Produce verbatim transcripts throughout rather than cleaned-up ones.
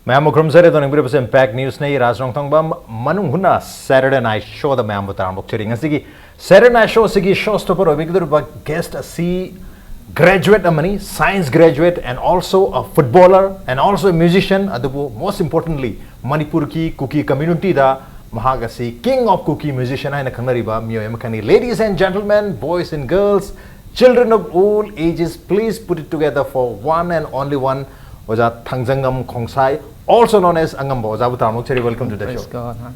ꯃꯌꯥꯝꯕꯨ ꯈꯨꯔꯨꯝꯖꯔꯤ꯫ ꯑꯗꯣ ꯅꯤꯡꯕꯤꯔꯕꯁꯦ Impact Newsꯅꯤ꯫ ꯔꯥꯖ ꯔꯣꯡꯊꯪꯕꯝ ꯃꯅꯨꯡ ꯍꯨꯠꯅ Saturday Night Showꯗ ꯃꯌꯥꯝꯕꯨ ꯇꯔꯥꯝꯅ ꯑꯣꯛꯆꯔꯤ꯫ ꯉꯁꯤꯒꯤ Saturday Night Showꯁꯤꯒꯤ show stopper ꯑꯣꯏꯕꯤꯒꯗꯧꯔꯤꯕ guest ꯑꯁꯤ graduate ꯑꯃꯅꯤ, science graduate and also a footballer and also a musician꯫ ꯑꯗꯨꯕꯨ most importantly ꯃꯅꯤꯄꯨꯔꯒꯤ ꯀꯨꯀꯤ communityꯗ ꯃꯍꯥꯛ ꯑꯁꯤ King of Kuki Musician ꯍꯥꯏꯅ ꯈꯪꯅꯔꯤꯕ ꯃꯤꯑꯣꯏ ꯑꯃꯈꯛꯅꯤ꯫ Ladies and gentlemen, boys and girls, children of all ages, please put it together for one and only one, ꯑꯣꯖꯥ ꯊꯥꯡꯖꯉꯝ ꯈꯣꯡꯁꯥꯏ, also known as ꯑꯉꯝꯕ꯫ ꯑꯣꯖꯥꯕꯨ ꯇꯔꯥꯝꯅ ꯑꯣꯛꯆꯔꯤ꯫ Welcome to the show꯫ Praise God, ꯍꯣꯏ꯫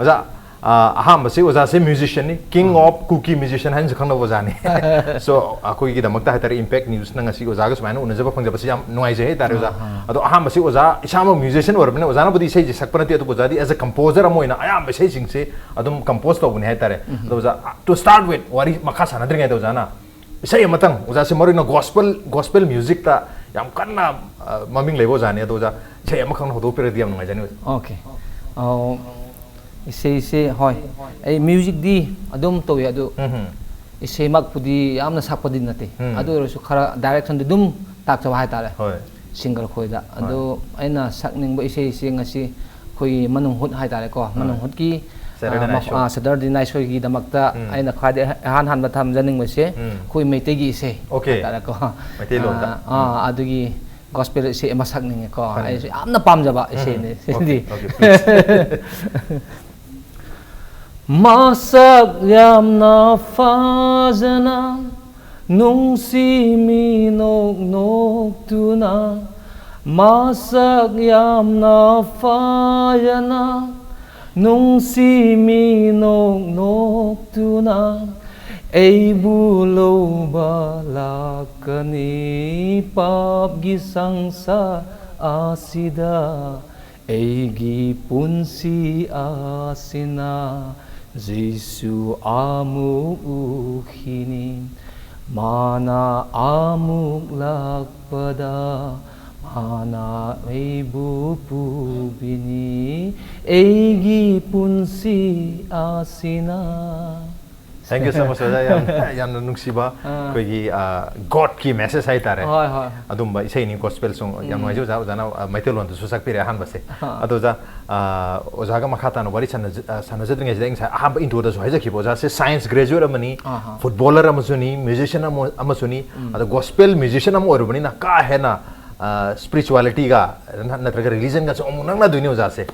ꯑꯣꯖꯥ, ꯑ, ꯑꯍꯥꯟꯕꯁꯤ ꯑꯣꯖꯥꯁꯦ musicianꯅꯤ, King of Kuki Musician ꯍꯥꯏꯅꯁꯨ ꯈꯪꯅꯕ ꯑꯣꯖꯥꯅꯤ꯫ So ꯑꯩꯈꯣꯏꯒꯤꯗꯃꯛꯇ ꯍꯥꯏꯇꯥꯔꯦ Impact Newsꯅ ꯉꯁꯤ ꯑꯣꯖꯥꯒ ꯁꯨꯃꯥꯏꯅ ꯎꯅꯖꯕ ꯐꯪꯖꯕꯁꯤ ꯌꯥꯝ ꯅꯨꯡꯉꯥꯏꯖꯩ ꯍꯥꯏꯇꯥꯔꯦ ꯑꯣꯖꯥ꯫ ꯑꯍꯥ꯫ ꯑꯗꯣ ꯑꯍꯥꯟꯕꯁꯤ ꯑꯣꯖꯥ ꯏꯁꯥꯃꯛ musician ꯑꯣꯏꯔꯕꯅꯤꯅ ꯑꯣꯖꯥꯅꯕꯨꯗꯤ ꯏꯁꯩꯁꯦ ꯁꯛꯄ ꯅꯠꯇꯦ, ꯑꯗꯨꯕꯨ ꯑꯣꯖꯥꯗꯤ as a composer ꯑꯃ ꯑꯣꯏꯅ ꯑꯌꯥꯝꯕ ꯏꯁꯩꯁꯤꯡꯁꯦ ꯑꯗꯨꯝ compose ꯇꯧꯕꯅꯤ ꯍꯥꯏꯇꯥꯔꯦ꯫ ꯑꯗꯣ ꯑꯣꯖꯥ, to start with, ꯋꯥꯔꯤ ꯃꯈꯥ ꯁꯥꯟꯅꯗ꯭ꯔꯤꯉꯩꯗ ꯑꯣꯖꯥꯅ ꯏꯁꯩ ꯑꯃꯇꯪ, ꯑꯣꯖꯥꯁꯦ ꯃꯔꯨ ꯑꯣꯏꯅ gospel, gospel musicꯇ ꯌꯥꯝ ꯀꯟꯅ, ꯑ, ꯃꯃꯤꯡ ꯂꯩꯕ ꯑꯣꯖꯥꯅꯤ꯫ ꯑꯗꯣ ꯑꯣꯖꯥ, ꯏꯁꯩ ꯑꯃꯈꯛ ꯍꯧꯗꯣꯛꯄꯤꯔꯗꯤ ꯌꯥꯝ ꯅꯨꯡꯉꯥꯏꯖꯅꯤ ꯑꯣꯖꯥ꯫ Okay꯫ ꯑꯧ, ꯏꯁꯩꯁꯦ, ꯍꯣꯏ, ꯑꯩ musicꯗꯤ ꯑꯗꯨꯝ ꯇꯧꯏ, ꯑꯗꯨ ꯎꯝ ꯍꯝ꯫ ꯏꯁꯩꯃꯛꯄꯨꯗꯤ ꯌꯥꯝꯅ ꯁꯛꯄꯗꯤ ꯅꯠꯇꯦ꯫ ꯎꯝ꯫ ꯑꯗꯨ ꯑꯣꯏꯔꯁꯨ ꯈꯔ directionꯗꯤ ꯑꯗꯨꯝ ꯇꯥꯛꯆꯕ ꯍꯥꯏꯇꯥꯔꯦ꯫ ꯍꯣꯏ꯫ Singer ꯈꯣꯏꯗ꯫ ꯑꯗꯣ ꯑꯩꯅ ꯁꯛꯅꯤꯡꯕ ꯏꯁꯩꯁꯦ ꯉꯁꯤ ꯑꯩꯈꯣꯏꯒꯤ ꯃꯅꯨꯡ ꯍꯨꯠ ꯍꯥꯏꯇꯥꯔꯦꯀꯣ꯫ ꯃꯅꯨꯡ ꯍꯨꯠꯀꯤ, Saturday ꯑ, Night ꯃꯐ-, Show꯫ ꯑ, Saturday Night Showꯒꯤꯗꯃꯛꯇ ꯎꯝ꯫ ꯑꯩꯅ ꯈ꯭ꯋꯥꯏꯗꯒꯤ ꯏꯍꯥꯟ ꯍꯥꯟꯕ ꯊꯝꯖꯅꯤꯡꯕꯁꯦ ꯎꯝ꯫ ꯑꯩꯈꯣꯏ ꯃꯩꯇꯩꯒꯤ ꯏꯁꯩ Okay꯫ ꯍꯥꯏꯇꯥꯔꯦꯀꯣ꯫ ꯃꯩꯇꯩꯂꯣꯟꯗ꯫ ꯑ, ꯑ, ꯑꯗꯨꯒꯤ gospel ꯏꯁꯩ ꯑꯃ ꯁꯛꯅꯤꯡꯉꯦꯀꯣ꯫ ꯈꯪꯉꯦ꯫ ꯑꯩꯁꯨ ꯌꯥꯝꯅ ꯄꯥꯝꯖꯕ ꯏꯁꯩꯅꯤ꯫ Okay, CD. okay, please꯫ ꯃꯁꯛ ꯌꯥꯝꯅ ꯐꯖꯅ ꯅꯨꯡꯁꯤ ꯃꯤꯅꯣꯛ ꯅꯣꯛꯇꯨꯅ, ꯃꯁꯛ ꯌꯥꯝꯅ ꯐꯖꯅ ꯅꯨꯡꯁꯤ ꯃꯤꯅꯣꯛ ꯅꯣꯛꯇꯨꯅ ꯑꯩꯕꯨ ꯂꯧꯕ ꯂꯥꯛꯀꯅꯤ ꯄꯥꯞꯀꯤ ꯁꯪꯁꯥꯔ ꯑꯁꯤꯗ꯫ ꯑꯩꯒꯤ ꯄꯨꯟꯁꯤ ꯑꯁꯤꯅ ꯖꯤꯁꯨ ꯑꯃꯨꯛ ꯎꯈꯤꯅꯤ꯫ ꯃꯥꯅ ꯑꯃꯨꯛ ꯂꯥꯛꯄꯗ ꯃꯥꯅ ꯑꯩꯕꯨ ꯄꯨꯕꯤꯅꯤ꯫ ꯑꯩꯒꯤ ꯄꯨꯟꯁꯤ ꯑꯁꯤꯅ꯫ Thank you so much, ꯑꯣꯖꯥ. ꯌꯥꯝ, ꯌꯥꯝꯅ ꯅꯨꯡꯁꯤꯕ ꯑꯥ. ꯑꯩꯈꯣꯏꯒꯤ ꯒꯣꯗꯀꯤ ꯃꯦꯁꯦꯖ ꯍꯥꯏꯇꯥꯔꯦ. ꯍꯣꯏ, ꯍꯣꯏ. ꯑꯗꯨꯝꯕ ꯏꯁꯩꯅꯤ, ꯒꯣꯁꯄꯦꯜ ꯁꯣꯡ꯫ ꯌꯥꯝ ꯅꯨꯡꯉꯥꯏꯖꯩ ꯑꯣꯖꯥ, ꯑꯣꯖꯥꯅ ꯑ, ꯃꯩꯇꯩꯂꯣꯟꯗꯁꯨ ꯁꯛꯄꯤꯔꯦ ꯑꯍꯥꯟꯕꯁꯦ꯫ ꯑꯥ. ꯑꯗꯣ ꯑꯣꯖꯥ, ꯑ, ꯑꯣꯖꯥꯒ ꯃꯈꯥ ꯇꯥꯅ ꯋꯥꯔꯤ ꯁꯥꯟꯅꯖ-, ꯑ, ꯁꯥꯟꯅꯖꯗ꯭ꯔꯤꯉꯩꯁꯤꯗ ꯑꯩ ꯉꯁꯥꯏ ꯑꯍꯥꯟꯕ ꯏꯟꯇ꯭ꯔꯣꯗꯁꯨ ꯍꯥꯏꯖꯈꯤꯕ, ꯑꯣꯖꯥꯁꯦ ꯁꯥꯏꯟꯁ ꯒ꯭ꯔꯦꯖꯨꯋꯦꯠ ꯑꯃꯅꯤ, ꯑꯍꯥ. ꯐꯨꯠꯕꯣꯂꯔ ꯑꯃꯁꯨꯅꯤ, ꯃ꯭ꯌꯨꯖꯤꯁꯤꯌꯟ ꯑꯃ, ꯑꯃꯁꯨꯅꯤ꯫ ꯑꯗꯣ ꯒꯣꯁꯄꯦꯜ ꯃ꯭ꯌꯨꯖꯤꯁꯤꯌꯟ ꯑꯃ ꯑꯣꯏꯔꯨꯕꯅꯤꯅ ꯀꯥ ꯍꯦꯟꯅ ꯁ꯭ꯄꯤꯔꯤꯆꯨꯋꯥꯂꯤꯇꯤꯒ ꯅꯠꯇ꯭ꯔꯒ ꯔꯤꯂꯤꯖꯟꯒꯁꯨ ꯑꯃꯨꯛ ꯅꯛꯅꯗꯣꯏꯅꯤ ꯑꯣꯖꯥꯁꯦ꯫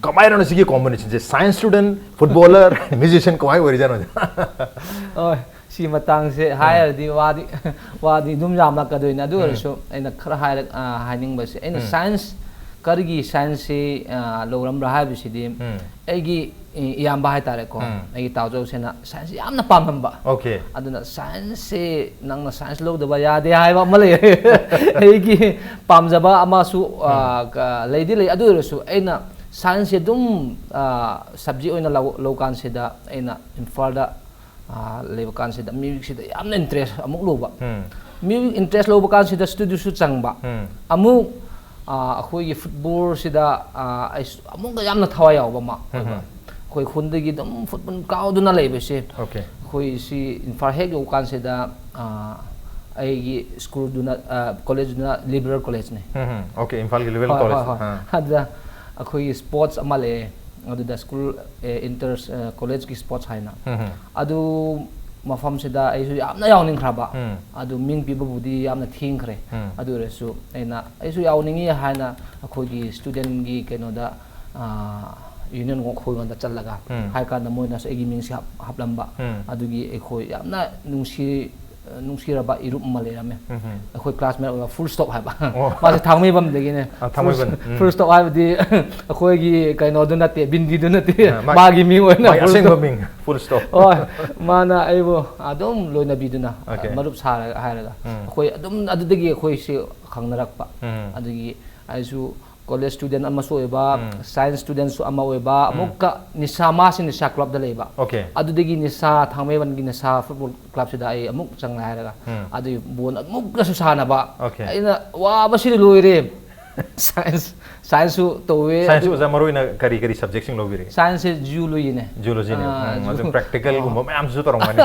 ꯀꯃꯥꯏꯅ ꯁꯤꯒꯤ ꯀꯣꯝꯕꯤꯅꯦꯁꯟꯁꯦ, ꯁꯥꯏꯟꯁ ꯁ꯭ꯇꯨꯗꯦꯟꯠ, ꯐꯨꯠꯕꯣꯂꯔ, ꯃ꯭ꯌꯨꯖꯤꯁꯤꯌꯟ ꯀꯃꯥꯏꯅ ꯑꯣꯏꯔꯤꯖꯥꯠꯅꯣ? ꯍꯣꯏ, ꯁꯤ ꯃꯇꯥꯡꯁꯦ ꯍꯥꯏꯔꯗꯤ ꯋꯥꯗꯤ ꯋꯥꯗꯤ ꯑꯗꯨꯝ ꯌꯥꯝꯂꯛꯀꯗꯣꯏꯅꯦ꯫ ꯑꯗꯨ ꯑꯣꯏꯔꯁꯨ ꯑꯩꯅ ꯈꯔ ꯍꯥꯏꯔ-, ꯑ, ꯍꯥꯏꯅꯤꯡꯕꯁꯦ, ꯑꯩꯅ ꯁꯥꯏꯟꯁ, ꯀꯔꯤꯒꯤ ꯁꯥꯏꯟꯁꯁꯤ, ꯑ, ꯂꯧꯔꯝꯕ꯭ꯔꯥ ꯍꯥꯏꯕꯁꯤꯗꯤ, ꯑꯩꯒꯤ ꯏ-, ꯏꯌꯥꯝꯕ ꯍꯥꯏꯇꯥꯔꯦꯀꯣ, ꯑꯩꯒꯤ ꯇꯥꯎꯖꯧꯁꯤꯅ ꯁꯥꯏꯟꯁ ꯌꯥꯝꯅ ꯄꯥꯝꯂꯝꯕ꯫ ꯑꯣꯀꯦ꯫ ꯑꯗꯨꯅ ꯁꯥꯏꯟꯁꯁꯤ ꯅꯪꯅ ꯁꯥꯏꯟꯁ ꯂꯧꯗꯕ ꯌꯥꯗꯦ ꯍꯥꯏꯕ ꯑꯃ ꯂꯩꯌꯦ꯫ ꯑꯩꯒꯤ ꯄꯥꯝꯖꯕ ꯑꯃꯁꯨ, ꯑ, ꯀ-, ꯂꯩꯗꯤ ꯂꯩ꯫ ꯑꯗꯨ ꯑꯣꯏꯔꯁꯨ ꯑꯩꯅ ꯁꯥꯏꯟꯁꯁꯤ ꯑꯗꯨꯝ, ꯑ, ꯁꯕꯖꯦꯛ ꯑꯣꯏꯅ ꯂꯧ-, ꯂꯧꯀꯥꯟꯁꯤꯗ ꯑꯩꯅ ꯏꯝꯐꯥꯜꯗ, ꯑ, ꯂꯩꯕ ꯀꯥꯟꯁꯤꯗ ꯃ꯭ꯌꯨꯖꯤꯛꯁꯤꯗ ꯌꯥꯝꯅ ꯏꯟꯇꯔꯦꯁ ꯑꯃꯨꯛ ꯂꯧꯕ꯫ ꯃ꯭ꯌꯨꯖꯤꯛ ꯏꯟꯇꯔꯦꯁ ꯂꯧꯕ ꯀꯥꯟꯁꯤꯗ ꯁ꯭ꯇꯨꯗꯤꯑꯣꯁꯨ ꯆꯪꯕ꯫ ꯑꯃꯨꯛ, ꯑ, ꯑꯩꯈꯣꯏꯒꯤ ꯐꯨꯠꯕꯣꯜꯁꯤꯗ, ꯑ, ꯑꯩꯁꯨ ꯑꯃꯨꯛꯀ ꯌꯥꯝꯅ ꯊꯋꯥꯏ ꯌꯥꯎꯕ ꯑꯃ ꯑꯣꯏꯕ꯫ ꯑꯩꯈꯣꯏ ꯈꯨꯟꯗꯒꯤ ꯑꯗꯨꯝ ꯐꯨꯠꯕꯣꯜ ꯀꯥꯎꯗꯨꯅ ꯂꯩꯕꯁꯦ꯫ ꯑꯣꯀꯦ꯫ ꯑꯩꯈꯣꯏ ꯁꯤ ꯏꯝꯐꯥꯜ ꯍꯦꯛ ꯌꯧꯀꯥꯟꯁꯤꯗ, ꯑ, ꯑꯩꯒꯤ ꯁ꯭ꯀꯨꯜꯗꯨꯅ, ꯑ, ꯀꯣꯂꯦꯖꯇꯨꯅ ꯂꯤꯕꯔꯦꯜ ꯀꯣꯂꯦꯖꯅꯤ꯫ ꯎꯝ, ꯎꯝ. ꯑꯣꯀꯦ, ꯏꯝꯐꯥꯜꯒꯤ ꯂꯤꯕꯔꯦꯜ ꯍꯣꯏ, ꯍꯣꯏ, ꯀꯣꯂꯦꯖ꯫ ꯍꯣꯏ꯫ ꯑꯥ. ꯑꯗꯨꯗ ꯑꯩꯈꯣꯏꯒꯤ ꯁ꯭ꯄꯣꯔꯠꯁ ꯑꯃ ꯂꯩꯌꯦ꯫ ꯑꯗꯨꯗ ꯁ꯭ꯀꯨꯜ, ꯑꯦ, ꯏꯟꯇꯔ, ꯑ, ꯀꯣꯂꯦꯖꯀꯤ ꯁ꯭ꯄꯣꯔꯠꯁ ꯍꯥꯏꯅ꯫ ꯎꯝ, ꯎꯝ. ꯑꯗꯨ ꯃꯐꯝꯁꯤꯗ ꯑꯩꯁꯨ ꯌꯥꯝꯅ ꯌꯥꯎꯅꯤꯡꯈ꯭ꯔꯕ꯫ ꯎꯝ. ꯑꯗꯨ ꯃꯤꯡ ꯄꯤꯕꯕꯨꯗꯤ ꯌꯥꯝꯅ ꯊꯦꯡꯈ꯭ꯔꯦ꯫ ꯎꯝ. ꯑꯗꯨ ꯑꯣꯏꯔꯁꯨ ꯑꯩꯅ, ꯑꯩꯁꯨ ꯌꯥꯎꯅꯤꯡꯉꯤ ꯍꯥꯏꯅ ꯑꯩꯈꯣꯏꯒꯤ ꯁ꯭ꯇꯨꯗꯦꯟꯠꯒꯤ ꯀꯩꯅꯣꯗ, ꯑ, ꯌꯨꯅꯤꯌꯟ ꯑꯩꯈꯣꯏꯉꯣꯟꯗ ꯆꯠꯂꯒ ꯎꯝ. ꯍꯥꯏ ꯀꯥꯟꯗ ꯃꯣꯏꯅꯁꯨ ꯑꯩꯒꯤ ꯃꯤꯡꯁꯦ ꯍꯥꯞ-, ꯍꯥꯞꯂꯝꯕ꯫ ꯎꯝ. ꯑꯗꯨꯒꯤ ꯑꯩꯈꯣꯏ ꯌꯥꯝꯅ ꯅꯨꯡꯁꯤ-, ꯅꯨꯡꯁꯤꯔꯕ ꯏꯔꯨꯞ ꯑꯃ ꯂꯩꯔꯝꯃꯦ꯫ ꯎꯝ, ꯎꯝ. ꯑꯩꯈꯣꯏ ꯀ꯭ꯂꯥꯁꯃꯦꯠ ꯑꯣꯏꯕ ꯐꯨꯜ ꯁ꯭ꯇꯣꯞ ꯍꯥꯏꯕ꯫ ꯑꯣ. ꯃꯥꯁꯦ ꯊꯥꯡꯃꯩꯕꯟꯗꯒꯤꯅꯦ꯫ ꯑ, ꯊꯥꯡꯃꯩꯕꯟ. ꯎꯝ. ꯐꯨꯜ ꯁ꯭ꯇꯣꯞ ꯍꯥꯏꯕꯗꯤ ꯑꯩꯈꯣꯏꯒꯤ ꯀꯩꯅꯣꯗꯨ ꯅꯠꯇꯦ, ꯕꯤꯟꯗꯤꯗꯨ ꯅꯠꯇꯦ꯫ ꯑ, ꯃꯥ-, ꯃꯥꯒꯤ ꯃꯤꯡ ꯑꯣꯏꯅ ꯃꯥꯒꯤ ꯐꯨꯜ ꯑꯁꯦꯡꯕ ꯁ꯭ꯇꯣꯞ꯫ ꯃꯤꯡ ꯐꯨꯜ ꯁ꯭ꯇꯣꯞ꯫ ꯍꯣꯏ, ꯃꯥꯅ ꯑꯩꯕꯨ ꯑꯗꯨꯝ ꯂꯣꯏꯅꯕꯤꯗꯨꯅ, ꯑꯣꯀꯦ. ꯃꯔꯨꯞ ꯁꯥꯔꯒ ꯍꯥꯏꯔꯒ꯫ ꯎꯝ. ꯑꯩꯈꯣꯏ ꯑꯗꯨꯝ ꯑꯗꯨꯗꯒꯤ ꯑꯩꯈꯣꯏꯁꯤ ꯈꯪꯅꯔꯛꯄ꯫ ꯎꯝ. ꯑꯗꯨꯒꯤ ꯑꯩꯁꯨ ꯀꯣꯂꯦꯖ ꯁ꯭ꯇꯨꯗꯦꯟꯠ ꯑꯃꯁꯨ ꯑꯣꯏꯕ, ꯎꯝ. ꯁꯥꯏꯟꯁ ꯁ꯭ꯇꯨꯗꯦꯟꯠꯁꯨ ꯑꯃ ꯑꯣꯏꯕ, ꯑꯃꯨꯛꯀ ꯅꯤꯁꯥ, ꯃꯥꯁꯤ ꯅꯤꯁꯥ ꯀ꯭ꯂꯕꯇ ꯂꯩꯕ꯫ ꯑꯣꯀꯦ. ꯑꯗꯨꯗꯒꯤ ꯅꯤꯁꯥ, ꯊꯥꯡꯃꯩꯕꯟꯒꯤ ꯅꯤꯁꯥ ꯐꯨꯠꯕꯣꯜ ꯀ꯭ꯂꯕꯁꯤꯗ ꯑꯩ ꯑꯃꯨꯛ ꯆꯪꯂꯦ ꯍꯥꯏꯔꯒ, ꯎꯝ. ꯑꯗꯨꯒꯤ ꯕꯣꯜ ꯑꯃꯨꯛꯀꯁꯨ ꯁꯥꯟꯅꯕ꯫ ꯑꯣꯀꯦ. ꯑꯩꯅ ꯋꯥꯕꯁꯤꯗꯤ ꯂꯣꯏꯔꯦ꯫ ꯁꯥꯏꯟꯁ, ꯁꯥꯏꯟꯁꯁꯨ ꯇꯧꯋꯦ꯫ ꯁꯥꯏꯟꯁꯁꯤ ꯑꯣꯖꯥ ꯃꯔꯨ ꯑꯣꯏꯅ ꯀꯔꯤ ꯀꯔꯤ ꯁꯕꯖꯦꯛꯁꯤꯡ ꯂꯧꯕꯤꯔꯦ? ꯁꯥꯏꯟꯁꯁꯦ ꯖꯨꯂꯣꯖꯤꯅꯦ꯫ ꯖꯨꯂꯣꯖꯤꯅꯦ꯫ ꯑꯥ, ꯎꯝ, ꯑꯗꯨ ꯖꯨ- ꯄ꯭ꯔꯦꯛꯇꯤꯀꯦꯜꯒꯨꯝꯕ ꯃꯌꯥꯝꯁꯨ ꯇꯧꯔꯝꯒꯅꯤ꯫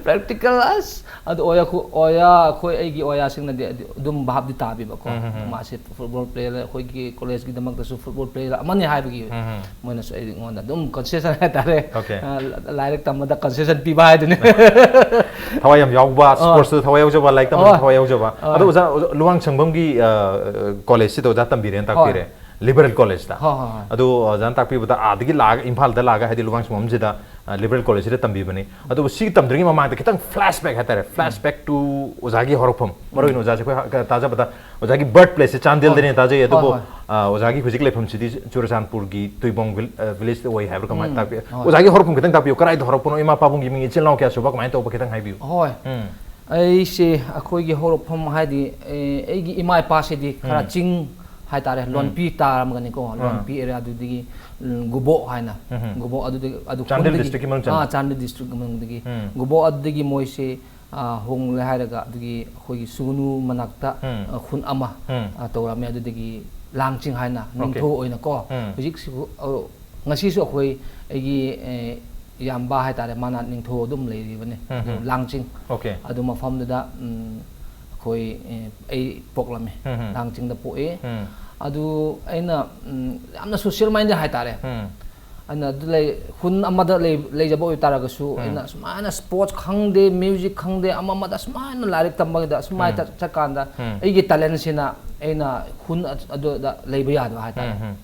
ꯄ꯭ꯔꯦꯛꯇꯤꯀꯦꯜ ꯑꯁ ꯑꯗꯨ ꯑꯣꯌꯥ ꯈꯨ- ꯑꯣꯌꯥ ꯑꯩꯈꯣꯏ ꯑꯩꯒꯤ ꯑꯣꯌꯥꯁꯤꯡꯅꯗꯤ ꯑꯗꯨ- ꯑꯗꯨꯝ ꯚꯥꯞꯇꯤ ꯇꯥꯕꯤꯕꯀꯣ꯫ ꯎꯝ, ꯎꯝ, ꯎꯝ꯫ ꯃꯥꯁꯦ ꯐꯨꯠꯕꯣꯜ ꯄ꯭ꯂꯦꯌꯔ, ꯑꯩꯈꯣꯏꯒꯤ ꯀꯣꯂꯦꯖꯀꯤꯗꯃꯛꯇꯁꯨ ꯐꯨꯠꯕꯣꯜ ꯄ꯭ꯂꯦꯌꯔ ꯑꯃꯅꯤ ꯍꯥꯏꯕꯒꯤ ꯎꯝ, ꯎꯝ꯫ ꯃꯣꯏꯅꯁꯨ ꯑꯩꯉꯣꯟꯗ ꯑꯗꯨꯝ ꯀꯟꯁꯦꯁꯟ ꯍꯥꯏꯇꯥꯔꯦ꯫ Okay. ꯑ, ꯂꯥꯏꯔꯤꯛ ꯇꯝꯕꯗ ꯀꯟꯁꯦꯁꯟ ꯄꯤꯕ ꯍꯥꯏꯗꯨꯅꯤ꯫ ꯊꯋꯥꯏ ꯌꯥꯝ ꯌꯥꯎꯕ, ꯑꯥ꯫ ꯁ꯭ꯄꯣꯔꯠꯁꯇ ꯊꯋꯥꯏ ꯌꯥꯎꯖꯕ, ꯂꯥꯏꯔꯤꯛ ꯇꯝꯕꯗ ꯑꯥ꯫ ꯊꯋꯥꯏ ꯌꯥꯎꯖꯕ꯫ ꯑꯥ꯫ ꯑꯗꯣ ꯑꯣꯖꯥ, ꯑꯣꯖꯥ ꯂꯨꯋꯥꯡꯁꯪꯕꯝꯒꯤ, ꯑ, ꯀꯣꯂꯦꯖꯁꯤꯗ ꯑꯣꯖꯥ ꯇꯝꯕꯤꯔꯦꯅ ꯍꯣꯏ, ꯇꯥꯛꯄꯤꯔꯦ꯫ ꯍꯣꯏ꯫ ꯂꯤꯕꯔꯦꯜ ꯀꯣꯂꯦꯖꯇ꯫ ꯍꯣꯏ, ꯍꯣꯏ, ꯍꯣꯏ꯫ ꯑꯗꯣ ꯑꯣꯖꯥꯅ ꯇꯥꯛꯄꯤꯕꯗ ꯑꯥꯗꯒꯤ ꯂꯥꯛꯑꯒ, ꯏꯝꯐꯥꯜꯗ ꯂꯥꯛꯑꯒ, ꯍꯥꯏꯗꯤ ꯂꯨꯋꯥꯡꯁꯪꯕꯝꯁꯤꯗ, ꯑ, ꯂꯤꯕꯔꯦꯜ ꯀꯣꯂꯦꯖꯁꯤꯗ ꯇꯝꯕꯤꯕꯅꯤ꯫ ꯑꯗꯨꯕꯨ ꯁꯤ ꯇꯝꯗ꯭ꯔꯤꯉꯩ ꯃꯃꯥꯡꯗ ꯈꯤꯇꯪ flashback ꯍꯥꯏꯇꯥꯔꯦ, flashback to ꯑꯣꯖꯥꯒꯤ ꯍꯧꯔꯛꯐꯝ꯫ ꯃꯔꯨ ꯑꯣꯏꯅ ꯑꯣꯖꯥꯁꯦ ꯑꯩꯈꯣꯏ ꯍ-, ꯇꯥꯖꯕꯗ ꯑꯣꯖꯥꯒꯤ ꯕꯔꯠ ꯄ꯭ꯂꯦꯁꯁꯦ ꯆꯥꯟꯗꯦꯜꯗꯅꯦ ꯍꯣꯏ꯫ ꯇꯥꯖꯩ, ꯑꯗꯨꯕꯨ, ꯍꯣꯏ, ꯍꯣꯏ꯫ ꯑ, ꯑꯣꯖꯥꯒꯤ ꯍꯧꯖꯤꯛ ꯂꯩꯐꯝꯁꯤꯗꯤ ꯆꯨꯔꯆꯥꯟꯄꯨꯔꯒꯤ ꯇꯨꯏꯕꯣꯡ ꯚꯤꯜ-, ꯑ, ꯚꯤꯂꯦꯖꯇ ꯑꯣꯏ ꯍꯥꯏꯕ꯭ꯔꯥ ꯀꯃꯥꯏꯅ ꯎꯝ, ꯇꯥꯛꯄꯤ? ꯍꯣꯏ꯫ ꯑꯣꯖꯥꯒꯤ ꯍꯧꯔꯛꯐꯝ ꯈꯤꯇꯪ ꯇꯥꯛꯄꯤꯌꯨ, ꯀꯗꯥꯏꯗ ꯍꯧꯔꯛꯄꯅꯣ, ꯏꯃꯥ ꯄꯥꯕꯨꯡꯒꯤ ꯃꯤꯡ, ꯏꯆꯤꯜ ꯏꯅꯥꯎ ꯀꯌꯥ ꯁꯨꯕ, ꯀꯃꯥꯏꯅ ꯇꯧꯕ, ꯈꯤꯇꯪ ꯍꯥꯏꯕꯤꯌꯨ꯫ ꯍꯣꯏ꯫ ꯎꯝ꯫ ꯑꯩꯁꯦ ꯑꯩꯈꯣꯏꯒꯤ ꯍꯧꯔꯛꯐꯝ ꯍꯥꯏꯗꯤ, ꯑꯦ, ꯑꯩꯒꯤ ꯏꯃꯥ ꯏꯄꯥꯁꯤꯗꯤ ꯈꯔ ꯎꯝ꯫ ꯆꯤꯡ ꯍꯥꯏꯇꯥꯔꯦ, ꯎꯝ꯫ ꯂꯣꯟꯄꯤ ꯇꯥꯔꯝꯒꯅꯤꯀꯣ, ꯑꯥ꯫ ꯂꯣꯟꯄꯤ ꯑꯦꯔꯤꯌꯥꯗꯨꯗꯒꯤ, ꯎꯝ, ꯒꯨꯕꯣꯛ ꯍꯥꯏꯅ, ꯎꯝ꯫ ꯒꯨꯕꯣꯛ ꯑꯗꯨꯗꯒꯤ, ꯑꯗꯨ ꯆꯥꯟꯗꯦꯜ ꯈꯨꯟꯗꯒꯤ-, ꯗꯤꯁꯇ꯭ꯔꯤꯛꯀꯤ ꯃꯅꯨꯡ ꯆꯟꯕ? ꯑꯥ, ꯆꯥꯟꯗꯦꯜ ꯗꯤꯁꯇ꯭ꯔꯤꯛ ꯃꯅꯨꯡꯗꯒꯤ꯫ ꯎꯝ꯫ ꯒꯨꯕꯣꯛ ꯑꯗꯨꯗꯒꯤ ꯃꯣꯏꯁꯦ, ꯑꯥ, ꯍꯣꯡꯂꯦ ꯍꯥꯏꯔꯒ ꯑꯗꯨꯒꯤ ꯑꯩꯈꯣꯏꯒꯤ ꯁꯨꯒꯨꯅꯨ ꯃꯅꯥꯛꯇ, ꯎꯝ꯫ ꯑ, ꯈꯨꯟ ꯑꯃ, ꯎꯝ꯫ ꯑ, ꯇꯧꯔꯝꯃꯦ꯫ ꯑꯗꯨꯗꯒꯤ ꯂꯥꯡꯆꯤꯡ ꯍꯥꯏꯅ Okay. ꯅꯤꯡꯊꯧ ꯑꯣꯏꯅꯀꯣ, ꯎꯝ꯫ ꯍꯧꯖꯤꯛꯁꯤꯕꯨ, ꯑ, ꯉꯁꯤꯁꯨ ꯑꯩꯈꯣꯏ, ꯑꯩꯒꯤ, ꯑꯦ, ꯏꯌꯥꯝꯕ ꯍꯥꯏꯇꯥꯔꯦ, ꯃꯥꯅ ꯅꯤꯡꯊꯧ ꯑꯗꯨꯝ ꯂꯩꯔꯤꯕꯅꯤ꯫ ꯎꯝ, ꯑꯗꯨ ꯎꯝ꯫ ꯂꯥꯡꯆꯤꯡ꯫ Okay. ꯑꯗꯨ ꯃꯐꯝꯗꯨꯗ, ꯎꯝ, ꯑꯩꯈꯣꯏ, ꯑꯦ, ꯑꯩ ꯄꯣꯛꯂꯝꯃꯦ꯫ ꯎꯝ, ꯎꯝ꯫ ꯂꯥꯡꯆꯤꯡꯗ ꯄꯣꯛꯑꯦ꯫ ꯎꯝ꯫ ꯑꯗꯨ ꯑꯩꯅ, ꯎꯝ, ꯌꯥꯝꯅ social minded ꯍꯥꯏꯇꯥꯔꯦ꯫ ꯎꯝ꯫ ꯑꯩꯅ ꯑꯗꯨ ꯂꯩ, ꯈꯨꯟ ꯑꯃꯗ ꯂꯩ-, ꯂꯩꯖꯕ ꯑꯣꯏꯇꯥꯔꯒꯁꯨ, ꯎꯝ꯫ ꯑꯩꯅ ꯁꯨꯃꯥꯏꯅ sports ꯈꯪꯗꯦ, music ꯈꯪꯗꯦ, ꯑꯃ ꯑꯃꯗ ꯁꯨꯃꯥꯏꯅ ꯂꯥꯏꯔꯤꯛ ꯇꯝꯕꯗ ꯁꯨꯃꯥꯏꯅ ꯎꯝ꯫ ꯆꯠ-, ꯆꯠꯀꯥꯟꯗ ꯎꯝ꯫ ꯑꯩꯒꯤ talent ꯁꯤꯅ ꯑꯩꯅ ꯈꯨꯟ ꯑꯗꯨ-, ꯑꯗꯨꯗ ꯂꯩꯕ ꯌꯥꯗꯕ ꯍꯥꯏꯇꯥꯔꯦ꯫ ꯎꯝ, ꯎꯝ꯫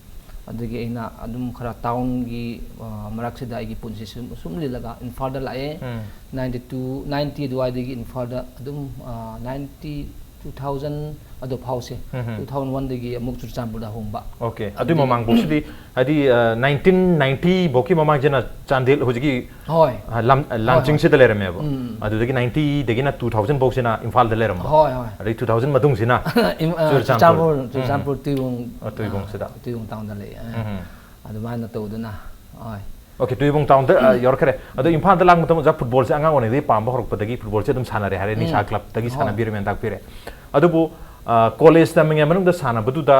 ꯑꯗꯨꯒꯤ ꯑꯩꯅ ꯑꯗꯨꯝ ꯈꯔ town ꯒꯤ, ꯑ, ꯃꯔꯛꯁꯤꯗ ꯑꯩꯒꯤ ꯄꯨꯟꯁꯤ ꯁꯨꯝ, ꯁꯨꯝ ꯂꯤꯜꯂꯒ ꯏꯝꯐꯥꯜꯗ ꯂꯥꯛꯑꯦ꯫ ꯎꯝ꯫ Ninety two, ninety ꯑꯗꯨꯋꯥꯏꯗꯒꯤ ꯏꯝꯐꯥꯜꯗ ꯑꯗꯨꯝ, ꯑ, ninety, two thousand ꯑꯗꯨ ꯐꯥꯎꯁꯦ, ꯎꯝ, ꯎꯝ꯫ Two thousand one ꯗꯒꯤ ꯑꯃꯨꯛ ꯆꯨꯔꯆꯥꯟꯄꯨꯔꯗ ꯍꯣꯡꯕ꯫ Okay. ꯑꯗꯨꯏ ꯃꯃꯥꯡꯐꯥꯎꯁꯤꯗꯤ, ꯍꯥꯏꯗꯤ, ꯑ, nineteen ninety ꯐꯥꯎꯒꯤ ꯃꯃꯥꯡꯁꯤꯅ ꯆꯥꯟꯗꯦꯜ, ꯍꯧꯖꯤꯛꯀꯤ, ꯍꯣꯏ꯫ ꯑ, ꯂꯝ-, ꯑ, ꯍꯣꯏ, ꯂꯥꯡꯆꯤꯡꯁꯤꯗ ꯍꯣꯏ꯫ ꯂꯩꯔꯝꯃꯦꯕ꯫ ꯎꯝ꯫ ꯑꯗꯨꯗꯒꯤ ninety ꯗꯒꯤꯅ two thousand ꯐꯥꯎꯁꯤꯅ ꯏꯝꯐꯥꯜꯗ ꯂꯩꯔꯝꯕ꯫ ꯍꯣꯏ, ꯍꯣꯏ꯫ ꯑꯗꯩ two thousand ꯃꯇꯨꯡꯁꯤꯅ ꯏꯝ-, ꯑ, ꯆꯨꯔꯆꯥꯟꯄꯨꯔ꯫ ꯆꯨꯔꯆꯥꯟꯄꯨꯔ, ꯎꯝ, ꯆꯨꯔꯆꯥꯟꯄꯨꯔ ꯎꯝ꯫ ꯇꯨꯏꯕꯣꯡ, ꯑ, ꯇꯨꯏꯕꯣꯡꯁꯤꯗ꯫ ꯑ, ꯇꯨꯏꯕꯣꯡ town ꯗ ꯂꯩ꯫ ꯑ, ꯎꯝ, ꯎꯝ꯫ ꯑꯗꯨꯃꯥꯏꯅ ꯇꯧꯗꯅ, ꯍꯣꯏ꯫ Okay, ꯇꯨꯏꯕꯣꯡ town ꯗ, ꯑ, ꯌꯧꯔꯛꯈ꯭ꯔꯦ꯫ ꯑꯗꯣ ꯏꯝꯐꯥꯜꯗ ꯂꯥꯛꯄ ꯃꯇꯝꯗ ꯑꯣꯖꯥ football ꯁꯦ ꯑꯉꯥꯡ ꯑꯣꯏꯔꯤꯉꯩꯗꯒꯤ ꯄꯥꯝꯕ ꯍꯧꯔꯛꯄꯗꯒꯤ football ꯁꯦ ꯑꯗꯨꯝ ꯁꯥꯟꯅꯔꯦ ꯍꯥꯏꯔꯦ, ꯅꯤꯁꯥ ꯎꯝ꯫ club ꯇꯒꯤ ꯍꯣꯏ꯫ ꯁꯥꯟꯅꯕꯤꯔꯝꯃꯦꯅ ꯇꯥꯛꯄꯤꯔꯦ꯫ ꯑꯗꯨꯕꯨ, ꯑ, college ꯇꯝꯃꯤꯉꯩ ꯃꯅꯨꯡꯗ ꯁꯥꯟꯅꯕꯗꯨꯗ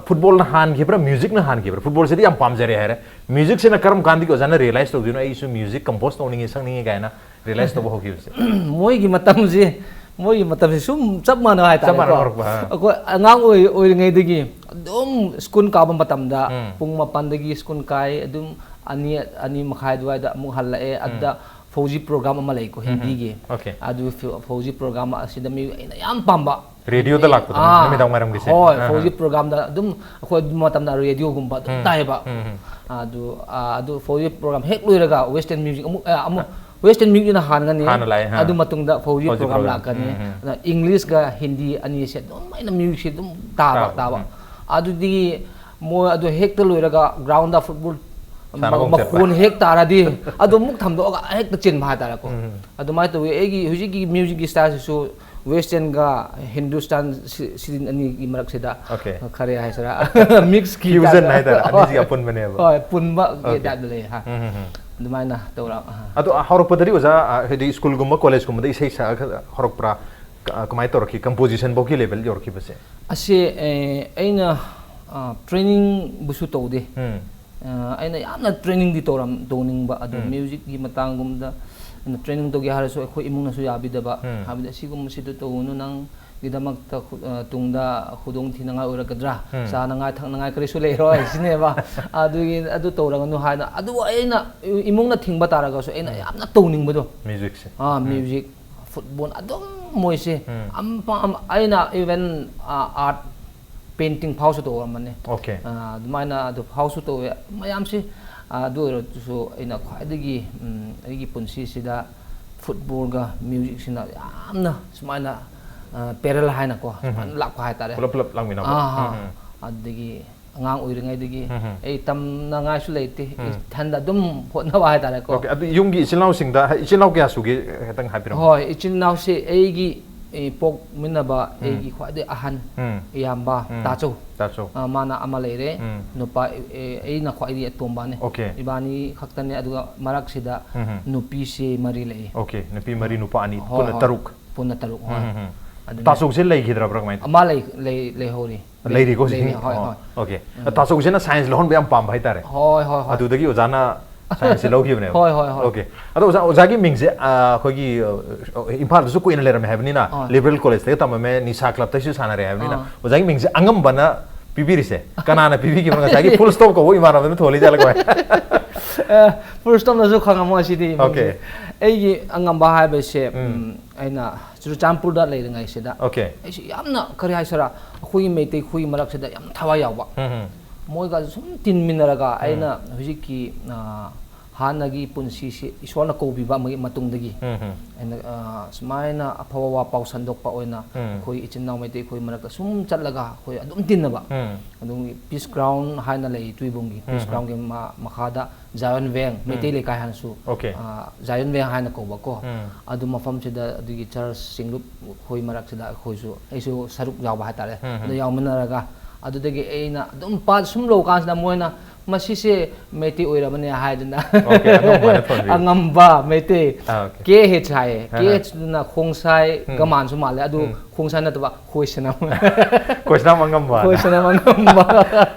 ꯐꯨꯠꯕꯣꯜꯅ ꯍꯥꯟꯈꯤꯕ꯭ꯔꯥ, ꯃ꯭ꯌꯨꯖꯤꯛꯅ ꯍꯥꯟꯈꯤꯕ꯭ꯔꯥ? ꯐꯨꯠꯕꯣꯜꯁꯤꯗꯤ ꯌꯥꯝ ꯄꯥꯝꯖꯔꯦ ꯍꯥꯏꯔꯦ, ꯃ꯭ꯌꯨꯖꯤꯛꯁꯤꯅ ꯀꯔꯝ ꯀꯥꯟꯗꯒꯤ ꯑꯣꯖꯥꯅ ꯔꯤꯌꯦꯂꯥꯏꯁ ꯇꯧꯗꯣꯏꯅꯣ, ꯑꯩꯁꯨ ꯃ꯭ꯌꯨꯖꯤꯛ ꯀꯝꯄꯣꯁ ꯇꯧꯅꯤꯡꯉꯤ, ꯁꯛꯅꯤꯡꯉꯤ ꯀꯥꯏꯅ ꯔꯤꯌꯦꯂꯥꯏꯁ ꯇꯧꯕ ꯍꯧꯈꯤꯕꯁꯦ? ꯃꯣꯏꯒꯤ ꯃꯇꯝꯁꯤ ꯃꯣꯏꯒꯤ ꯃꯇꯝꯁꯤ ꯁꯨꯝ ꯆꯞ ꯃꯥꯟꯅꯕ ꯆꯞ ꯃꯥꯟꯅ ꯍꯥꯏꯇꯥꯔꯦꯀꯣ꯫ ꯍꯧꯔꯛꯄ, ꯑꯥ꯫ ꯑꯩꯈꯣꯏ ꯑꯉꯥꯡ ꯑꯣꯏ- ꯑꯣꯏꯔꯤꯉꯩꯗꯒꯤ ꯑꯗꯨꯝ ꯁ꯭ꯀꯨꯜ ꯀꯥꯕ ꯃꯇꯝꯗ ꯎꯝ꯫ ꯄꯨꯡ ꯃꯥꯄꯟꯗꯒꯤ ꯁ꯭ꯀꯨꯜ ꯀꯥꯏ, ꯑꯗꯨꯝ ꯑꯅꯤ ꯑꯅꯤ ꯃꯈꯥꯏ ꯑꯗꯨꯋꯥꯏꯗ ꯑꯃꯨꯛ ꯍꯜꯂꯛꯑꯦ꯫ ꯑꯗꯨꯗ ꯐꯧꯖꯤ ꯄ꯭ꯔꯣꯒ꯭ꯔꯥꯝ ꯑꯃ ꯂꯩꯀꯣ, ꯍꯤꯟꯗꯤꯒꯤ꯫ Okay. ꯑꯗꯨ ꯐ- ꯐꯧꯖꯤ ꯄ꯭ꯔꯣꯒ꯭ꯔꯥꯝ ꯑꯁꯤꯗ ꯃꯤ ꯑꯩꯅ ꯌꯥꯝ ꯄꯥꯝꯕ꯫ ꯔꯦꯗꯤꯑꯣꯗ ꯂꯥꯛꯄꯗꯣ, ꯑꯥ, ꯅꯨꯃꯤꯗꯥꯡ ꯋꯥꯏꯔꯝꯒꯤꯁꯦ? ꯍꯣꯏ, ꯑꯥ, ꯐꯧꯖꯤ ꯑꯥ꯫ ꯄ꯭ꯔꯣꯒ꯭ꯔꯥꯝꯗ ꯑꯗꯨꯝ ꯑꯩꯈꯣꯏ ꯑꯗꯨ ꯃꯇꯝꯗ ꯔꯦꯗꯤꯑꯣꯒꯨꯝꯕ ꯑꯗꯨꯝ ꯎꯝ, ꯇꯥꯏꯌꯦꯕ꯫ ꯎꯝ, ꯎꯝ꯫ ꯑꯗꯨ ꯑꯥ, ꯑꯗꯨ ꯐꯧꯖꯤ ꯄ꯭ꯔꯣꯒ꯭ꯔꯥꯝ ꯍꯦꯛ ꯂꯣꯏꯔꯒ ꯋꯦꯁꯇꯔꯟ ꯃ꯭ꯌꯨꯖꯤꯛ ꯑꯃꯨꯛ ꯑꯥ, ꯑꯃꯨꯛ ꯋꯦꯁꯇꯔꯟ ꯃ꯭ꯌꯨꯖꯤꯛꯅ ꯍꯥꯟꯒꯅꯤ꯫ ꯍꯥꯟꯅ ꯂꯥꯛꯑꯦ, ꯑꯥ꯫ ꯑꯗꯨ ꯃꯇꯨꯡꯗ ꯐꯧꯖꯤ ꯐꯧꯖꯤ ꯄ꯭ꯔꯣꯒ꯭ꯔꯥꯝ ꯄ꯭ꯔꯣꯒ꯭ꯔꯥꯝ꯫ ꯂꯥꯛꯀꯅꯤ꯫ ꯎꯝ, ꯎꯝ꯫ ꯑꯗ ꯏꯪꯂꯤꯁꯀ ꯍꯤꯟꯗꯤ ꯑꯅꯤꯁꯦ ꯑꯗꯨꯝ ꯑꯩꯅ ꯃ꯭ꯌꯨꯖꯤꯛꯁꯦ ꯑꯗꯨꯝ ꯇꯥꯕ ꯇꯥꯕ, ꯇꯥꯕ꯫ ꯎꯝ꯫ ꯑꯗꯨꯗꯒꯤ ꯃꯣꯏ ꯑꯗꯨ ꯍꯦꯛꯇ ꯂꯣꯏꯔꯒ ꯒ꯭ꯔꯥꯎꯟꯗ ꯐꯨꯠꯕꯣꯜ ꯁꯥꯟꯅꯕ ꯑꯃꯨꯛ ꯆꯠꯄ꯫ ꯃꯈꯣꯟ ꯍꯦꯛ ꯇꯥꯔꯗꯤ ꯑꯗꯨ ꯑꯃꯨꯛ ꯊꯝꯗꯣꯛꯑꯒ ꯍꯦꯛꯇ ꯆꯦꯟꯕ ꯍꯥꯏꯇꯥꯔꯦꯀꯣ꯫ ꯎꯝ꯫ ꯑꯗꯨꯃꯥꯏꯅ ꯇꯧꯋꯤ꯫ ꯑꯩꯒꯤ ꯍꯧꯖꯤꯛꯀꯤ ꯃ꯭ꯌꯨꯖꯤꯛꯀꯤ ꯁ꯭ꯇꯥꯏꯜꯁꯤꯁꯨ ꯋꯦꯁꯇꯔꯟꯒ ꯍꯤꯟꯗꯨꯁꯇꯥꯟ ꯁꯤ- ꯁꯤꯖꯤꯟ ꯑꯅꯤꯒꯤ ꯃꯔꯛꯁꯤꯗ Okay. ꯈꯔ ꯍꯥꯏꯁꯤꯔꯥ ꯃꯤꯛꯁꯀꯤ Fusion ꯇꯥꯏꯞꯇ꯫ ꯍꯥꯏꯇꯥꯔꯦ, ꯑꯅꯤꯁꯤꯒꯤ ꯍꯣꯏ꯫ ꯑꯄꯨꯟꯕꯅꯦꯕ꯫ ꯍꯣꯏ, ꯄꯨꯟꯕꯒꯤ Okay. ꯇꯥꯏꯞꯇ ꯂꯩ ꯍꯥ꯫ ꯎꯝ, ꯎꯝ, ꯎꯝ꯫ ꯑꯗꯨꯃꯥꯏꯅ ꯇꯧꯔ ꯑꯍꯥ꯫ ꯑꯗꯣ ꯍꯧꯔꯛꯄꯗꯗꯤ ꯑꯣꯖꯥ, ꯑ, ꯍꯥꯏꯗꯤ ꯁ꯭ꯀꯨꯜꯒꯨꯝꯕ ꯀꯣꯂꯦꯖꯀꯨꯝꯕꯗ ꯏꯁꯩ ꯁꯛꯑꯒ ꯍꯧꯔꯛꯄ꯭ꯔꯥ? ꯀ- ꯀꯃꯥꯏꯅ ꯇꯧꯔꯛꯈꯤ, ꯀꯝꯄꯣꯖꯤꯁꯟ ꯐꯥꯎꯒꯤ ꯂꯦꯚꯦꯜ ꯌꯧꯔꯛꯈꯤꯕꯁꯦ? ꯑꯁꯤ ꯑꯦ, ꯑꯩꯅ ꯇ꯭ꯔꯦꯅꯤꯡꯕꯨꯁꯨ ꯇꯧꯗꯦ꯫ ꯎꯝ꯫ ꯑ, ꯑꯩꯅ ꯌꯥꯝꯅ ꯇ꯭ꯔꯦꯅꯤꯡꯗꯤ ꯇꯧꯔꯝ ꯇꯧꯅꯤꯡꯕ ꯑꯗꯣ ꯎꯝ꯫ ꯃ꯭ꯌꯨꯖꯤꯛꯀꯤ ꯃꯇꯥꯡꯒꯨꯝꯗ ꯑꯩꯅ ꯇ꯭ꯔꯦꯅꯤꯡ ꯇꯧꯒꯦ ꯍꯥꯏꯔꯁꯨ ꯑꯩꯈꯣꯏ ꯏꯃꯨꯡꯅꯁꯨ ꯌꯥꯕꯤꯗꯕ꯫ ꯎꯝ꯫ ꯍꯥꯏꯕꯗꯤ ꯑꯁꯤꯒꯨꯝꯕꯁꯤꯗ ꯇꯧꯒꯅꯨ, ꯅꯪꯒꯤꯗꯃꯛꯇ ꯈꯨ- ꯑ, ꯇꯨꯡꯗ ꯈꯨꯗꯣꯡ ꯊꯤꯅꯉꯥꯏ ꯑꯣꯏꯔꯛꯀꯗ꯭ꯔꯥ? ꯎꯝ꯫ ꯆꯥꯅꯉꯥꯏ ꯊꯛꯅꯉꯥꯏ ꯀꯔꯤꯁꯨ ꯂꯩꯔꯣꯏ ꯁꯤꯅꯦꯕ꯫ ꯑꯗꯨꯒꯤ ꯑꯗꯨ ꯇꯧꯔꯒꯅꯨ ꯍꯥꯏꯅ ꯑꯗꯨ ꯑꯩꯅ ꯏꯃꯨꯡꯅ ꯊꯤꯡꯕ ꯇꯥꯔꯒꯁꯨ ꯑꯩꯅ ꯌꯥꯝꯅ ꯇꯧꯅꯤꯡꯕꯗꯣ꯫ ꯃ꯭ꯌꯨꯖꯤꯛꯁꯦ꯫ ꯑꯥ, ꯎꯝ꯫ ꯃ꯭ꯌꯨꯖꯤꯛ, ꯐꯨꯠꯕꯣꯜ ꯑꯗꯨꯝ ꯃꯣꯏꯁꯦ ꯎꯝ꯫ ꯑꯝ- ꯑꯝ- ꯑꯩꯅ ꯏꯚꯟ ꯑꯥꯔꯠ ꯄꯦꯟꯇꯤꯡ ꯐꯥꯎꯁꯨ ꯇꯧꯔꯝꯕꯅꯦ꯫ Okay. ꯑꯥ, ꯑꯗꯨꯃꯥꯏꯅ ꯑꯗꯨ ꯐꯥꯎꯁꯨ ꯇꯧꯋꯦ ꯃꯌꯥꯝꯁꯦ꯫ ꯑꯥ, ꯑꯗꯨ ꯑꯣꯏꯔꯁꯨ ꯑꯩꯅ ꯈ꯭ꯋꯥꯏꯗꯒꯤ ꯎꯝ, ꯑꯩꯒꯤ ꯄꯨꯟꯁꯤꯁꯤꯗ ꯐꯨꯠꯕꯣꯜꯒ ꯃ꯭ꯌꯨꯖꯤꯛꯁꯤꯅ ꯌꯥꯝꯅ ꯁꯨꯃꯥꯏꯅ ꯄꯦꯔꯦꯂꯦꯜ ꯍꯥꯏꯅꯀꯣ ꯎꯝ꯫ ꯁꯨꯃꯥꯏꯅ ꯂꯥꯛꯄ ꯍꯥꯏꯇꯥꯔꯦ꯫ ꯄꯨꯂꯞ ꯄꯨꯂꯞ ꯂꯥꯛꯃꯤꯟꯅꯕ꯫ ꯑꯥ, ꯑꯥ꯫ ꯎꯝ, ꯎꯝ꯫ ꯑꯗꯨꯗꯒꯤ ꯑꯉꯥꯡ ꯑꯣꯏꯔꯤꯉꯩꯗꯒꯤ ꯎꯝ, ꯎꯝ꯫ ꯑꯩ ꯇꯝꯅꯉꯥꯏꯁꯨ ꯂꯩꯇꯦ꯫ ꯎꯝ꯫ ꯏꯊꯟꯗ ꯑꯗꯨꯝ ꯍꯣꯠꯅꯕ ꯍꯥꯏꯇꯥꯔꯦꯀꯣ꯫ Okay, ꯑꯗꯨ ꯌꯨꯝꯒꯤ ꯏꯆꯤꯜ ꯏꯅꯥꯎꯁꯤꯡꯗ, ꯍꯥꯏ- ꯏꯆꯤꯜ ꯏꯅꯥꯎ ꯀꯌꯥ ꯁꯨꯒꯦ ꯈꯤꯇꯪ ꯍꯥꯏꯕꯤꯔꯝꯃꯣ꯫ ꯍꯣꯏ, ꯏꯆꯤꯜ ꯏꯅꯥꯎꯁꯦ ꯑꯩꯒꯤ ꯑꯦ, ꯄꯣꯛꯃꯤꯟꯅꯕ ꯎꯝ꯫ ꯑꯩꯒꯤ ꯈ꯭ꯋꯥꯏꯗꯒꯤ ꯑꯍꯟ ꯎꯝ꯫ ꯏꯌꯥꯝꯕ ꯎꯝ꯫ ꯇꯥꯆꯧ꯫ ꯇꯥꯆꯧ꯫ ꯑ, ꯃꯥꯅ ꯑꯃ ꯂꯩꯔꯦ꯫ ꯎꯝ꯫ ꯅꯨꯄꯥ ꯑꯦ, ꯑꯩꯅ ꯈ꯭ꯋꯥꯏꯗꯒꯤ ꯑꯇꯣꯝꯕꯅꯦ꯫ Okay꯫ ꯏꯕꯥꯅꯤ ꯈꯛꯇꯅꯦ, ꯑꯗꯨꯒ ꯃꯔꯛꯁꯤꯗ ꯎꯝ, ꯎꯝ꯫ ꯅꯨꯄꯤꯁꯦ ꯃꯔꯤ ꯂꯩꯌꯦ꯫ Okay, ꯅꯨꯄꯤ ꯃꯔꯤ, ꯅꯨꯄꯥ ꯑꯅꯤ, ꯍꯣꯏ, ꯄꯨꯟꯅ ꯍꯣꯏ꯫ ꯇꯔꯨꯛ꯫ ꯄꯨꯟꯅ ꯇꯔꯨꯛ, ꯍꯣꯏ꯫ ꯎꯝ, ꯎꯝ, ꯎꯝ꯫ ꯑꯗꯨꯅ ꯇꯥꯆꯧꯁꯦ ꯂꯩꯈꯤꯗ꯭ꯔꯕ꯭ꯔꯥ ꯀꯃꯥꯏꯅ? ꯃꯥ ꯂꯩ ꯂꯩ ꯂꯩꯍꯧꯔꯤ꯫ ꯂꯩꯔꯤꯀꯣ ꯍꯧꯖꯤꯛ? ꯂꯩꯔꯤ, ꯍꯣꯏ, ꯑꯣ, ꯍꯣꯏ꯫ Okay. ꯎꯝ꯫ ꯇꯥꯆꯧꯁꯤꯅ science ꯂꯧꯍꯟꯕ ꯌꯥꯝ ꯄꯥꯝꯕ ꯍꯥꯏꯇꯥꯔꯦ꯫ ꯍꯣꯏ, ꯍꯣꯏ, ꯍꯣꯏ꯫ ꯑꯗꯨꯗꯒꯤ ꯑꯣꯖꯥꯅ science ꯁꯦ ꯂꯧꯈꯤꯕꯅꯦꯕ꯫ ꯍꯣꯏ, ꯍꯣꯏ, ꯍꯣꯏ꯫ Okay. ꯑꯗꯣ ꯑꯣꯖꯥ, ꯑꯣꯖꯥꯒꯤ ꯃꯤꯡꯁꯦ, ꯑ, ꯑꯩꯈꯣꯏꯒꯤ, ꯑ, ꯏꯝꯐꯥꯜꯗꯁꯨ ꯀꯨꯏꯅ ꯂꯩꯔꯝꯃꯦ ꯍꯥꯏꯕꯅꯤꯅ, ꯍꯣꯏ꯫ Liberal College ꯇꯒ ꯇꯝꯃꯝꯃꯦ, ꯅꯤꯁꯥ club ꯇꯩꯁꯨ ꯁꯥꯟꯅꯔꯦ ꯍꯥꯏꯕꯅꯤꯅ, ꯑꯥ꯫ ꯑꯣꯖꯥꯒꯤ ꯃꯤꯡꯁꯦ ꯑꯉꯝꯕꯅ ꯄꯤꯕꯤꯔꯤꯁꯦ ꯀꯅꯥꯅ ꯄꯤꯕꯤꯈꯤꯕꯅꯣ? ꯉꯁꯥꯏꯒꯤ full stop ꯀꯧꯕ ꯏꯃꯥꯟꯅꯕꯗꯨꯅ ꯊꯣꯜꯂꯤ ꯖꯥꯠꯂ ꯀꯃꯥꯏ? ꯑ, full stop ꯅꯁꯨ ꯈꯪꯉꯝꯃꯣ ꯁꯤꯗꯤ ꯃꯤꯡꯁꯦ꯫ Okay. ꯑꯩꯒꯤ ꯑꯉꯝꯕ ꯍꯥꯏꯕꯁꯦ, ꯎꯝ꯫ ꯎꯝ, ꯑꯩꯅ ꯆꯨꯔꯆꯥꯟꯄꯨꯔꯗ ꯂꯩꯔꯤꯉꯩꯁꯤꯗ, Okay. ꯑꯩꯁꯤ ꯌꯥꯝꯅ, ꯀꯔꯤ ꯍꯥꯏꯁꯤꯔꯥ, ꯑꯩꯈꯣꯏꯒꯤ ꯃꯩꯇꯩ ꯈꯨꯏ ꯃꯔꯛꯁꯤꯗ ꯌꯥꯝ ꯊꯋꯥꯏ ꯌꯥꯎꯕ꯫ ꯎꯝ, ꯎꯝ꯫ ꯃꯣꯏꯒ ꯁꯨꯝ ꯇꯤꯟꯃꯤꯟꯅꯔꯒ ꯎꯝ꯫ ꯑꯩꯅ ꯍꯧꯖꯤꯛꯀꯤ, ꯑ, ꯍꯥꯟꯅꯒꯤ ꯄꯨꯟꯁꯤꯁꯤ ꯏꯁꯣꯔꯅ ꯀꯧꯕꯤꯕ ꯑꯃꯒꯤ ꯃꯇꯨꯡꯗꯒꯤ ꯎꯝ, ꯎꯝ꯫ ꯑꯩꯅ, ꯑ, ꯁꯨꯃꯥꯏꯅ ꯑꯐꯕ ꯋꯥ ꯄꯥꯎ ꯁꯟꯗꯣꯛꯄ ꯑꯣꯏꯅ ꯎꯝ꯫ ꯑꯩꯈꯣꯏ ꯏꯆꯤꯟ ꯏꯅꯥꯎ ꯃꯩꯇꯩ ꯈꯨꯏ ꯃꯔꯛꯇ ꯁꯨꯝ ꯆꯠꯂꯒ ꯑꯩꯈꯣꯏ ꯑꯗꯨꯝ ꯇꯤꯟꯅꯕ꯫ ꯎꯝ꯫ ꯑꯗꯨꯝ Peace Ground ꯍꯥꯏꯅ ꯂꯩ ꯇꯨꯏꯕꯨꯡꯒꯤ꯫ ꯎꯝ, Peace ꯎꯝ꯫ Ground ꯒꯤ ꯃ-, ꯃꯈꯥꯗ ꯖꯥꯌꯣꯟ ꯋꯦꯡ, ꯎꯝ꯫ ꯃꯩꯇꯩ ꯂꯩꯀꯥꯏ ꯍꯥꯏꯅꯁꯨ, Okay꯫ ꯑ, ꯖꯥꯌꯣꯟ ꯋꯦꯡ ꯍꯥꯏꯅ ꯀꯧꯕꯀꯣ꯫ ꯎꯝ꯫ ꯑꯗꯨ ꯃꯐꯝꯁꯤꯗ ꯑꯗꯨꯒꯤ church ꯁꯤꯡꯂꯨꯞ ꯈꯣꯏ ꯃꯔꯛꯁꯤꯗ ꯑꯩꯈꯣꯏꯁꯨ, ꯑꯩꯁꯨ ꯁꯔꯨꯛ ꯌꯥꯎꯕ ꯍꯥꯏꯇꯥꯔꯦ꯫ ꯎꯝ, ꯎꯝ꯫ ꯑꯗꯨ ꯌꯥꯎꯃꯤꯟꯅꯔꯒ ꯑꯗꯨꯗꯒꯤ ꯑꯩꯅ ꯑꯗꯨꯝ ꯄꯥ-, ꯁꯨꯝ ꯂꯧ ꯀꯥꯟꯁꯤꯗ ꯃꯣꯏꯅ ꯃꯁꯤꯁꯦ ꯃꯩꯇꯩ ꯑꯣꯏꯔꯕꯅꯦ ꯍꯥꯏꯗꯅ Okay, ꯑꯉꯝꯕ ꯍꯥꯏꯅ ꯊꯣꯟꯕꯤꯌꯨ꯫ ꯑꯉꯝꯕ ꯃꯩꯇꯩ꯫ ꯑꯥ, okay꯫ K H ꯍꯥꯏꯌꯦ꯫ ꯑꯥ, K H ꯗꯨꯅ ꯈꯣꯡꯁꯥꯏ ꯎꯝ꯫ ꯒꯃꯥꯟꯁꯨ ꯃꯥꯜꯂꯦ꯫ ꯑꯗꯨ ꯎꯝ꯫ ꯈꯣꯡꯁꯥꯏ ꯅꯠꯇꯕ ꯈꯣꯏꯁꯅꯝ꯫ ꯈꯣꯏꯁꯅꯝ ꯑꯉꯝꯕ꯫ ꯈꯣꯏꯁꯅꯝ ꯑꯉꯝꯕ꯫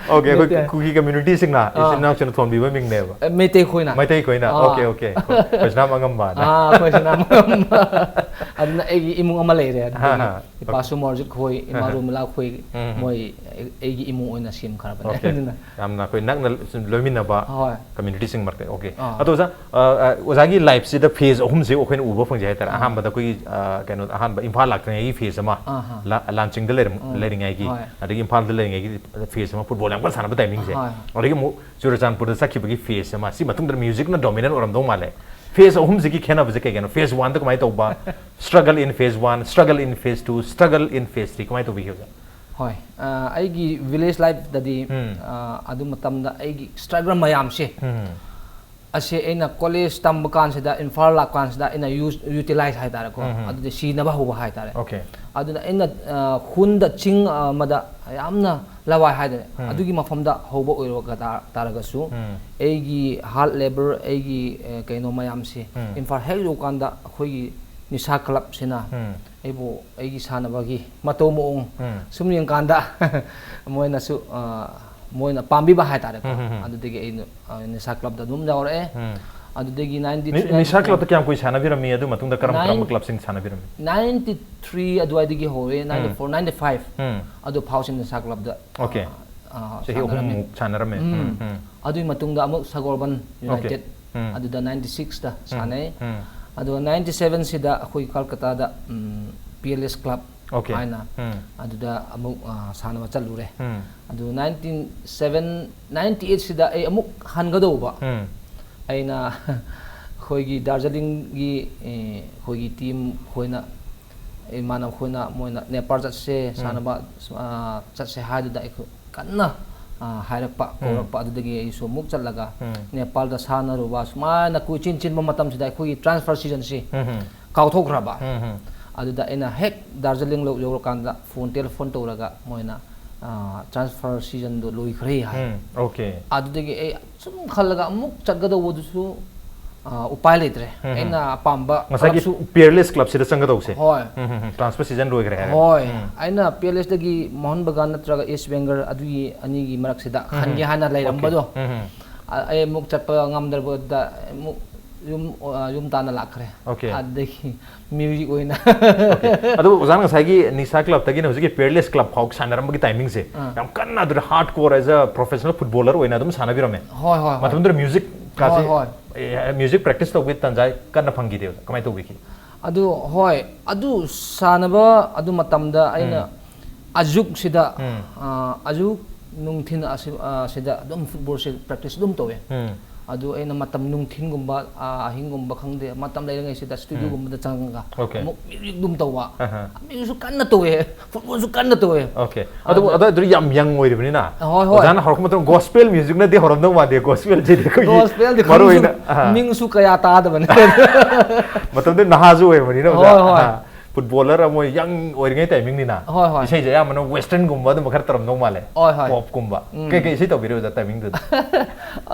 Okay, ꯑꯩꯈꯣꯏ ꯃꯩꯇꯩ꯫ ꯀꯨꯀꯤ community ꯁꯤꯡꯅ ꯑꯥ꯫ ꯏꯆꯤꯟ ꯏꯅꯥꯎꯁꯤꯡꯅ ꯊꯣꯟꯕꯤꯕ ꯃꯤꯡꯅꯦꯕ꯫ ꯑꯦ, ꯃꯩꯇꯩ ꯈꯣꯏꯅ꯫ ꯃꯩꯇꯩ ꯈꯣꯏꯅ꯫ ꯑꯥ꯫ Okay, okay꯫ ꯈꯣꯏꯁꯅꯝ ꯑꯉꯝꯕ ꯍꯥꯏꯅ꯫ ꯑꯥ, ꯈꯣꯏꯁꯅꯝ ꯑꯉꯝꯕ꯫ ꯑꯗꯨꯅ ꯑꯩꯒꯤ ꯏꯃꯨꯡ ꯑꯃ ꯂꯩꯔꯦ꯫ ꯑꯗꯨꯗꯒꯤ ꯍꯥ, ꯍꯥ꯫ ꯏꯄꯥꯁꯨ ꯃꯣꯔꯖꯤꯠ ꯈꯣꯏ, ꯏꯃꯥ ꯍꯥ, ꯍꯥ꯫ ꯔꯣꯃꯤꯂꯥ ꯈꯣꯏ, ꯎꯝ, ꯎꯝ꯫ ꯃꯣꯏ ꯑꯩ-, ꯑꯩꯒꯤ ꯏꯃꯨꯡ ꯑꯣꯏꯅ ꯁꯦꯝꯈ꯭ꯔꯕꯅꯦ꯫ Okay꯫ ꯑꯗꯨꯅ ꯌꯥꯝꯅ ꯑꯩꯈꯣꯏ ꯅꯛꯅ ꯁꯨꯝ ꯂꯣꯏꯃꯤꯟꯅꯕ ꯍꯣꯏ꯫ Community ꯁꯤꯡ ꯃꯔꯛꯇ꯫ Okay꯫ ꯑꯥ꯫ ꯑꯗꯣ ꯑꯣꯖꯥ, ꯑ, ꯑ, ꯑꯣꯖꯥꯒꯤ life ꯁꯤꯗ phase ꯑꯍꯨꯝꯁꯦ ꯑꯩꯈꯣꯏꯅ ꯎꯕ ꯐꯪꯖꯩ ꯍꯥꯏꯇꯥꯔꯦ꯫ ꯑꯥ꯫ ꯑꯍꯥꯟꯕꯗ ꯑꯩꯈꯣꯏꯒꯤ, ꯑ, ꯀꯩꯅꯣ, ꯑꯍꯥꯟꯕ ꯏꯝꯐꯥꯜ ꯂꯥꯛꯇ꯭ꯔꯤꯉꯩꯒꯤ phase ꯑꯃ, ꯑꯥ, ꯍꯥ꯫ ꯂꯥ-, ꯂꯥꯟꯆꯤꯡꯗ ꯂꯩꯔꯝ-, ꯎꯝ꯫ ꯂꯩꯔꯤꯉꯩꯒꯤ, ꯍꯣꯏ꯫ ꯑꯗꯒꯤ ꯏꯝꯐꯥꯜꯗ ꯂꯩꯔꯤꯉꯩꯒꯤ phase ꯑꯃ, football ꯌꯥꯝ ꯀꯟꯅ ꯁꯥꯟꯅꯕ timing ꯁꯦ꯫ ꯍꯣꯏ꯫ ꯑꯗꯒꯤ ꯑꯃꯨꯛ ꯆꯨꯔꯆꯥꯟꯄꯨꯔꯗ ꯆꯠꯈꯤꯕꯒꯤ phase ꯑꯃ, ꯁꯤ ꯃꯇꯨꯡꯗ music ꯅ dominant ꯑꯣꯏꯔꯝꯗꯧ ꯃꯥꯜꯂꯦ꯫ Phase ꯑꯍꯨꯝꯁꯤꯒꯤ ꯈꯦꯠꯅꯕꯁꯦ ꯀꯩ ꯀꯩꯅꯣ? Phase one ꯗ ꯀꯃꯥꯏꯅ ꯇꯧꯕ? Struggle in phase one, struggle in phase two, struggle in phase three, ꯀꯃꯥꯏꯅ ꯇꯧꯕꯤꯈꯤ ꯑꯣꯖꯥ? ꯍꯣꯏ, ꯑ, ꯑꯩꯒꯤ village life ꯇꯗꯤ, ꯎꯝ꯫ ꯑ, ꯑꯗꯨ ꯃꯇꯝꯗ ꯑꯩꯒꯤ struggle ꯃꯌꯥꯝꯁꯦ, ꯎꯝ꯫ ꯑꯁꯦ ꯑꯩꯅ college ꯇꯝꯕ ꯀꯥꯟꯁꯤꯗ, ꯏꯝꯐꯥꯜ ꯂꯥꯛꯄ ꯀꯥꯟꯁꯤꯗ ꯑꯩꯅ use, utilize ꯍꯥꯏꯇꯥꯔꯦꯀꯣ, ꯎꯝ, ꯎꯝ꯫ ꯑꯗꯨꯗꯤ ꯁꯤꯖꯤꯟꯅꯕ ꯍꯧꯕ ꯍꯥꯏꯇꯥꯔꯦ꯫ Okay꯫ ꯑꯗꯨꯅ ꯑꯩꯅ, ꯑ, ꯈꯨꯟꯗ, ꯆꯤꯡ ꯑꯃꯗ ꯌꯥꯝꯅ ꯂꯋꯥꯏ ꯍꯥꯏꯗꯅ, ꯎꯝ꯫ ꯑꯗꯨꯒꯤ ꯃꯐꯝꯗ ꯍꯧꯕ ꯑꯣꯏꯔꯒ ꯇꯥ-, ꯇꯥꯔꯒꯁꯨ, ꯎꯝ꯫ ꯑꯩꯒꯤ hard labour, ꯑꯩꯒꯤ, ꯑ, ꯀꯩꯅꯣ ꯃꯌꯥꯝꯁꯦ, ꯎꯝ꯫ ꯏꯝꯐꯥꯜ ꯍꯦꯛ ꯌꯧꯀꯥꯟꯗ ꯑꯩꯈꯣꯏꯒꯤ ꯅꯤꯁꯥ ꯀ꯭ꯂꯕꯁꯤꯅ ꯎꯝ ꯑꯩꯕꯨ ꯑꯩꯒꯤ ꯁꯥꯟꯅꯕꯒꯤ ꯃꯇꯧ ꯃꯑꯣꯡ ꯎꯝ ꯁꯨꯝ ꯌꯦꯡꯀꯥꯟꯗ ꯃꯣꯏꯅꯁꯨ ꯑ, ꯃꯣꯏꯅ ꯄꯥꯝꯕꯤꯕ ꯍꯥꯏꯇꯥꯔꯦꯀꯣ꯫ ꯎꯝ, ꯎꯝ, ꯎꯝ꯫ ꯑꯗꯨꯗꯒꯤ ꯑꯩꯅ ꯑ, ꯅꯤꯁꯥ ꯀ꯭ꯂꯕꯇ ꯑꯗꯨꯝ ꯌꯥꯎꯔꯛꯑꯦ꯫ ꯎꯝ ꯑꯗꯨꯗꯒꯤ ꯅꯤ- ꯅꯥꯏꯟꯇꯤ ꯊ꯭ꯔꯤ ꯅꯤꯁꯥ ꯀ꯭ꯂꯕꯇ ꯀꯌꯥꯝ ꯀꯨꯏ ꯁꯥꯟꯅꯕꯤꯔꯝꯃꯤ? ꯑꯗꯨ ꯃꯇꯨꯡꯗ ꯀꯔꯝ ꯀꯔꯝꯕ Nine- ꯀ꯭ꯂꯕꯁꯤꯡ ꯁꯥꯟꯅꯕꯤꯔꯝꯃꯤ? ꯅꯥꯏꯟꯇꯤ ꯊ꯭ꯔꯤ ꯑꯗꯨꯋꯥꯏꯗꯒꯤ ꯍꯧꯔꯦ, ꯅꯥꯏꯟꯇꯤ ꯐꯣꯔ ꯅꯥꯏꯟꯇꯤ ꯐꯥꯏꯚ ꯎꯝ ꯑꯗꯨ ꯐꯥꯎꯁꯤ ꯅꯤꯁꯥ ꯀ꯭ꯂꯕꯇ Okay. ꯑ, ꯆꯍꯤ ꯁꯥꯟꯅꯔꯝꯃꯤ꯫ ꯑꯍꯨꯝꯃꯨꯛ ꯁꯥꯟꯅꯔꯝꯃꯦ꯫ ꯎꯝ꯫ ꯎꯝ, ꯎꯝ. ꯑꯗꯨꯒꯤ ꯃꯇꯨꯡꯗ ꯑꯃꯨꯛ ꯁꯒꯣꯜꯕꯟ Okay. ꯌꯨꯅꯥꯏꯇꯦꯠ ꯎꯝ. ꯑꯗꯨꯗ ꯅꯥꯏꯟꯇꯤ ꯁꯤꯛꯁꯇ ꯎꯝ. ꯁꯥꯟꯅꯩ꯫ ꯎꯝ. ꯑꯗꯨꯒ ꯅꯥꯏꯟꯇꯤ ꯁꯚꯦꯟꯁꯤꯗ ꯑꯩꯈꯣꯏ ꯀꯜꯀꯇꯥꯗ ꯄꯤ ꯑꯦꯜ ꯑꯦꯁ ꯀ꯭ꯂꯕ Okay. ꯍꯥꯏꯅ ꯎꯝ. ꯑꯗꯨꯗ ꯑꯃꯨꯛ ꯑ, ꯁꯥꯟꯅꯕ ꯆꯠꯂꯨꯔꯦ꯫ ꯎꯝ. ꯑꯗꯨ ꯅꯥꯏꯟꯇꯤꯟ ꯁꯚꯦꯟ ꯅꯥꯏꯟꯇꯤ ꯑꯩꯠꯁꯤꯗ ꯑꯩ ꯑꯃꯨꯛ ꯍꯟꯒꯗꯧꯕ꯫ ꯎꯝ. ꯑꯩꯅ ꯑꯩꯈꯣꯏꯒꯤ ꯗꯥꯔꯖꯤꯂꯤꯡꯒꯤ ꯑꯦ, ꯑꯩꯈꯣꯏꯒꯤ ꯇꯤꯝ ꯈꯣꯏꯅ, ꯏꯃꯥꯟꯅꯕ ꯈꯣꯏꯅ, ꯃꯣꯏꯅ ꯅꯦꯄꯥꯜ ꯆꯠꯁꯦ, ꯁꯥꯟꯅꯕ ꯑ, ꯆꯠꯁꯦ ꯍꯥꯏꯗꯨꯗ ꯑꯩꯈꯣꯏ ꯀꯟꯅ ꯑ, ꯍꯥꯏꯔꯛꯄ, ꯀꯧꯔꯛꯄ꯫ ꯑꯗꯨꯗꯒꯤ ꯑꯩꯁꯨ ꯑꯃꯨꯛ ꯆꯠꯂꯒ ꯎꯝ. ꯅꯦꯄꯥꯜꯗ ꯁꯥꯟꯅꯔꯨꯕ, ꯁꯨꯃꯥꯏꯅ ꯀꯣꯏꯆꯦꯟ ꯆꯦꯟꯕ ꯃꯇꯝꯁꯤꯗ ꯑꯩꯈꯣꯏꯒꯤ ꯇ꯭ꯔꯥꯟꯁꯐꯔ ꯁꯤꯖꯟꯁꯤ ꯎꯝ, ꯎꯝ. ꯀꯥꯎꯊꯣꯛꯈ꯭ꯔꯕ꯫ ꯎꯝ, ꯎꯝ. ꯑꯗꯨꯗ ꯑꯩꯅ ꯍꯦꯛ ꯗꯥꯔꯖꯤꯂꯤꯡ ꯂꯧ- ꯌꯧꯔꯀꯥꯟꯗ ꯐꯣꯟ, ꯇꯦꯂꯤꯐꯣꯟ ꯇꯧꯔꯒ ꯃꯣꯏꯅ ꯇ꯭ꯔꯥꯟꯁꯐꯔ ꯁꯤꯖꯟꯗꯣ ꯂꯣꯏꯈ꯭ꯔꯦ ꯍꯥꯏ꯫ ꯎꯝ. Okay. ꯑꯗꯨꯗꯒꯤ ꯑꯩ ꯁꯨꯝ ꯈꯜꯂꯒ ꯑꯃꯨꯛ ꯆꯠꯀꯗꯧꯕꯗꯨꯁꯨ ꯑ, ꯎꯄꯥꯏ ꯂꯩꯇ꯭ꯔꯦ꯫ ꯎꯝ, ꯎꯝ. ꯑꯩꯅ ꯑꯄꯥꯝꯕ ꯉꯁꯥꯏꯒꯤ ꯀ꯭ꯂꯕꯁꯨ ꯄꯤ ꯑꯦꯜ ꯑꯦꯁ ꯀ꯭ꯂꯕꯁꯤꯗ ꯆꯪꯒꯗꯧꯁꯦ? ꯍꯣꯏ꯫ ꯎꯝ, ꯎꯝ, ꯎꯝ. ꯇ꯭ꯔꯥꯟꯁꯐꯔ ꯁꯤꯖꯟ ꯂꯣꯏꯈ꯭ꯔꯦ ꯍꯥꯏꯔꯦ? ꯍꯣꯏ꯫ ꯎꯝ. ꯑꯩꯅ ꯄꯤ ꯑꯦꯜ ꯑꯦꯁꯇꯒꯤ ꯃꯣꯍꯟ ꯕꯒꯥꯟ ꯅꯠꯇ꯭ꯔꯒ ꯏꯁ ꯕꯦꯡꯒꯜ, ꯑꯗꯨꯒꯤ ꯑꯅꯤꯒꯤ ꯃꯔꯛꯁꯤꯗ ꯎꯝ. ꯈꯟꯒꯦ ꯍꯥꯏꯅ ꯂꯩꯔꯝꯕꯗꯣ, Okay. ꯎꯝ, ꯎꯝ. ꯑ, ꯑꯩ ꯑꯃꯨꯛ ꯆꯠꯄ ꯉꯝꯗ꯭ꯔꯕꯗ ꯑꯃꯨꯛ ꯌꯨꯝ, ꯑ, ꯌꯨꯝ ꯇꯥꯟꯅ ꯂꯥꯛꯈ꯭ꯔꯦ꯫ Okay. ꯑꯗꯒꯤ ꯃ꯭ꯌꯨꯖꯤꯛ ꯑꯣꯏꯅ Okay. ꯑꯗꯨ ꯑꯣꯖꯥꯅ ꯉꯁꯥꯏꯒꯤ ꯅꯤꯁꯥ ꯀ꯭ꯂꯕꯇꯒꯤꯅ ꯍꯧꯖꯤꯛꯀꯤ ꯄꯤ ꯑꯦꯜ ꯑꯦꯁ ꯀ꯭ꯂꯕ ꯐꯥꯎ ꯁꯥꯟꯅꯔꯝꯕꯒꯤ ꯇꯥꯏꯃꯤꯡꯁꯦ ꯑꯥ. ꯌꯥꯝ ꯀꯟꯅ ꯑꯗꯨꯗ ꯍꯥꯔꯗ ꯀꯣꯔ ꯑꯦꯖ ꯑ ꯄ꯭ꯔꯣꯐꯦꯁꯅꯦꯜ ꯐꯨꯠꯕꯣꯂꯔ ꯑꯣꯏꯅ ꯑꯗꯨꯝ ꯁꯥꯟꯅꯕꯤꯔꯝꯃꯦ? ꯍꯣꯏ, ꯍꯣꯏ, ꯍꯣꯏ꯫ ꯃꯇꯝꯗꯨꯗ ꯃ꯭ꯌꯨꯖꯤꯛ ꯀꯥꯁꯦ ꯍꯣꯏ, ꯍꯣꯏ. ꯑꯦ, ꯃ꯭ꯌꯨꯖꯤꯛ ꯄ꯭ꯔꯦꯛꯇꯤꯁ ꯇꯧꯕꯒꯤ ꯇꯥꯟꯖꯥ ꯀꯟꯅ ꯐꯪꯈꯤꯗꯦꯕ? ꯀꯃꯥꯏꯅ ꯇꯧꯕꯤꯈꯤ? ꯑꯗꯨ, ꯍꯣꯏ, ꯑꯗꯨ ꯁꯥꯟꯅꯕ ꯑꯗꯨ ꯃꯇꯝꯗ ꯑꯩꯅ ꯎꯝ. ꯑꯌꯨꯛꯁꯤꯗ, ꯎꯝ. ꯑ, ꯑꯌꯨꯛ ꯅꯨꯡꯊꯤꯜ ꯑꯁꯤ, ꯑ, ꯁꯤꯗ ꯑꯗꯨꯝ ꯐꯨꯠꯕꯣꯜꯁꯦ ꯄ꯭ꯔꯦꯛꯇꯤꯁ ꯑꯗꯨꯝ ꯇꯧꯋꯦ꯫ ꯎꯝ. ꯑꯗꯨ ꯑꯩꯅ ꯃꯇꯝ ꯅꯨꯡꯊꯤꯜꯒꯨꯝꯕ, ꯑ, ꯑꯍꯤꯡꯒꯨꯝꯕ ꯈꯪꯗꯦ, ꯃꯇꯝ ꯂꯩꯔꯤꯉꯩꯁꯤꯗ ꯁ꯭ꯇꯨꯗꯤꯑꯣꯒꯨꯝꯕꯗ ꯆꯪꯉꯒ Okay. ꯑꯃꯨꯛ ꯃ꯭ꯌꯨꯖꯤꯛ ꯑꯗꯨꯝ ꯇꯧꯕ꯫ ꯑꯍꯥ. ꯃ꯭ꯌꯨꯖꯤꯛꯁꯨ ꯀꯟꯅ ꯇꯧꯋꯦ, ꯐꯨꯠꯕꯣꯜꯁꯨ ꯀꯟꯅ ꯇꯧꯋꯦ꯫ Okay. ꯑꯗꯨ, ꯑꯗꯨ- ꯑꯗꯨ, ꯑꯗꯨ ꯌꯥꯝ ꯌꯪ ꯑꯣꯏꯔꯤꯕꯅꯤꯅ, ꯍꯣꯏ, ꯍꯣꯏ. ꯑꯣꯖꯥꯅ ꯍꯧꯔꯛꯄ ꯃꯇꯝꯗ ꯒꯣꯁꯄꯦꯜ ꯃ꯭ꯌꯨꯖꯤꯛꯅꯗꯤ ꯍꯧꯔꯝꯗꯧ ꯃꯥꯟꯗꯦ꯫ ꯒꯣꯁꯄꯦꯜꯁꯤꯗꯤ ꯑꯩꯈꯣꯏꯒꯤ ꯒꯣꯁꯄꯦꯜꯗꯤ ꯃꯔꯨ ꯈꯪꯁꯨ ꯑꯣꯏꯅ, ꯑꯍꯥ. ꯃꯤꯡꯁꯨ ꯀꯌꯥ ꯇꯥꯗꯕꯅꯦ꯫ ꯃꯇꯝꯗꯨꯗ ꯅꯍꯥꯁꯨ ꯑꯣꯏꯕꯅꯤꯅ, ꯑꯣꯖꯥ꯫ ꯍꯣꯏ, ꯍꯣꯏ. ꯑꯍꯥ. ꯐꯨꯠꯕꯣꯂꯔ ꯑꯃ ꯌꯪ ꯑꯣꯏꯔꯤꯉꯩ ꯇꯥꯏꯃꯤꯡꯅꯤꯅ꯫ ꯍꯣꯏ, ꯍꯣꯏ. ꯏꯁꯩꯁꯦ ꯑꯌꯥꯝꯕꯅ ꯋꯦꯁꯇꯔꯟꯒꯨꯝꯕ ꯑꯗꯨꯝꯕ ꯈꯔ ꯇꯧꯔꯝꯗꯧ ꯃꯥꯜꯂꯦ꯫ ꯍꯣꯏ, ꯍꯣꯏ. ꯄꯣꯞꯀꯨꯝꯕ꯫ ꯎꯝ. ꯀꯩꯀꯩ ꯏꯁꯩ ꯇꯧꯕꯤꯔꯦ ꯑꯣꯖꯥ ꯇꯥꯏꯃꯤꯡꯗꯨꯗ?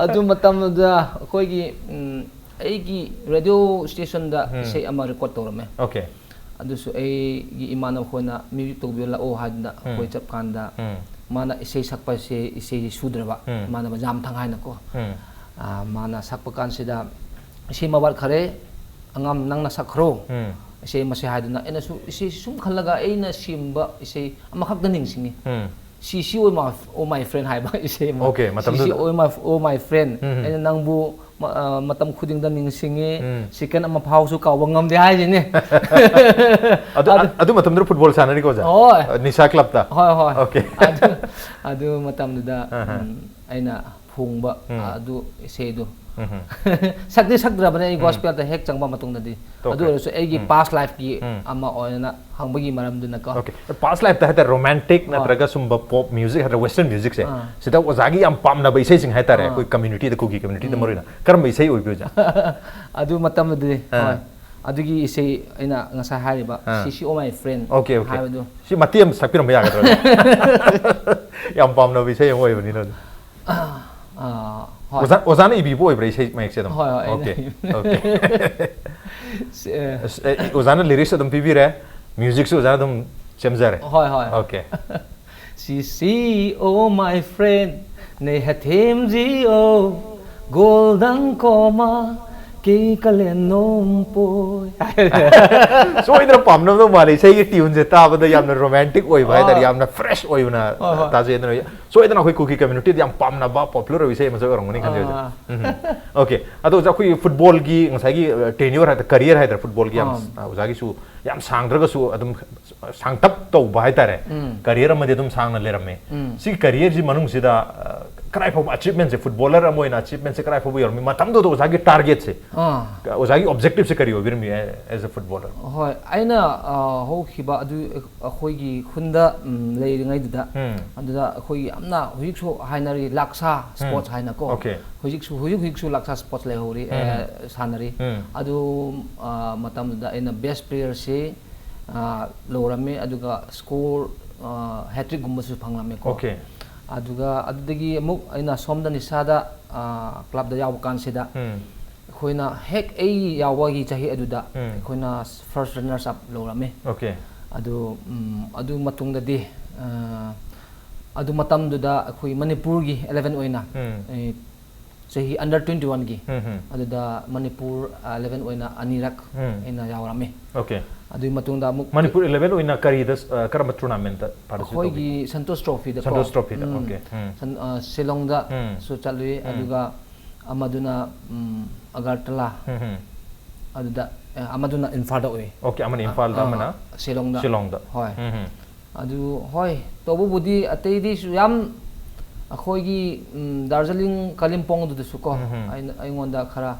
ꯑꯗꯨ ꯃꯇꯝꯗꯨꯗ ꯑꯩꯈꯣꯏꯒꯤ, ꯎꯝ, ꯑꯩꯒꯤ ꯔꯦꯗꯤꯑꯣ ꯁ꯭ꯇꯦꯁꯟꯗ ꯎꯝ. ꯏꯁꯩ ꯑꯃ ꯔꯦꯀꯣꯔꯗ ꯇꯧꯔꯝꯃꯦ꯫ Okay. ꯑꯗꯨꯁꯨ ꯑꯩꯒꯤ ꯏꯃꯥꯟꯅꯕ ꯈꯣꯏꯅ ꯃ꯭ꯌꯨꯖꯤꯛ ꯇꯧꯕꯤꯌꯣ ꯂꯥꯛꯑꯣ ꯍꯥꯏꯗꯅ ꯑꯩꯈꯣꯏ ꯆꯠꯄ ꯀꯥꯟꯗ ꯎꯝ. ꯃꯥꯅ ꯏꯁꯩ ꯁꯛꯄꯁꯦ, ꯏꯁꯩꯁꯦ ꯁꯨꯗ꯭ꯔꯕ, ꯎꯝ. ꯏꯃꯥꯟꯅꯕ ꯖꯥꯝꯊꯪ ꯍꯥꯏꯅꯀꯣ꯫ ꯎꯝ. ꯑꯥ, ꯃꯥꯅ ꯁꯛꯄ ꯀꯥꯟꯁꯤꯗ, "ꯏꯁꯩ ꯑꯃ ꯋꯥꯠꯈꯔꯦ, ꯑꯉꯥꯝ ꯅꯪꯅ ꯁꯛꯈ꯭ꯔꯣ, ꯎꯝ. ꯏꯁꯩ ꯑꯃꯁꯦ" ꯍꯥꯏꯗꯅ ꯑꯩꯅꯁꯨ ꯏꯁꯩꯁꯤ ꯁꯨꯝ ꯈꯜꯂꯒ ꯑꯩꯅ ꯁꯦꯝꯕ ꯏꯁꯩ ꯑꯃꯈꯛꯇ ꯅꯤꯡꯁꯤꯡꯉꯤ꯫ ꯎꯝ. "ꯁꯤ ꯁꯤ ꯑꯣꯏ ꯃꯥ ꯑꯣ ꯃꯥꯏ ꯐ꯭ꯔꯦꯟ" ꯍꯥꯏꯕ ꯏꯁꯩ ꯑꯃ꯫ Okay, "ꯁꯤ ꯁꯤ ꯃꯇꯝꯗꯨꯗ꯫ ꯑꯣꯏ ꯃꯥ ꯑꯣ ꯃꯥꯏ ꯐ꯭ꯔꯦꯟ, ꯎꯝ. ꯑꯩꯅ ꯅꯪꯕꯨ ꯃ-, ꯑ, ꯃꯇꯝ ꯈꯨꯗꯤꯡꯗ ꯅꯤꯡꯁꯤꯡꯉꯤ, ꯎꯝ. ꯁꯦꯀꯦꯟ ꯑꯃ ꯐꯥꯎꯁꯨ ꯀꯥꯎꯕ ꯉꯝꯗꯦ" ꯍꯥꯏꯁꯤꯅꯤ꯫ ꯑꯗꯨ, ꯑꯗꯨ ꯑꯗꯨ ꯃꯇꯝꯗꯨꯗ ꯐꯨꯠꯕꯣꯜ ꯁꯥꯟꯅꯔꯤꯀꯣ ꯑꯣꯖꯥ? ꯍꯣꯏ꯫ ꯑ, ꯅꯤꯁꯥ ꯀ꯭ꯂꯕꯇ? ꯍꯣꯏ, ꯍꯣꯏ꯫ Okay. ꯑꯗꯨ, ꯑꯗꯨ ꯃꯇꯝꯗꯨꯗ, ꯑꯍ. ꯎꯝ, ꯑꯩꯅ ꯐꯣꯡꯕ, ꯎꯝ. ꯑꯗꯨ ꯏꯁꯩꯗꯨ꯫ ꯎꯝ. ꯁꯛꯇꯤ ꯁꯛꯇ꯭ꯔꯕꯅꯦ ꯑꯩ ꯎꯝ. ꯒꯣꯁꯄꯦꯜꯗ ꯍꯦꯛ ꯆꯪꯕ ꯃꯇꯨꯡꯗꯗꯤ꯫ Okay. ꯑꯗꯨ ꯑꯣꯏꯔꯁꯨ ꯑꯩꯒꯤ ꯎꯝ. ꯄꯥꯁ ꯂꯥꯏꯐꯀꯤ ꯎꯝ. ꯑꯃ ꯑꯣꯏꯅ ꯍꯪꯕꯒꯤ ꯃꯔꯝꯗꯨꯅꯀꯣ꯫ Okay. ꯄꯥꯁ ꯂꯥꯏꯐꯇ ꯍꯥꯏꯇꯥꯔꯦ, ꯔꯣꯃꯥꯟꯇꯤꯛ ꯍꯣꯏ. ꯅꯠꯇ꯭ꯔꯒ ꯁꯨꯝꯕ ꯄꯣꯞ ꯃ꯭ꯌꯨꯖꯤꯛ ꯍꯥꯏꯇꯥꯔꯦ, ꯋꯦꯁꯇꯔꯟ ꯃ꯭ꯌꯨꯖꯤꯛꯁꯦ, ꯑꯥ. ꯁꯤꯗ ꯑꯣꯖꯥꯒꯤ ꯌꯥꯝ ꯄꯥꯝꯅꯕ ꯏꯁꯩꯁꯤꯡ ꯍꯥꯏꯇꯥꯔꯦ, ꯑꯥ. ꯑꯩꯈꯣꯏ ꯀꯝꯃ꯭ꯌꯨꯅꯤꯇꯤꯗ, ꯀꯨꯀꯤ ꯀꯝꯃ꯭ꯌꯨꯅꯤꯇꯤꯗ ꯎꯝ. ꯃꯔꯨ ꯑꯣꯏꯅ ꯀꯔꯝꯕ ꯏꯁꯩ ꯑꯣꯏꯕꯤ ꯑꯣꯖꯥ? ꯑꯗꯨ ꯃꯇꯝꯗꯗꯤ, ꯑꯥ. ꯍꯣꯏ꯫ ꯑꯗꯨꯒꯤ ꯏꯁꯩ ꯑꯩꯅ ꯉꯁꯥꯏ ꯍꯥꯏꯔꯤꯕ, ꯑꯥ. "ꯁꯤ ꯁꯤ ꯑꯣ ꯃꯥꯏ ꯐ꯭ꯔꯦꯟ" Okay, okay. ꯍꯥꯏꯕꯗꯨ꯫ ꯁꯤ ꯃꯇꯦꯛ ꯑꯃ ꯁꯛꯄꯤꯔꯝꯕ ꯌꯥꯒꯗ꯭ꯔꯥ? ꯌꯥꯝ ꯄꯥꯝꯅꯕ ꯏꯁꯩ ꯑꯃ ꯑꯣꯏꯕꯅꯤꯅ ꯑꯗꯨ꯫ ꯑꯥ, ꯍꯣꯏ꯫ ꯑꯣꯖꯥ, ꯑꯣꯖꯥꯅ ꯏꯕꯤꯕ ꯑꯣꯏꯕ꯭ꯔꯥ ꯏꯁꯩ ꯃꯌꯦꯛꯁꯦ ꯑꯗꯨꯝ? ꯍꯣꯏ, ꯍꯣꯏ, ꯑꯩꯅ Okay, ꯏꯕꯤꯕꯅꯦ꯫ okay. ꯁꯤ, ꯑꯦ, ꯑꯁ, ꯑꯦ, ꯑꯣꯖꯥꯅ ꯂꯤꯔꯤꯛꯁ ꯑꯗꯨꯝ ꯄꯤꯕꯤꯔꯦ, ꯃ꯭ꯌꯨꯖꯤꯛꯁꯨ ꯑꯣꯖꯥꯅ ꯑꯗꯨꯝ ꯁꯦꯝꯖꯔꯦ꯫ ꯍꯣꯏ, ꯍꯣꯏ, ꯍꯣꯏ꯫ Okay. "ꯁꯤ ꯁꯤ ꯑꯣ ꯃꯥꯏ ꯐ꯭ꯔꯦꯟ, ꯅꯩ ꯍꯊꯦꯝꯖꯤ ꯑꯣ, ꯒꯣꯜꯗꯪ ꯀꯣꯃꯥ, ꯀꯩ ꯀꯂꯦꯟ ꯅꯣꯝ ꯄꯣꯏ" ꯍꯥꯏꯔꯦ꯫ ꯁꯣꯏꯗꯅ ꯄꯥꯝꯅꯕ ꯃꯥꯜꯂꯦ, ꯏꯁꯩꯒꯤ ꯇ꯭ꯌꯨꯟꯁꯦ ꯇꯥꯕꯗ ꯌꯥꯝꯅ ꯔꯣꯃꯥꯟꯇꯤꯛ ꯑꯣꯏꯕ ꯍꯥꯏꯇꯥꯔꯦ, ꯑꯥ. ꯌꯥꯝꯅ ꯐ꯭ꯔꯦꯁ ꯑꯣꯏꯅ ꯍꯣꯏ, ꯍꯣꯏ. ꯇꯥꯖꯩ꯫ ꯑꯗꯨꯅ ꯁꯣꯏꯗꯅ ꯑꯩꯈꯣꯏ ꯀꯨꯀꯤ ꯀꯝꯃ꯭ꯌꯨꯅꯤꯇꯤꯗ ꯌꯥꯝ ꯄꯥꯝꯅꯕ ꯄꯣꯄꯨꯂꯔ ꯑꯣꯏꯕ ꯏꯁꯩ ꯑꯃꯁꯨ ꯑꯣꯏꯔꯝꯒꯅꯤ ꯈꯟꯖꯩ ꯑꯣꯖꯥ꯫ ꯑꯥ. ꯎꯝ. Okay. ꯑꯗꯣ ꯑꯣꯖꯥ, ꯑꯩꯈꯣꯏꯒꯤ ꯐꯨꯠꯕꯣꯜꯒꯤ ꯉꯁꯥꯏꯒꯤ, ꯑ, tenure ꯍꯥꯏꯇꯥꯔꯦ, ꯀꯔꯤꯌꯔ ꯍꯥꯏꯇꯥꯔꯦ, ꯐꯨꯠꯕꯣꯜꯒꯤ ꯌꯥꯝ, ꯑꯥ. ꯑ, ꯑꯣꯖꯥꯒꯤꯁꯨ ꯌꯥꯝ ꯁꯥꯡꯗ꯭ꯔꯒꯁꯨ ꯑꯗꯨꯝ ꯁꯥꯡꯇꯞ ꯇꯧꯕ ꯍꯥꯏꯇꯥꯔꯦ, ꯎꯝ. ꯀꯔꯤꯌꯔ ꯑꯃꯗꯤ ꯑꯗꯨꯝ ꯁꯥꯡꯅ ꯂꯩꯔꯝꯃꯦ꯫ ꯎꯝ. ꯁꯤꯒꯤ ꯀꯔꯤꯌꯔꯁꯤ ꯃꯅꯨꯡꯁꯤꯗ, ꯑ, ꯀꯗꯥꯏ ꯐꯥꯎꯕ ꯑꯆꯤꯞꯃꯦꯟꯁꯦ, ꯐꯨꯠꯕꯣꯂꯔ ꯑꯃ ꯑꯣꯏꯅ ꯑꯆꯤꯞꯃꯦꯟꯁꯦ ꯀꯗꯥꯏ ꯐꯥꯎꯕ ꯌꯧꯔꯝꯃꯤ? ꯃꯇꯝꯗꯨꯗ ꯑꯣꯖꯥꯒꯤ ꯇꯥꯔꯒꯦꯠꯁꯦ, ꯑꯥ. ꯑꯣꯖꯥꯒꯤ ꯑꯣꯕꯖꯦꯛꯇꯤꯞꯁꯦ ꯀꯔꯤ ꯑꯣꯏꯕꯤꯔꯝꯃꯤ as a footballer? ꯍꯣꯏ, ꯑꯩꯅ, ꯑ, ꯍꯧꯈꯤꯕ ꯑꯗꯨ ꯑꯩꯈꯣꯏꯒꯤ ꯈꯨꯟꯗ, ꯎꯝ, ꯂꯩꯔꯤꯉꯩꯗꯨꯗ, ꯎꯝ. ꯑꯗꯨꯗ ꯑꯩꯈꯣꯏꯒꯤ ꯌꯥꯝꯅ ꯍꯧꯖꯤꯛꯁꯨ ꯍꯥꯏꯅꯔꯤ ꯂꯥꯛꯁꯥ ꯁ꯭ꯄꯣꯔꯠꯁ ꯍꯥꯏꯅꯀꯣ꯫ Okay. ꯍꯧꯖꯤꯛꯁꯨ, ꯍꯧꯖꯤꯛ ꯍꯧꯖꯤꯛꯁꯨ ꯂꯥꯛꯁꯥ ꯁ꯭ꯄꯣꯔꯠꯁ ꯂꯩꯍꯧꯔꯤ, ꯎꯝ. ꯑꯦ, ꯁꯥꯟꯅꯔꯤ꯫ ꯎꯝ. ꯑꯗꯨ, ꯑ, ꯃꯇꯝꯗꯨꯗ ꯑꯩꯅ ꯕꯦꯁ ꯄ꯭ꯂꯦꯌꯔꯁꯤ, ꯑ, ꯂꯧꯔꯝꯃꯤ, ꯑꯗꯨꯒ ꯁ꯭ꯀꯣꯔ, ꯑ, ꯍꯦꯇ꯭ꯔꯤꯛꯀꯨꯝꯕꯁꯨ ꯐꯪꯂꯝꯃꯤꯀꯣ꯫ Okay. ꯑꯗꯨꯒ ꯑꯗꯨꯗꯒꯤ ꯑꯃꯨꯛ ꯑꯩꯅ ꯁꯣꯝꯗ ꯅꯤꯁꯥꯗ, ꯑ, ꯀ꯭ꯂꯕꯇ ꯌꯥꯎꯕ ꯀꯥꯟꯁꯤꯗ, ꯎꯝ. ꯑꯩꯈꯣꯏꯅ ꯍꯦꯛ ꯑꯩ ꯌꯥꯎꯕꯒꯤ ꯆꯍꯤ ꯑꯗꯨꯗ ꯎꯝ. ꯑꯩꯈꯣꯏꯅ first runners up ꯂꯧꯔꯝꯃꯤ꯫ Okay. ꯑꯗꯨ ꯎꯝ, ꯑꯗꯨ ꯃꯇꯨꯡꯗꯗꯤ ꯑ, ꯑꯗꯨ ꯃꯇꯝꯗꯨꯗ ꯑꯩꯈꯣꯏ ꯃꯅꯤꯄꯨꯔꯒꯤ eleven ꯑꯣꯏꯅ ꯎꯝ. ꯑꯦ, ꯆꯍꯤ under twenty one ꯒꯤ ꯎꯝ, ꯎꯝ. ꯑꯗꯨꯗ ꯃꯅꯤꯄꯨꯔ eleven ꯑꯣꯏꯅ ꯑꯅꯤꯔꯛ ꯎꯝ. ꯑꯩꯅ ꯌꯥꯎꯔꯝꯃꯤ꯫ Okay. ꯑꯗꯨꯒꯤ ꯃꯇꯨꯡꯗ ꯑꯃꯨꯛ ꯃꯅꯤꯄꯨꯔ eleven ꯑꯣꯏꯅ ꯀꯔꯤꯗ ꯑ, ꯀꯔꯝꯕ tournament ꯇ participate ꯇꯧꯕꯤ? ꯑꯩꯈꯣꯏꯒꯤ ꯁꯟꯇꯣꯁ trophy ꯗꯀꯣ꯫ ꯁꯟꯇꯣꯁ trophy ꯗ, ꯎꯝ. Okay. ꯎꯝ. ꯁꯟ-, ꯑ, ꯁꯤꯂꯣꯡꯗ ꯎꯝ. ꯁꯨ ꯆꯠꯂꯨꯏ꯫ ꯎꯝ. ꯑꯗꯨꯒ ꯑꯃꯗꯨꯅ ꯎꯝ, ꯑꯒꯔꯇꯂꯥ ꯎꯝ, ꯎꯝ. ꯑꯗꯨꯗ ꯑ, ꯑꯃꯗꯨꯅ ꯏꯝꯐꯥꯜꯗ ꯑꯣꯏ꯫ Okay, ꯑꯃꯅ ꯏꯝꯐꯥꯜꯗ, ꯑ, ꯑꯃꯅ ꯁꯤꯂꯣꯡꯗ꯫ ꯁꯤꯂꯣꯡꯗ. ꯍꯣꯏ꯫ ꯎꯝ, ꯎꯝ. ꯑꯗꯨ ꯍꯣꯏ, ꯇꯧꯕꯕꯨꯗꯤ ꯑꯇꯩꯗꯤꯁꯨ ꯌꯥꯝ ꯑꯩꯈꯣꯏꯒꯤ ꯎꯝ, ꯗꯥꯔꯖꯤꯂꯤꯡ ꯀꯥꯂꯤꯝꯄꯣꯡꯗꯨꯗꯁꯨ ꯀꯣ ꯎꯝ, ꯎꯝ. ꯑꯩꯅ, ꯑꯩꯉꯣꯟꯗ ꯈꯔ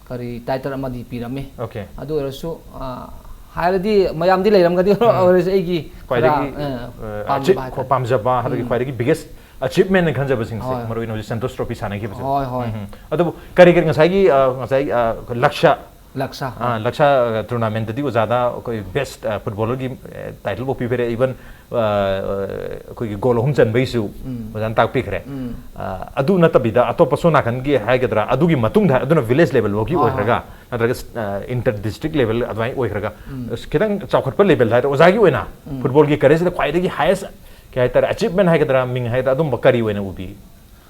ꯀꯔꯤ title ꯑꯃꯗꯤ ꯄꯤꯔꯝꯃꯤ꯫ Okay. ꯑꯗꯨ ꯑꯣꯏꯔꯁꯨ ꯑ, ꯍꯥꯏꯔꯗꯤ ꯃꯌꯥꯝꯗꯤ ꯂꯩꯔꯝꯒꯗꯤ ꯎꯝ. ꯑꯣꯏꯔꯁꯨ ꯑꯩꯒꯤ ꯈꯔ ꯈ꯭ꯋꯥꯏꯗꯒꯤ ꯑ, ꯑ, ꯄꯥꯝꯖꯕ achieve-, ꯍꯥꯏꯇꯥꯔꯦ꯫ ꯄꯥꯝꯖꯕ ꯍꯥꯏꯕꯗꯤ ꯎꯝ. ꯈ꯭ꯋꯥꯏꯗꯒꯤ biggest achievement ꯈꯟꯖꯕꯁꯤꯡꯁꯦ, ꯍꯣꯏ. ꯃꯔꯨꯑꯣꯏꯅ ꯍꯧꯖꯤꯛ ꯁꯟꯇꯣꯁ trophy ꯁꯥꯟꯅꯈꯤꯕꯁꯦ꯫ ꯍꯣꯏ, ꯍꯣꯏ. ꯎꯝ, ꯎꯝ. ꯑꯗꯨꯕꯨ ꯀꯔꯤ ꯀꯔꯤ ꯉꯁꯥꯏꯒꯤ ꯑ, ꯉꯁꯥꯏ ꯑ, ꯂꯛꯁ ꯂꯛꯁ꯫ ꯑ, ꯂꯛꯁ ꯑ, tournament ꯇꯗꯤ ꯑꯣꯖꯥꯗ ꯑꯩꯈꯣꯏ best ꯑ, footballer ꯒꯤ ꯑ, title ꯐꯥꯎ ꯄꯤꯕꯤꯔꯦ, even ꯑ, ꯑ, ꯑꯩꯈꯣꯏꯒꯤ goal ꯑꯍꯨꯝ ꯆꯟꯕꯩꯁꯨ ꯎꯝ. ꯑꯣꯖꯥꯅ ꯇꯥꯛꯄꯤꯈ꯭ꯔꯦ꯫ ꯎꯝ. ꯑ, ꯑꯗꯨ ꯅꯠꯇꯕꯤꯗ ꯑꯇꯣꯞꯄ ꯁꯣꯝ ꯅꯥꯀꯟꯒꯤ ꯍꯥꯏꯒꯗ꯭ꯔꯥ, ꯑꯗꯨꯒꯤ ꯃꯇꯨꯡꯗ ꯑꯗꯨꯅ village level ꯐꯥꯎꯒꯤ ꯍꯣꯏ, ꯑꯣꯏꯈ꯭ꯔꯒ ꯅꯠꯇ꯭ꯔꯒ ꯑ, inter district level ꯑꯗꯨꯃꯥꯏꯅ ꯑꯣꯏꯈ꯭ꯔꯒ ꯎꯝ. ꯑꯁ, ꯈꯤꯇꯪ ꯆꯥꯎꯈꯠꯄ level ꯍꯥꯏꯗ ꯑꯣꯖꯥꯒꯤ ꯑꯣꯏꯅ ꯎꯝ. football ꯒꯤ career ꯁꯤꯗ ꯈ꯭ꯋꯥꯏꯗꯒꯤ highest ꯀꯩ ꯍꯥꯏꯇꯥꯔꯦ, achievement ꯍꯥꯏꯒꯗ꯭ꯔꯥ, ꯃꯤꯡ ꯍꯥꯏꯒꯗ꯭ꯔꯥ, ꯑꯗꯨꯝꯕ ꯀꯔꯤ ꯑꯣꯏꯅ ꯎꯕꯤ,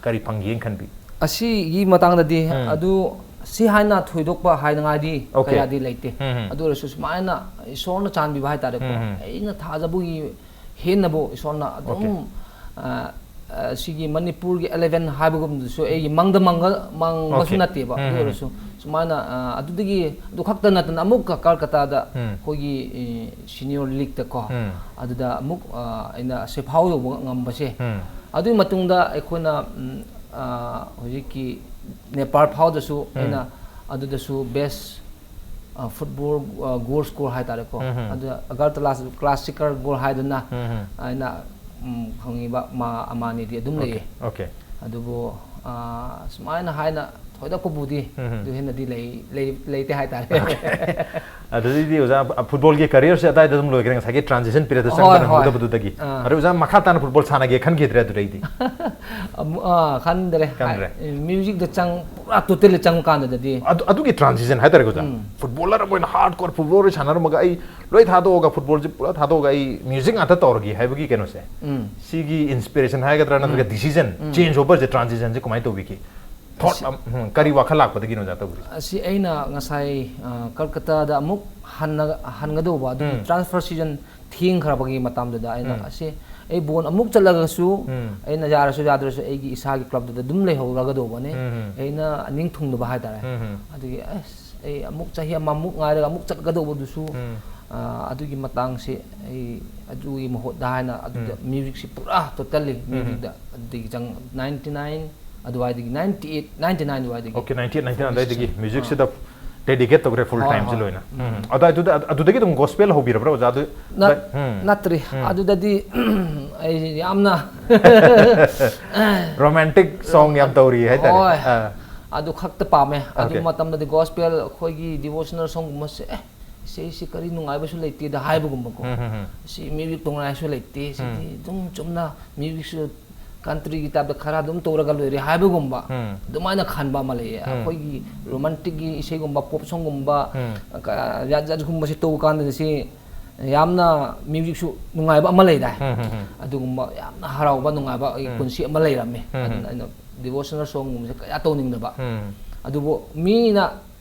ꯀꯔꯤ ꯐꯪꯒꯦꯅ ꯈꯟꯕꯤ? ꯑꯁꯤꯒꯤ ꯃꯇꯥꯡꯗꯗꯤ ꯎꯝ. ꯑꯗꯨ ꯁꯤ ꯍꯥꯏꯅ ꯊꯣꯏꯗꯣꯛꯄ ꯍꯥꯏꯅꯉꯥꯏꯗꯤ Okay. ꯀꯌꯥꯗꯤ ꯂꯩꯇꯦ꯫ ꯎꯝ, ꯎꯝ. ꯑꯗꯨ ꯑꯣꯏꯔꯁꯨ ꯁꯨꯃꯥꯏꯅ ꯏꯁꯣꯔꯅ ꯆꯥꯟꯕꯤꯕ ꯍꯥꯏꯇꯥꯔꯦꯀꯣ꯫ ꯎꯝ, ꯎꯝ. ꯑꯩꯅ ꯊꯥꯖꯕꯒꯤ ꯍꯦꯟꯅꯕꯨ ꯏꯁꯣꯔꯅ ꯑꯗꯨꯝ Okay. ꯑ, ꯑ, ꯁꯤꯒꯤ ꯃꯅꯤꯄꯨꯔꯒꯤ eleven ꯍꯥꯏꯕꯒꯨꯝꯕꯗꯨꯁꯨ ꯑꯩꯒꯤ ꯃꯪꯗ ꯃꯪꯒ-, ꯃꯪꯕꯁꯨ Okay. ꯅꯠꯇꯦꯕ꯫ ꯎꯝ, ꯑꯗꯨ ꯎꯝ. ꯑꯣꯏꯔꯁꯨ ꯁꯨꯃꯥꯏꯅ ꯑ, ꯑꯗꯨꯗꯒꯤ ꯑꯗꯨ ꯈꯛꯇ ꯅꯠꯇꯅ ꯑꯃꯨꯛꯀ ꯀꯜꯀꯇꯥꯗ ꯎꯝ. ꯑꯩꯈꯣꯏꯒꯤ ꯑꯦ, senior league ꯇꯀꯣ ꯎꯝ. ꯑꯗꯨꯗ ꯑꯃꯨꯛ ꯑ, ꯑꯩꯅ ꯁꯦꯐꯥꯎ ꯌꯧꯕ ꯉꯝꯕꯁꯦ꯫ ꯎꯝ. ꯑꯗꯨꯒꯤ ꯃꯇꯨꯡꯗ ꯑꯩꯈꯣꯏꯅ ꯎꯝ, ꯑ, ꯍꯧꯖꯤꯛꯀꯤ ꯅꯦꯄꯥꯜ ꯐꯥꯎꯗꯁꯨ ꯎꯝ. ꯑꯩꯅ ꯑꯗꯨꯗꯁꯨ best ꯑ, football ꯑ, goal score ꯍꯥꯏꯇꯥꯔꯦꯀꯣ꯫ ꯎꯝ, ꯎꯝ. ꯑꯗꯨ ꯑꯒꯔꯇꯂꯥ classical goal ꯍꯥꯏꯗꯅ ꯎꯝ, ꯎꯝ. ꯑꯩꯅ ꯎꯝ, ꯐꯪꯉꯤꯕ ꯃꯥ ꯑꯃꯅꯤꯗꯤ ꯑꯗꯨꯝ Okay. ꯂꯩꯌꯦ꯫ Okay. ꯑꯗꯨꯕꯨ ꯑ, ꯁꯨꯃꯥꯏꯅ ꯍꯥꯏꯅ ꯊꯣꯏꯗꯣꯛꯄꯕꯨꯗꯤ ꯎꯝ. ꯑꯗꯨ ꯍꯦꯟꯅꯗꯤ ꯂꯩ ꯂꯩ ꯂꯩꯇꯦ ꯍꯥꯏꯇꯥꯔꯦ꯫ ꯑꯗꯨꯗꯩꯗꯤ ꯑꯣꯖꯥ ꯐꯨꯠꯕꯣꯜꯒꯤ ꯀꯦꯔꯤꯌꯔꯁꯦ ꯑꯗꯥꯏꯗ ꯑꯗꯨꯝ ꯂꯣꯏꯈ꯭ꯔꯦ, ꯉꯁꯥꯏꯒꯤ ꯇ꯭ꯔꯥꯟꯖꯤꯁꯟ ꯄꯤꯔꯤꯌꯗ ꯍꯣꯏ, ꯆꯪꯕꯗ ꯍꯣꯏ. ꯍꯧꯗꯕꯗꯨꯗꯒꯤ꯫ ꯑꯥ. ꯑꯗꯩ ꯑꯣꯖꯥ ꯃꯈꯥ ꯇꯥꯅ ꯐꯨꯠꯕꯣꯜ ꯁꯥꯟꯅꯒꯦ ꯈꯟꯈꯤꯗ꯭ꯔꯦ ꯑꯗꯨꯗꯩꯗꯤ? ꯑꯃꯨꯛ- ꯑꯥ, ꯈꯟꯗ꯭ꯔꯦ꯫ ꯈꯟꯗ꯭ꯔꯦ. ꯃ꯭ꯌꯨꯖꯤꯛꯇ ꯆꯪ ꯄꯨꯔꯥ ꯇꯣꯇꯦꯜꯂꯤ ꯆꯪꯕ ꯀꯥꯟꯗꯗꯤ ꯑꯗꯨ ꯑꯗꯨꯒꯤ ꯇ꯭ꯔꯥꯟꯖꯤꯁꯟ ꯍꯥꯏꯇꯥꯔꯦꯀꯣ ꯑꯣꯖꯥ, ꯎꯝ. ꯐꯨꯠꯕꯣꯂꯔ ꯑꯃ ꯑꯣꯏꯅ ꯍꯥꯔꯗ ꯀꯣꯔ ꯐꯨꯠꯕꯣꯂꯔ ꯁꯥꯟꯅꯔꯝꯃꯒ ꯑꯩ ꯂꯣꯏ ꯊꯥꯗꯣꯛꯑꯒ, ꯐꯨꯠꯕꯣꯜꯁꯦ ꯄꯨꯂꯞ ꯊꯥꯗꯣꯛꯑꯒ ꯑꯩ ꯃ꯭ꯌꯨꯖꯤꯛ ꯉꯥꯛꯇ ꯇꯧꯔꯒꯦ ꯍꯥꯏꯕꯒꯤ ꯀꯩꯅꯣꯁꯦ, ꯎꯝ. ꯁꯤꯒꯤ ꯏꯟꯁꯄꯤꯔꯦꯁꯟ ꯍꯥꯏꯒꯗ꯭ꯔꯥ ꯅꯠꯇ꯭ꯔꯒ ꯗꯤꯁꯤꯖꯟ, ꯎꯝ. ꯆꯦꯟꯖ ꯑꯣꯚꯔꯁꯦ, ꯇ꯭ꯔꯥꯟꯖꯤꯁꯟꯁꯦ ꯀꯃꯥꯏꯅ ꯇꯧꯕꯤꯈꯤ? ꯊꯣꯠ ꯁꯤ- ꯑꯝ, ꯎꯝ, ꯀꯔꯤ ꯋꯥꯈꯜ ꯂꯥꯛꯄꯗꯒꯤꯅꯣ ꯑꯣꯖꯥ ꯇꯧꯕꯤꯔꯤꯁꯦ? ꯑꯁꯤ ꯑꯩꯅ ꯉꯁꯥꯏ ꯑ, ꯀꯜꯀꯇꯥꯗ ꯑꯃꯨꯛ ꯍꯟꯅ ꯍꯟꯒꯗꯧꯕ ꯑꯗꯨꯒꯤ ꯎꯝ. ꯇ꯭ꯔꯥꯟꯁꯐꯔ ꯁꯤꯖꯟ ꯊꯦꯡꯈ꯭ꯔꯕꯒꯤ ꯃꯇꯝꯗꯨꯗ ꯑꯩꯅ ꯎꯝ. ꯑꯁꯤ ꯑꯩ ꯕꯣꯟ ꯑꯃꯨꯛ ꯆꯠꯂꯒꯁꯨ ꯎꯝ. ꯑꯩꯅ ꯌꯥꯔꯁꯨ ꯌꯥꯗ꯭ꯔꯁꯨ ꯑꯩꯒꯤ ꯏꯁꯥꯒꯤ ꯀ꯭ꯂꯕꯇꯨꯗ ꯑꯗꯨꯝ ꯂꯩꯍꯧꯔꯒꯗꯧꯕꯅꯤ꯫ ꯎꯝ. ꯑꯩꯅ ꯅꯤꯡ ꯊꯨꯡꯗꯕ ꯍꯥꯏꯇꯥꯔꯦ꯫ ꯎꯝ. ꯑꯗꯨꯒꯤ ꯑꯁ ꯑꯩ ꯑꯃꯨꯛ ꯆꯍꯤ ꯑꯃꯃꯨꯛ ꯉꯥꯏꯔꯒ ꯑꯃꯨꯛ ꯆꯠꯀꯗꯧꯕꯗꯨꯁꯨ ꯎꯝ. ꯑ, ꯑꯗꯨꯒꯤ ꯃꯇꯥꯡꯁꯤ ꯑꯩ ꯑꯗꯨꯒꯤ ꯃꯍꯨꯠꯇ ꯍꯥꯏꯅ ꯑꯗꯨꯗ ꯎꯝ. ꯃ꯭ꯌꯨꯖꯤꯛꯁꯤ ꯄꯨꯔꯥ ꯇꯣꯇꯜꯂꯤ ꯎꯝ. ꯃ꯭ꯌꯨꯖꯤꯛꯇ ꯑꯗꯨꯗꯒꯤ ꯆꯪ ꯅꯥꯏꯟꯇꯤ ꯅꯥꯏꯟ ꯑꯗꯨꯋꯥꯏꯗꯒꯤ, ꯅꯥꯏꯟꯇꯤ ꯑꯩꯠ, ꯅꯥꯏꯟꯇꯤ ꯅꯥꯏꯟ ꯑꯗꯨꯋꯥꯏꯗꯒꯤ꯫ Okay, ninety eight, ninety nine ꯑꯗꯨꯋꯥꯏꯗꯒꯤ ꯑꯥ. ꯃ꯭ꯌꯨꯖꯤꯛꯁꯤꯗ ꯗꯦꯗꯤꯀꯦꯠ ꯇꯧꯈ꯭ꯔꯦ ꯐꯨꯜ ꯍꯣꯏ, ꯇꯥꯏꯝꯁꯤ ꯍꯣꯏ. ꯂꯣꯏꯅ꯫ ꯎꯝ. ꯎꯝ. ꯑꯗꯣ ꯑꯗꯨꯗ ꯑꯗꯨꯗꯒꯤ ꯑꯗꯨꯝ ꯒꯣꯁꯄꯦꯜ ꯍꯧꯕꯤꯔꯕ꯭ꯔꯥ ꯑꯣꯖꯥ? ꯑꯗꯨ ꯅꯠ- ꯎꯝ. ꯅꯠꯇ꯭ꯔꯤ꯫ ꯎꯝ. ꯑꯗꯨꯗꯗꯤ ꯑꯩ ꯌꯥꯝꯅ ꯔꯣꯃꯥꯟꯇꯤꯛ ꯁꯣꯡ ꯌꯥꯝ ꯇꯧꯔꯤ ꯍꯥꯏꯇꯥꯔꯦ꯫ ꯍꯣꯏ. ꯑꯥ. ꯑꯗꯨ ꯈꯛꯇ ꯄꯥꯝꯃꯦ꯫ ꯑꯗꯨ ꯑꯣꯀꯦ. ꯃꯇꯝꯗꯗꯤ ꯒꯣꯁꯄꯦꯜ ꯑꯩꯈꯣꯏꯒꯤ ꯗꯤꯚꯣꯁꯅꯦꯜ ꯁꯣꯡꯒꯨꯝꯕꯁꯦ, ꯑꯦ, ꯏꯁꯩꯁꯤ ꯀꯔꯤ ꯅꯨꯡꯉꯥꯏꯕꯁꯨ ꯂꯩꯇꯦꯗ ꯍꯥꯏꯕꯒꯨꯝꯕꯀꯣ꯫ ꯎꯝ, ꯎꯝ, ꯎꯝ. ꯁꯤ ꯃ꯭ꯌꯨꯖꯤꯛ ꯇꯣꯡꯉꯥꯏꯁꯨ ꯂꯩꯇꯦ, ꯁꯤꯗꯤ ꯑꯗꯨꯝ ꯆꯨꯝꯅ ꯃ꯭ꯌꯨꯖꯤꯛꯁꯨ ꯀꯟꯇ꯭ꯔꯤꯒꯤ ꯇꯥꯏꯞꯇ ꯈꯔ ꯑꯗꯨꯝ ꯇꯧꯔꯒ ꯂꯣꯏꯔꯦ ꯍꯥꯏꯕꯒꯨꯝꯕ ꯎꯝ. ꯑꯗꯨꯃꯥꯏꯅ ꯈꯟꯕ ꯑꯃ ꯂꯩꯌꯦ꯫ ꯎꯝ. ꯑꯩꯈꯣꯏꯒꯤ ꯔꯣꯃꯥꯟꯇꯤꯛꯀꯤ ꯏꯁꯩꯒꯨꯝꯕ, ꯄꯣꯞ ꯁꯣꯡꯒꯨꯝꯕ, ꯎꯝ. ꯀ-, ꯖꯥꯠ ꯖꯥꯠꯀꯨꯝꯕꯁꯦ ꯇꯧꯕ ꯀꯥꯟꯗꯗꯤ ꯁꯤ ꯌꯥꯝꯅ ꯃ꯭ꯌꯨꯖꯤꯛꯁꯨ ꯅꯨꯡꯉꯥꯏꯕ ꯑꯃ ꯂꯩꯗꯥꯏ? ꯎꯝ, ꯎꯝ, ꯎꯝ. ꯑꯗꯨꯒꯨꯝꯕ ꯌꯥꯝꯅ ꯍꯔꯥꯎꯕ, ꯅꯨꯡꯉꯥꯏꯕ ꯑꯩꯒꯤ ꯎꯝ. ꯄꯨꯟꯁꯤ ꯑꯃ ꯂꯩꯔꯝꯃꯦ꯫ ꯎꯝ, ꯎꯝ. ꯑꯗꯨꯅ ꯑꯩꯅ ꯗꯤꯚꯣꯁꯅꯦꯜ ꯁꯣꯡꯒꯨꯝꯕꯁꯦ ꯀꯌꯥ ꯇꯧꯅꯤꯡꯗꯕ꯫ ꯎꯝ. ꯑꯗꯨꯕꯨ ꯃꯤꯅ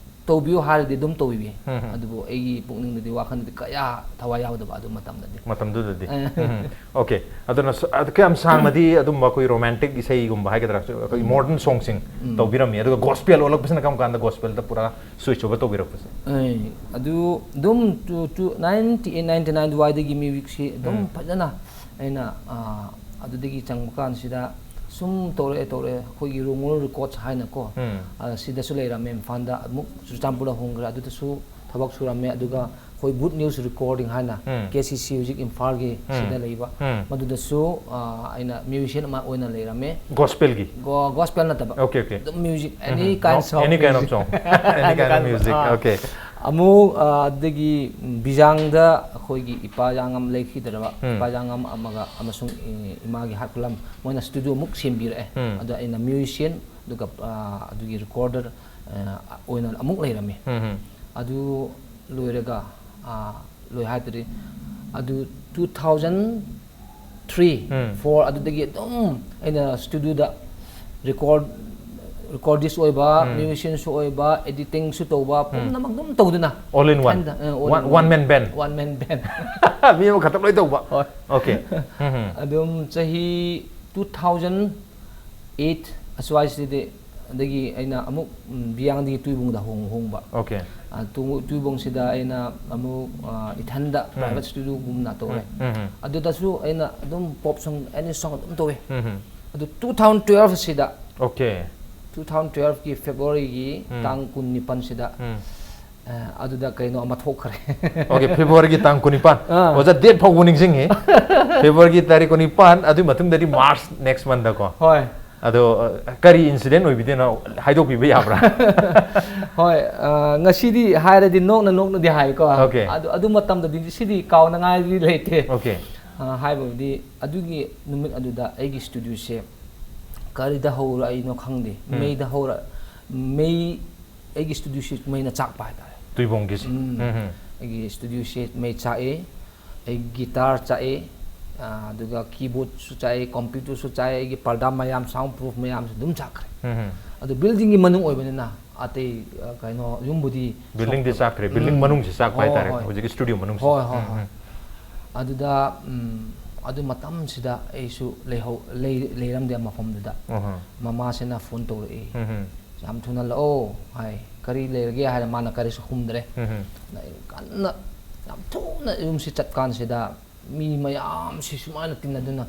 ꯇꯧꯕꯤꯌꯨ ꯍꯥꯏꯔꯗꯤ ꯑꯗꯨꯝ ꯇꯧꯕꯤꯌꯦ꯫ ꯎꯝ, ꯎꯝ. ꯑꯗꯨꯕꯨ ꯑꯩꯒꯤ ꯄꯨꯛꯅꯤꯡꯗꯗꯤ, ꯋꯥꯈꯜꯗꯗꯤ ꯀꯌꯥ ꯊꯋꯥꯏ ꯌꯥꯎꯗꯕ ꯑꯗꯨ ꯃꯇꯝꯗꯗꯤ꯫ ꯃꯇꯝꯗꯨꯗꯗꯤ꯫ ꯑꯦ. ꯎꯝ. ꯑꯣꯀꯦ. ꯑꯗꯨꯅ ꯁ-, ꯑꯗꯨ ꯀꯌꯥꯝ ꯁꯥꯡꯅꯗꯤ ꯑꯗꯨꯝꯕ ꯑꯩꯈꯣꯏ ꯔꯣꯃꯥꯟꯇꯤꯛ ꯏꯁꯩꯒꯨꯝꯕ ꯍꯥꯏꯒꯗ꯭ꯔꯥ, ꯑꯩꯈꯣꯏ ꯎꯝ. ꯃꯣꯗꯔꯟ ꯁꯣꯡꯁꯤꯡ ꯎꯝ. ꯇꯧꯕꯤꯔꯝꯃꯤ, ꯑꯗꯨꯒ ꯒꯣꯁꯄꯦꯜ ꯑꯣꯜꯂꯛꯄꯁꯤꯅ ꯀꯔꯝ ꯀꯥꯟꯗ ꯒꯣꯁꯄꯦꯜꯗ ꯄꯨꯔꯥ ꯁ꯭ꯋꯤꯆ ꯑꯣꯚꯔ ꯇꯧꯕꯤꯔꯛꯄꯁꯦ? ꯑꯦ, ꯑꯗꯨ ꯑꯗꯨꯝ two-, two-, ninety eight, ninety nine ꯑꯗꯨꯋꯥꯏꯗꯒꯤ ꯃ꯭ꯌꯨꯖꯤꯛꯁꯤ ꯑꯗꯨꯝ ꯎꯝ. ꯐꯖꯅ ꯑꯩꯅ, ꯑꯥ, ꯑꯗꯨꯗꯒꯤ ꯆꯪꯕ ꯀꯥꯟꯁꯤꯗ ꯁꯨꯝ ꯇꯧꯔꯛꯑꯦ, ꯇꯧꯔꯛꯑꯦ꯫ ꯑꯩꯈꯣꯏꯒꯤ ꯔꯣꯡꯉꯣꯜ ꯔꯦꯀꯣꯔꯠꯁ ꯍꯥꯏꯅꯀꯣ, ꯎꯝ. ꯑꯥ, ꯁꯤꯗꯁꯨ ꯂꯩꯔꯝꯃꯦ, ꯏꯝꯐꯥꯜꯗ꯫ ꯑꯃꯨꯛ ꯆꯨꯔꯆꯥꯟꯄꯨꯔꯗ ꯍꯣꯡꯈ꯭ꯔꯦ, ꯑꯗꯨꯗꯁꯨ ꯊꯕꯛ ꯁꯨꯔꯝꯃꯦ꯫ ꯑꯗꯨꯒ ꯑꯩꯈꯣꯏ Good News Recording ꯍꯥꯏꯅ ꯎꯝ. ꯀꯦ ꯁꯤ ꯁꯤ ꯍꯧꯖꯤꯛ ꯏꯝꯐꯥꯜꯒꯤ ꯎꯝ. ꯁꯤꯗ ꯂꯩꯕ ꯎꯝ. ꯃꯗꯨꯗꯁꯨ ꯑ, ꯑꯩꯅ musician ꯑꯃ ꯑꯣꯏꯅ ꯂꯩꯔꯝꯃꯦ. Gospelꯒꯤ. ꯒꯣ- gospel ꯅꯠꯇꯕ Okay, okay. ꯑꯗꯨꯝ music, any um. kinds of Any kind of music. song. Any kind of music. Ah. Okay. ꯑꯃꯨꯛ ꯑ, ꯑꯗꯒꯤ ꯕꯤꯖꯥꯡꯗ ꯑꯩꯈꯣꯏꯒꯤ ꯏꯄꯥ ꯌꯥꯉꯝ ꯂꯩꯈꯤꯗ꯭ꯔꯕ ꯎꯝ. ꯏꯄꯥ ꯌꯥꯉꯝ ꯑꯃꯒ ꯑꯃꯁꯨꯡ ꯏ- ꯏꯃꯥꯒꯤ ꯍꯥꯠ ꯈꯨꯂꯝ ꯃꯣꯏꯅ studio ꯑꯃꯨꯛ ꯁꯦꯝꯕꯤꯔꯛꯑꯦ. ꯎꯝ. ꯑꯗ ꯑꯩꯅ musician ꯑꯗꯨꯒ ꯑ, ꯑꯗꯨꯒꯤ recorder ꯑ, ꯑꯣꯏꯅ ꯑꯃꯨꯛ ꯂꯩꯔꯝꯃꯤ. ꯎꯝ, ꯎꯝ. ꯑꯗꯨ ꯂꯣꯏꯔꯒ ꯑ, ꯂꯣꯏ ꯍꯥꯏꯇꯥꯔꯦ, ꯑꯗꯨ two thousand three ꯎꯝ. four ꯑꯗꯨꯗꯒꯤ ꯑꯗꯨꯝ ꯑꯩꯅ studioꯗ record recordist ꯑꯣꯏꯕ, ꯎꯝ. musicianꯁꯨ ꯑꯣꯏꯕ, editingꯁꯨ ꯇꯧꯕ, ꯄꯨꯝꯅꯃꯛ ꯑꯗꯨꯝ ꯇꯧꯗꯨꯅ All in one. ꯏꯊꯟꯗ, ꯑ, all One, in one man band. One man band. ꯃꯤ ꯑꯃꯈꯛꯇ ꯂꯣꯏ ꯇꯧꯕ. ꯍꯣꯏ. Okay. ꯎꯝ, ꯎꯝ. ꯑꯗꯨꯝ ꯆꯍꯤ two thousand eight ꯑꯁ꯭ꯋꯥꯏꯁꯤꯗꯤ ꯑꯗꯒꯤ ꯑꯩꯅ ꯑꯃꯨꯛ ꯎꯝ, ꯕꯤꯌꯥꯡꯗꯒꯤ ꯇꯨꯏꯕꯨꯡꯗ ꯍꯣꯡ ꯍꯣꯡꯕ. Okay. ꯑ, ꯇꯨ- ꯇꯨꯏꯕꯨꯡꯁꯤꯗ ꯑꯩꯅ ꯑꯃꯨꯛ ꯑ, ꯏꯊꯟꯗ private studioꯒꯨꯝꯅ ꯇꯧꯔꯦ. ꯎꯝ, ꯎꯝ. ꯑꯗꯨꯗꯁꯨ ꯑꯩꯅ ꯑꯗꯨꯝ pop song, any song ꯑꯗꯨꯝ ꯇꯧꯋꯦ. ꯎꯝ, ꯎꯝ. ꯑꯗꯨ two thousand twelve ꯁꯤꯗ Okay. two thousand twelveꯀꯤ Februaryꯒꯤ ꯎꯝ. ꯇꯥꯡ ꯀꯨꯟꯅꯤꯄꯥꯟꯁꯤꯗ ꯎꯝ. ꯑ, ꯑꯗꯨꯗ ꯀꯩꯅꯣ ꯑꯃ ꯊꯣꯛꯈ꯭ꯔꯦ. Okay, Februaryꯒꯤ ꯇꯥꯡ ꯀꯨꯟꯅꯤꯄꯥꯟ. ꯑꯥ. ꯑꯣꯖꯥ, date ꯐꯥꯎꯕ ꯅꯤꯡꯁꯤꯡꯉꯤ. Februaryꯒꯤ ꯇꯥꯔꯤꯛ ꯀꯨꯟꯅꯤꯄꯥꯟ, ꯑꯗꯨꯒꯤ ꯃꯇꯨꯡꯗꯗꯤ March next monthꯗꯀꯣ. ꯍꯣꯏ. ꯑꯗꯣ ꯑ, ꯀꯔꯤ incident ꯑꯣꯏꯕꯤꯗꯣꯏꯅꯣ ꯍꯥꯏꯗꯣꯛꯄꯤꯕ ꯌꯥꯕ꯭ꯔꯥ? ꯍꯣꯏ, ꯑ, ꯉꯁꯤꯗꯤ ꯍꯥꯏꯔꯗꯤ ꯅꯣꯛꯅ ꯅꯣꯛꯅꯗꯤ ꯍꯥꯏꯀꯣ. Okay. ꯑꯗꯨ, ꯑꯗꯨ ꯃꯇꯝꯗꯗꯤ ꯁꯤꯗꯤ ꯀꯥꯎꯅꯉꯥꯏꯗꯤ ꯂꯩꯇꯦ. Okay. ꯑ, ꯍꯥꯏꯕꯕꯨꯗꯤ ꯑꯗꯨꯒꯤ ꯅꯨꯃꯤꯠ ꯑꯗꯨꯗ ꯑꯩꯒꯤ studioꯁꯦ ꯀꯔꯤꯗ ꯍꯧꯔꯛꯏꯅꯣ ꯈꯪꯗꯦ. ꯎꯝ. ꯃꯩꯗ ꯍꯧꯔ ꯃꯩ ꯑꯩꯒꯤ studioꯁꯦ ꯃꯩꯅ ꯆꯥꯛꯄ ꯍꯥꯏꯇꯥꯔꯦ. ꯇꯨꯏꯕꯣꯡꯒꯤꯁꯦ. ꯎꯝ. ꯎꯝ, ꯎꯝ. ꯑꯩꯒꯤ studioꯁꯦ ꯃꯩ ꯆꯥꯛꯑꯦ, ꯑꯩ guitar ꯆꯥꯛꯑꯦ, ꯑ, ꯑꯗꯨꯒ keyboardꯁꯨ ꯆꯥꯛꯑꯦ, computerꯁꯨ ꯆꯥꯛꯑꯦ, ꯑꯩꯒꯤ ꯄꯔꯗꯥ ꯃꯌꯥꯝ, sound proof ꯃꯌꯥꯝꯁꯨ ꯑꯗꯨꯝ ꯆꯥꯛꯈ꯭ꯔꯦ. ꯎꯝ, ꯎꯝ. ꯑꯗꯨ buildingꯒꯤ ꯃꯅꯨꯡ ꯑꯣꯏꯕꯅꯤꯅ ꯑꯇꯩ, ꯑ, ꯀꯩꯅꯣ, ꯌꯨꯝꯕꯨꯗꯤ Buildingꯗꯤ ꯁꯣꯛꯇꯕ. ꯆꯥꯛꯈ꯭ꯔꯦ, building ꯎꯝ. ꯃꯅꯨꯡꯁꯤ ꯆꯥꯛꯄ ꯍꯣꯏ, ꯍꯥꯏꯇꯥꯔꯦ, ꯍꯣꯏ. ꯍꯧꯖꯤꯛꯀꯤ studio ꯃꯅꯨꯡꯁꯤ. ꯍꯣꯏ, ꯍꯣꯏ, ꯎꯝ, ꯍꯣꯏ. ꯎꯝ. ꯑꯗꯨꯗ ꯎꯝ, ꯑꯗꯨ ꯃꯇꯝꯁꯤꯗ ꯑꯩꯁꯨ ꯂꯩꯍꯧ ꯂꯩ ꯂꯩꯔꯝꯗꯦ ꯃꯐꯝꯗꯨꯗ. ꯎꯝ, ꯎꯝ. ꯃꯃꯥꯁꯤꯅ phone ꯇꯧꯔꯛꯏ, ꯎꯝ, ꯎꯝ. "ꯌꯥꯝ ꯊꯨꯅ ꯂꯥꯛꯑꯣ" ꯍꯥꯏ꯫ "ꯀꯔꯤ ꯂꯩꯔꯒꯦ?" ꯍꯥꯏꯔ ꯃꯥꯅ ꯀꯔꯤꯁꯨ ꯈꯨꯝꯗ꯭ꯔꯦ. ꯎꯝ, ꯎꯝ. ꯑꯩ ꯀꯟꯅ ꯌꯥꯝ ꯊꯨꯅ ꯌꯨꯝꯁꯤ ꯆꯠꯀꯥꯟꯁꯤꯗ ꯃꯤ ꯃꯌꯥꯝꯁꯤ ꯁꯨꯃꯥꯏꯅ ꯇꯤꯟꯅꯗꯨꯅ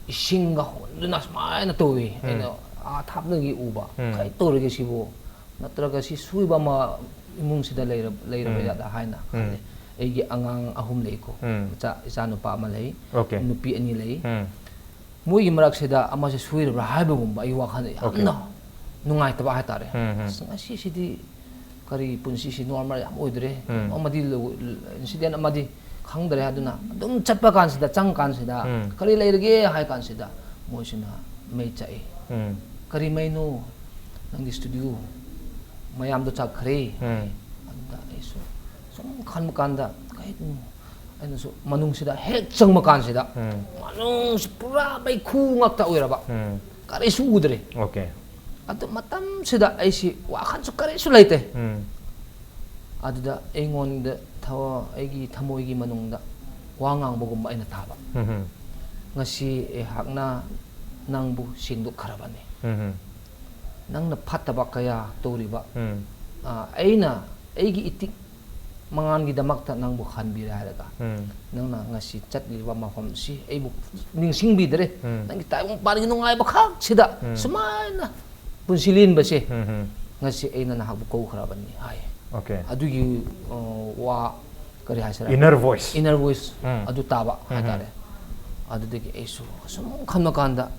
ꯏꯁꯤꯡꯒ ꯍꯣꯟꯗꯨꯅ ꯁꯨꯃꯥꯏꯅ ꯇꯧꯏ꯫ ꯎꯝ. ꯑꯩꯅ ꯑꯥ ꯊꯥꯞꯅꯒꯤ ꯎꯕ, ꯎꯝ. "ꯀꯔꯤ ꯇꯧꯔꯒꯦ ꯁꯤꯕꯨ? ꯅꯠꯇ꯭ꯔꯒ ꯁꯤ ꯁꯣꯏꯕ ꯑꯃ ꯏꯃꯨꯡꯁꯤꯗ ꯂꯩꯔꯕ ꯌꯥꯗ ꯍꯥꯏꯅ ꯈꯜꯂꯦ꯫ ꯑꯩꯒꯤ ꯑꯉꯥꯡ ꯑꯍꯨꯝ ꯂꯩꯀꯣ꯫ ꯏꯆꯥ ꯅꯨꯄꯥ ꯑꯃ ꯂꯩ꯫ Okay. ꯅꯨꯄꯤ ꯑꯅꯤ ꯂꯩ꯫ ꯎꯝ. ꯃꯣꯏꯒꯤ ꯃꯔꯛꯁꯤꯗ ꯑꯃꯁꯦ ꯁꯣꯏꯔꯕ꯭ꯔꯥ ꯍꯥꯏꯕꯒꯨꯝꯕ ꯑꯩ ꯋꯥꯈꯜꯗ Okay. ꯌꯥꯝꯅ ꯅꯨꯡꯉꯥꯏꯇꯕ ꯍꯥꯏꯇꯥꯔꯦ꯫ ꯎꯝ, ꯎꯝ. ꯑꯁ, ꯉꯁꯤꯁꯤꯗꯤ ꯀꯔꯤ ꯄꯨꯟꯁꯤꯁꯤ normal ꯌꯥꯝ ꯑꯣꯏꯗ꯭ꯔꯦ꯫ ꯎꯝ. ꯑꯃꯗꯤ incident ꯑꯃꯗꯤ ꯈꯪꯗ꯭ꯔꯦ꯫ ꯑꯗꯨꯅ ꯑꯗꯨꯝ ꯆꯠꯄ ꯀꯥꯟꯁꯤꯗ, ꯆꯪ ꯀꯥꯟꯁꯤꯗ, ꯎꯝ. "ꯀꯔꯤ ꯂꯩꯔꯒꯦ?" ꯍꯥꯏ ꯀꯥꯟꯁꯤꯗ ꯃꯣꯏꯁꯤꯅ ꯃꯩ ꯆꯥꯛꯏ꯫ ꯎꯝ. "ꯀꯔꯤ ꯃꯩꯅꯣ?" "ꯅꯪꯒꯤ studio ꯃꯌꯥꯝꯗꯣ ꯆꯥꯛꯈ꯭ꯔꯦ" ꯎꯝ. ꯍꯥꯏ꯫ ꯑꯗꯨꯗ ꯑꯩꯁꯨ ꯁꯨꯝ ꯈꯟꯕ ꯀꯥꯟꯗ, "ꯀꯩꯅꯣ?" ꯑꯩꯅꯁꯨ ꯃꯅꯨꯡꯁꯤꯗ ꯍꯦꯛ ꯆꯪꯕ ꯀꯥꯟꯁꯤꯗ ꯎꯝ. ꯃꯅꯨꯡꯁꯤ ꯄꯨꯔꯥ ꯃꯩꯈꯨ ꯉꯥꯛꯇ ꯑꯣꯏꯔꯕ꯫ ꯎꯝ. ꯀꯔꯤꯁꯨ ꯎꯗ꯭ꯔꯦ꯫ Okay. ꯑꯗꯨ ꯃꯇꯝꯁꯤꯗ ꯑꯩꯁꯤ ꯋꯥꯈꯜꯁꯨ ꯀꯔꯤꯁꯨ ꯂꯩꯇꯦ꯫ ꯎꯝ. ꯑꯗꯨꯗ ꯑꯩꯉꯣꯟꯗ ꯊꯋꯥ-, ꯑꯩꯒꯤ ꯊꯃꯣꯏꯒꯤ ꯃꯅꯨꯡꯗ ꯋꯥ ꯉꯥꯡꯕꯒꯨꯝꯕ ꯑꯩꯅ ꯇꯥꯕ꯫ ꯎꯝ. "ꯉꯁꯤ ꯑꯩꯍꯥꯛꯅ ꯅꯪꯕꯨ ꯁꯦꯡꯗꯣꯛꯈ꯭ꯔꯕꯅꯤ꯫ ꯎꯝ. ꯅꯪꯅ ꯐꯠꯇꯕ ꯀꯌꯥ ꯇꯧꯔꯤꯕ, ꯎꯝ. ꯑ, ꯑꯩꯅ ꯑꯩꯒꯤ ꯏꯇꯤꯛ ꯃꯉꯥꯜꯒꯤꯗꯃꯛꯇ ꯅꯪꯕꯨ ꯈꯟꯕꯤꯔꯦ ꯍꯥꯏꯔꯒ, ꯎꯝ. ꯅꯪꯅ ꯉꯁꯤ ꯆꯠꯂꯤꯕ ꯃꯐꯝꯁꯤ ꯑꯩꯕꯨ ꯅꯤꯡꯁꯤꯡꯕꯤꯗ꯭ꯔꯦ꯫ ꯎꯝ. ꯅꯪꯒꯤ ꯇꯥꯏꯕꯪꯄꯥꯟꯒꯤ ꯅꯨꯡꯉꯥꯏꯕ ꯈꯛꯁꯤꯗ ꯎꯝ. ꯁꯨꯃꯥꯏꯅ ꯄꯨꯟꯁꯤ ꯂꯦꯟꯕꯁꯦ, ꯎꯝ. ꯉꯁꯤ ꯑꯩꯅ ꯅꯍꯥꯛꯄꯨ ꯀꯧꯈ꯭ꯔꯕꯅꯤ" ꯍꯥꯏ꯫ Okay. ꯑꯗꯨꯒꯤ, ꯑ, ꯋꯥ ꯀꯔꯤ ꯍꯥꯏꯁꯤꯔꯥ? Inner voice. Inner voice ꯎꯝ. ꯑꯗꯨ ꯇꯥꯕ ꯎꯝ. ꯍꯥꯏꯇꯥꯔꯦ꯫ ꯑꯗꯨꯗꯒꯤ ꯑꯩꯁꯨ ꯑꯁꯨꯝ ꯈꯟꯕ ꯀꯥꯟꯗ,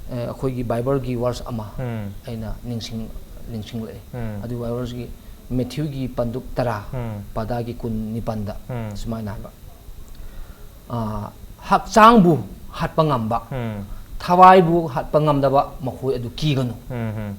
ꯑꯦ, ꯑꯩꯈꯣꯏꯒꯤ Bibleꯒꯤ verse ꯑꯃ ꯎꯝ. ꯑꯩꯅ ꯅꯤꯡꯁꯤꯡ-, ꯅꯤꯡꯁꯤꯡꯂꯛꯑꯦ꯫ ꯎꯝ. ꯑꯗꯨ Bibleꯒꯤ Matthewꯒꯤ ꯄꯟꯗꯨꯞ ꯇꯔꯥ, ꯎꯝ. ꯄꯥꯗꯥꯒꯤ ꯀꯨꯟ ꯅꯤꯄꯥꯟꯗ ꯎꯝ. ꯁꯨꯃꯥꯏꯅ ꯍꯥꯏꯕ, ꯑ, "ꯍꯛꯆꯥꯡꯕꯨ ꯍꯥꯠꯄ ꯉꯝꯕ, ꯎꯝ. ꯊꯋꯥꯏꯕꯨ ꯍꯥꯠꯄ ꯉꯝꯗꯕ ꯃꯈꯣꯏ ꯑꯗꯨ ꯀꯤꯒꯅꯨ꯫ ꯎꯝ.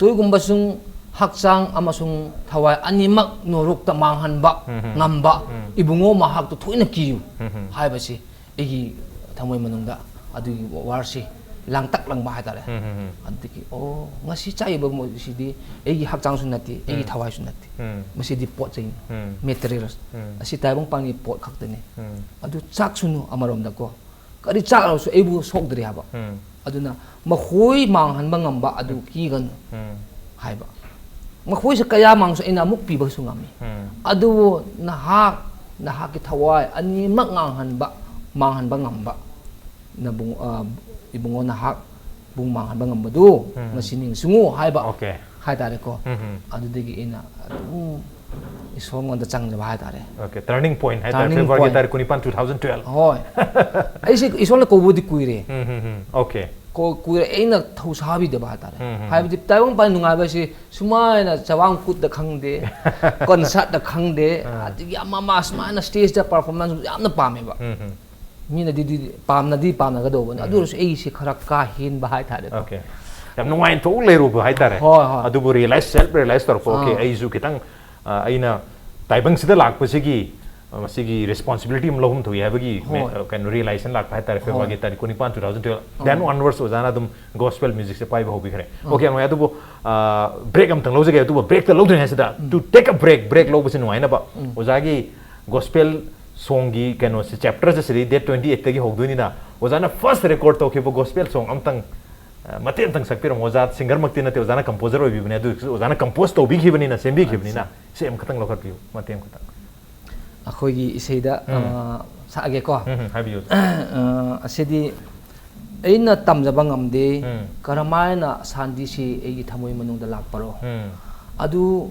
ꯇꯣꯏꯒꯨꯝꯕꯁꯨꯡ ꯍꯛꯆꯥꯡ ꯑꯃꯁꯨꯡ ꯊꯋꯥꯏ ꯑꯅꯤꯃꯛ ꯅꯣꯔꯣꯛꯇ ꯃꯥꯡꯍꯟꯕ ꯎꯝ. ꯉꯝꯕ ꯎꯝ. ꯏꯕꯨꯡꯉꯣ ꯃꯍꯥꯛꯇꯨ ꯊꯣꯏꯅ ꯀꯤꯌꯨ" ꯎꯝ. ꯍꯥꯏꯕꯁꯤ ꯑꯩꯒꯤ ꯊꯃꯣꯏ ꯃꯅꯨꯡꯗ ꯑꯗꯨꯒꯤ verseꯁꯤ ꯂꯥꯡꯇꯛ ꯂꯪꯕ ꯍꯥꯏꯇꯥꯔꯦ꯫ ꯎꯝ. ꯑꯗꯨꯗꯒꯤ, "ꯑꯣ, ꯉꯁꯤ ꯆꯥꯛꯏꯕ ꯃꯣꯏꯁꯤꯗꯤ ꯑꯩꯒꯤ ꯍꯛꯆꯥꯡꯁꯨ ꯅꯠꯇꯦ, ꯑꯩꯒꯤ ꯎꯝ. ꯊꯋꯥꯏꯁꯨ ꯅꯠꯇꯦ꯫ ꯎꯝ. ꯃꯁꯤꯗꯤ ꯄꯣꯠ ꯆꯩꯅꯤ, ꯎꯝ. materials꯫ ꯎꯝ. ꯑꯁꯤ ꯇꯥꯏꯕꯪꯄꯥꯟꯒꯤ ꯄꯣꯠ ꯈꯛꯇꯅꯤ꯫ ꯎꯝ. ꯑꯗꯨ ꯆꯥꯛꯁꯅꯨ ꯑꯃꯔꯣꯝꯗꯀꯣ꯫ ꯀꯔꯤ ꯆꯥꯛꯂꯕꯁꯨ ꯑꯩꯕꯨ ꯁꯣꯛꯗ꯭ꯔꯤ" ꯍꯥꯏꯕ꯫ ꯎꯝ. ꯑꯗꯨꯅ ꯃꯈꯣꯏ ꯃꯥꯡꯍꯟꯕ ꯉꯝꯕ ꯑꯗꯨ ꯀꯤꯒꯅꯨ ꯎꯝ. ꯍꯥꯏꯕ꯫ ꯃꯈꯣꯏꯁꯨ ꯀꯌꯥ ꯃꯥꯡꯁꯨ ꯑꯩꯅ ꯑꯃꯨꯛ ꯄꯤꯕꯁꯨ ꯉꯝꯃꯤ꯫ ꯎꯝ. ꯑꯗꯨꯕꯨ ꯅꯍꯥꯛ, ꯅꯍꯥꯛꯀꯤ ꯊꯋꯥꯏ ꯑꯅꯤꯃꯛ ꯉꯥꯡꯍꯟꯕ, ꯃꯥꯡꯍꯟꯕ ꯉꯝꯕ ꯅꯕꯨꯡ-, ꯑ, ꯏꯕꯨꯡꯉꯣ ꯅꯍꯥꯛ ꯃꯥꯡꯍꯟꯕ ꯉꯝꯕꯗꯨ ꯎꯝ꯫ ꯉꯁꯤ ꯅꯤꯡꯁꯤꯡꯉꯨ ꯍꯥꯏꯕ Okay. ꯍꯥꯏꯇꯥꯔꯦꯀꯣ꯫ ꯎꯝ, ꯎꯝ꯫ ꯑꯗꯨꯗꯒꯤ ꯑꯩꯅ ꯑꯗꯨꯝ ꯏꯁꯣꯔꯉꯣꯟꯗ ꯆꯪꯖꯕ ꯍꯥꯏꯇꯥꯔꯦ꯫ Okay, turning point ꯍꯥꯏꯇꯥꯔꯦ, Turning February point. ꯇꯥꯔꯤꯛ ꯀꯨꯟꯅꯤꯄꯥꯟ, two thousand twelve꯫ ꯍꯣꯏ꯫ ꯑꯩꯁꯦ ꯏꯁꯣꯔꯅ ꯀꯧꯕꯗꯤ ꯀꯨꯏꯔꯦ꯫ ꯎꯝ, ꯎꯝ, ꯎꯝ꯫ Okay. ꯀꯣ- ꯀꯨꯏꯔꯦ, ꯑꯩꯅ ꯊꯧꯁꯥꯕꯤꯗꯕ ꯍꯥꯏꯇꯥꯔꯦ꯫ ꯎꯝ, ꯎꯝ, ꯍꯥꯏꯕꯗꯤ ꯇꯥꯏꯕꯪ ꯄꯥꯟ ꯅꯨꯡꯉꯥꯏꯕ ꯍꯥꯏꯁꯦ ꯁꯨꯃꯥꯏꯅ ꯆꯋꯥꯡ ꯀꯨꯠꯇ ꯈꯪꯗꯦ, concertꯇ ꯈꯪꯗꯦ, ꯑꯥ꯫ ꯑꯗꯒꯤ ꯑꯃ ꯑꯃ ꯁꯨꯃꯥꯏꯅ stageꯇ performance ꯌꯥꯝꯅ ꯄꯥꯝꯃꯦꯕ꯫ ꯎꯝ, ꯎꯝ꯫ ꯃꯤꯅꯗꯤ ꯑꯗꯨꯗꯤ ꯄꯥꯝꯅꯗꯤ ꯄꯥꯝꯅꯒꯗꯧꯕꯅꯤ, ꯑꯗꯨ ꯑꯣꯏꯔꯁꯨ ꯑꯩꯁꯦ ꯈꯔ ꯀꯥ ꯍꯦꯟꯕ ꯍꯥꯏꯇꯥꯔꯦꯀꯣ꯫ Okay. ꯌꯥꯝ ꯅꯨꯡꯉꯥꯏꯅ ꯊꯣꯛ ꯂꯩꯔꯨꯕ ꯍꯥꯏꯇꯥꯔꯦ꯫ ꯍꯣꯏ, ꯍꯣꯏ꯫ ꯑꯗꯨꯕꯨ realize, self realize ꯇꯧꯔꯛꯄ, okay, ꯑꯥ꯫ ꯑꯩꯁꯨ ꯈꯤꯇꯪ, ꯑ, ꯑꯩꯅ ꯇꯥꯏꯕꯪꯁꯤꯗ ꯂꯥꯛꯄꯁꯤꯒꯤ, ꯑ, ꯃꯁꯤꯒꯤ responsibility ꯑꯃ ꯂꯧꯐꯝ ꯊꯣꯛꯏ ꯍꯥꯏꯕꯒꯤ ꯍꯣꯏ꯫ ꯃꯦ-, ꯑ, ꯀꯩꯅꯣ, realization ꯂꯥꯛꯄ ꯍꯥꯏꯇꯥꯔꯦ, ꯍꯣꯏ꯫ Februaryꯒꯤ ꯇꯥꯔꯤꯛ ꯀꯨꯟꯅꯤꯄꯥꯟ, two thousand twelve꯫ ꯑꯥ꯫ Then onwards ꯑꯣꯖꯥꯅ ꯑꯗꯨꯝ gospel musicꯁꯦ ꯄꯥꯏꯕ ꯍꯧꯕꯤꯈ꯭ꯔꯦ꯫ ꯑꯥ꯫ Okay, ꯌꯥꯝ ꯅꯨꯡꯉꯥꯏ꯫ ꯑꯗꯨꯕꯨ, ꯑ, break ꯑꯝꯇꯪ ꯂꯧꯖꯒꯦ꯫ ꯑꯗꯨꯕꯨ breakꯇ ꯂꯧꯗ꯭ꯔꯤꯉꯩꯁꯤꯗ, to take a break, break ꯂꯧꯕꯁꯤ ꯅꯨꯡꯉꯥꯏꯅꯕ, ꯑꯣꯖꯥꯒꯤ gospel songꯒꯤ ꯀꯩꯅꯣꯁꯦ, chapterꯁꯦ ꯁꯤꯗꯤ date twenty eightꯇꯒꯤ ꯍꯧꯗꯣꯏꯅꯤꯅ, ꯑꯣꯖꯥꯅ first record ꯇꯧꯈꯤꯕ gospel song ꯑꯝꯇꯪ, ꯑ, ꯃꯇꯦꯛ ꯑꯝꯇꯪ ꯁꯛꯄꯤꯔꯝꯃꯣ꯫ ꯑꯣꯖꯥ singerꯃꯛꯇꯤ ꯅꯠꯇꯦ, ꯑꯣꯖꯥꯅ composer ꯑꯣꯏꯕꯤꯕꯅꯤꯅ, ꯑꯗꯨ ꯑꯣꯏꯔꯁꯨ ꯑꯣꯖꯥꯅ compose ꯇꯧꯕꯤꯈꯤꯕꯅꯤꯅ, ꯁꯦꯝꯕꯤꯈꯤꯕꯅꯤꯅ, ꯁꯤ ꯑꯃꯈꯛꯇꯪ ꯂꯧꯈꯠꯄꯤꯌꯨ, ꯃꯇꯦꯛ ꯑꯃꯈꯛꯇꯪ꯫ ꯑꯩꯈꯣꯏꯒꯤ ꯏꯁꯩꯗ, ꯎꯝ꯫ ꯑ, ꯁꯛꯑꯒꯦꯀꯣ꯫ ꯎꯝ, ꯎꯝ, ꯍꯥꯏꯕꯤꯌꯨ꯫ ꯑ, ꯑꯁꯤꯗꯤ ꯑꯩꯅ ꯇꯝꯖꯕ ꯉꯝꯗꯦ, ꯎꯝ꯫ ꯀꯔꯝꯍꯥꯏꯅ ꯁꯥꯟꯇꯤꯁꯤ ꯑꯩꯒꯤ ꯊꯃꯣꯏ ꯃꯅꯨꯡꯗ ꯂꯥꯛꯄꯔꯣ? ꯎꯝ꯫ ꯑꯗꯨ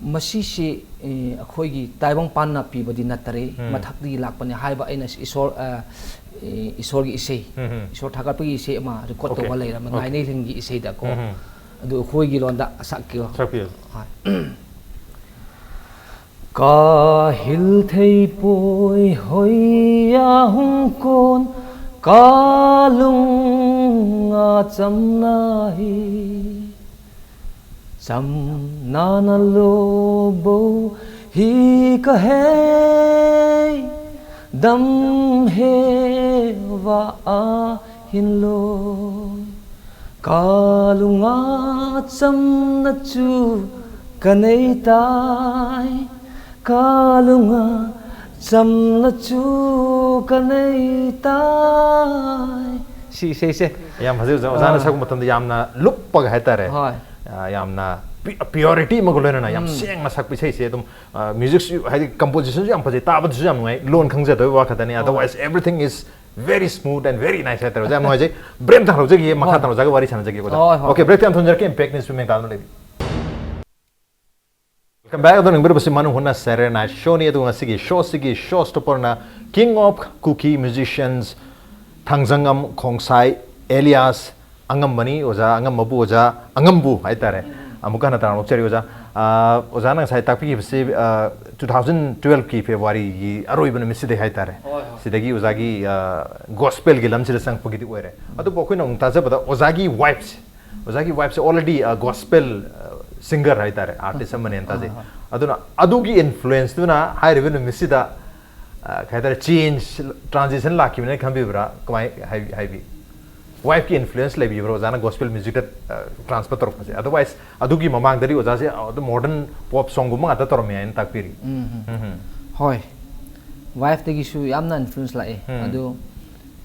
ꯃꯁꯤꯁꯤ, ꯑꯦ, ꯑꯩꯈꯣꯏꯒꯤ ꯇꯥꯏꯕꯪꯄꯥꯟꯅ ꯄꯤꯕꯗꯤ ꯅꯠꯇꯔꯦ, ꯎꯝ꯫ ꯃꯊꯛꯇꯒꯤ ꯂꯥꯛꯄꯅꯦ ꯍꯥꯏꯕ ꯑꯩꯅ ꯏꯁꯣꯔ, ꯑ, ꯑꯦ, ꯏꯁꯣꯔꯒꯤ ꯏꯁꯩ, ꯎꯝ, ꯎꯝ꯫ ꯏꯁꯣꯔ ꯊꯥꯒꯠꯄꯒꯤ ꯏꯁꯩ ꯑꯃ record Okay. ꯇꯧꯕ ꯂꯩꯔꯝꯃꯦ, Okay. ꯉꯥꯏꯅꯩ ꯂꯤꯟꯒꯤ ꯏꯁꯩꯗꯀꯣ꯫ ꯎꯝ, ꯎꯝ꯫ ꯑꯗꯨ ꯑꯩꯈꯣꯏꯒꯤ ꯂꯣꯟꯗ ꯁꯛꯀꯦ꯫ ꯁꯛꯄꯤꯌꯨ꯫ ꯍꯣꯏ꯫ ꯀꯥꯍꯤꯜ ꯊꯩꯄꯣꯏ ꯍꯣꯏꯌꯥ ꯍꯨꯝꯀꯣꯟ ꯀꯥꯂꯨꯡ ꯉꯥ ꯆꯝꯅꯥꯍꯤ꯫ ꯆꯝꯅꯥꯅ ꯂꯣꯕꯧ ꯍꯤ ꯀꯍꯦ ꯗꯝ ꯍꯦ ꯋꯥ ꯑꯥ ꯍꯤꯟꯂꯣ꯫ ꯀꯥꯂꯨꯉꯥ ꯆꯝꯅ ꯆꯨ ꯀꯅꯩ ꯇꯥꯏ, ꯀꯥꯂꯨꯉꯥ ꯆꯝꯅ ꯆꯨ ꯀꯅꯩ ꯇꯥꯏ꯫ ꯁꯤ ꯏꯁꯩꯁꯦ꯫ ꯌꯥꯝ ꯐꯖꯩ ꯑꯣꯖꯥ꯫ ꯑꯣꯖꯥꯅ ꯑꯥ꯫ ꯁꯛꯄ ꯃꯇꯝꯗ ꯌꯥꯝꯅ ꯂꯨꯞꯄꯒ ꯍꯥꯏꯇꯥꯔꯦ꯫ ꯍꯣꯏ꯫ ꯑ, ꯌꯥꯝꯅ ꯄꯤ-, purity ꯑꯃꯒ ꯂꯣꯏꯅꯅ ꯌꯥꯝ ꯎꯝ꯫ ꯁꯦꯡꯅ ꯁꯛꯄ ꯏꯁꯩꯁꯦ ꯑꯗꯨꯝ, ꯑ, musicꯁꯨ ꯍꯥꯏꯗꯤ compositionꯁꯨ ꯌꯥꯝ ꯐꯖꯩ, ꯇꯥꯕꯗꯁꯨ ꯌꯥꯝ ꯅꯨꯡꯉꯥꯏ, ꯂꯣꯟ ꯈꯪꯖꯗꯕꯩ ꯋꯥ ꯈꯛꯇꯅꯤ, ꯍꯣꯏ꯫ otherwise everything is Very smooth and very nice ꯍꯥꯏꯇꯥꯔꯦ ꯑꯣꯖꯥ, ꯌꯥꯝ ꯅꯨꯡꯉꯥꯏꯖꯩ꯫ Break ꯑꯝꯇ ꯍꯧꯖꯒꯦ, ꯃꯈꯥ ꯇꯥꯅ ꯑꯣꯖꯥꯒ ꯋꯥꯔꯤ ꯁꯥꯟꯅꯖꯒꯦ ꯑꯣꯖꯥ꯫ Okay, break ꯇ ꯌꯥꯝ ꯊꯝꯖꯔꯛꯀꯦ, Impact News ꯃꯦꯟ ꯇꯥꯗꯨꯅ ꯂꯩꯕꯤꯌꯨ꯫ Welcome back. ꯑꯗꯣ ꯅꯤꯡꯕꯤꯔꯕꯁꯤ ꯃꯅꯨꯡ ꯍꯨꯠꯅ Saturday Night Show ꯅꯤ꯫ ꯑꯗꯨꯒ ꯉꯁꯤꯒꯤ show ꯁꯤꯒꯤ show stopper ꯅ King of Kuki Musicians ꯊꯥꯡꯖꯉꯝ ꯈꯣꯡꯁꯥꯏ alias ꯑꯉꯝꯕꯅꯤ ꯑꯣꯖꯥ, ꯑꯉꯝꯕꯕꯨ ꯑꯣꯖꯥ, ꯑꯉꯝꯕꯨ ꯍꯥꯏꯇꯥꯔꯦ꯫ ꯑꯃꯨꯛꯀ ꯍꯟꯅ ꯇꯔꯥꯝꯅ ꯑꯣꯛꯆꯔꯤ ꯑꯣꯖꯥ꯫ ꯑ, ꯑꯣꯖꯥꯅ ꯉꯁꯥꯏ ꯇꯥꯛꯄꯤꯈꯤꯕꯁꯤ, ꯑ, two thousand twelve ꯀꯤ February ꯒꯤ ꯑꯔꯣꯏꯕ ꯅꯨꯃꯤꯠꯁꯤꯗꯩ ꯍꯥꯏꯇꯥꯔꯦ꯫ ꯍꯣꯏ, ꯍꯣꯏ꯫ ꯁꯤꯗꯒꯤ ꯑꯣꯖꯥꯒꯤ, ꯑ, gospel ꯒꯤ ꯂꯝꯁꯤꯗ ꯆꯪꯉꯛꯄꯒꯤꯗꯤ ꯑꯣꯏꯔꯦ꯫ ꯑꯗꯨꯕꯨ ꯑꯩꯈꯣꯏꯅ ꯑꯃꯨꯛ ꯇꯥꯖꯕꯗ ꯑꯣꯖꯥꯒꯤ wife ꯁꯦ, ꯑꯣꯖꯥꯒꯤ wife ꯁꯦ already, ꯑ, gospel, ꯑ, singer ꯍꯥꯏꯇꯥꯔꯦ, artist ꯑꯃꯅꯦꯅ ꯇꯥꯖꯩ꯫ ꯑꯥ, ꯍꯣꯏ꯫ ꯑꯗꯨꯅ ꯑꯗꯨꯒꯤ influence ꯇꯨꯅ ꯍꯥꯏꯔꯤꯕ ꯅꯨꯃꯤꯠꯁꯤꯗ, ꯑ, ꯀꯩ ꯍꯥꯏꯇꯥꯔꯦ, change, transition ꯂꯥꯛꯈꯤꯕꯅꯦ ꯈꯟꯕꯤꯕ꯭ꯔꯥ? ꯀꯃꯥꯏ ꯍꯥꯏ-, ꯍꯥꯏꯕꯤ? Wife ꯀꯤ influence ꯂꯩꯕꯤꯕ꯭ꯔꯣ ꯑꯣꯖꯥꯅ gospel music ꯇ, ꯑ, transfer ꯇꯧꯔꯛꯄꯁꯦ? Otherwise, ꯑꯗꯨꯒꯤ ꯃꯃꯥꯡꯗꯗꯤ ꯑꯣꯖꯥꯁꯦ ꯑꯗꯨꯝ modern pop song ꯒꯨꯝꯕ ꯉꯥꯛꯇ ꯇꯧꯔꯝꯃꯦ ꯍꯥꯏꯅ ꯇꯥꯛꯄꯤꯔꯤ꯫ ꯎꯝ, ꯎꯝ꯫ ꯎꯝ, ꯎꯝ꯫ ꯍꯣꯏ꯫ Wife ꯇꯒꯤꯁꯨ ꯌꯥꯝꯅ influence ꯂꯥꯛꯑꯦ꯫ ꯎꯝ꯫ ꯑꯗꯨ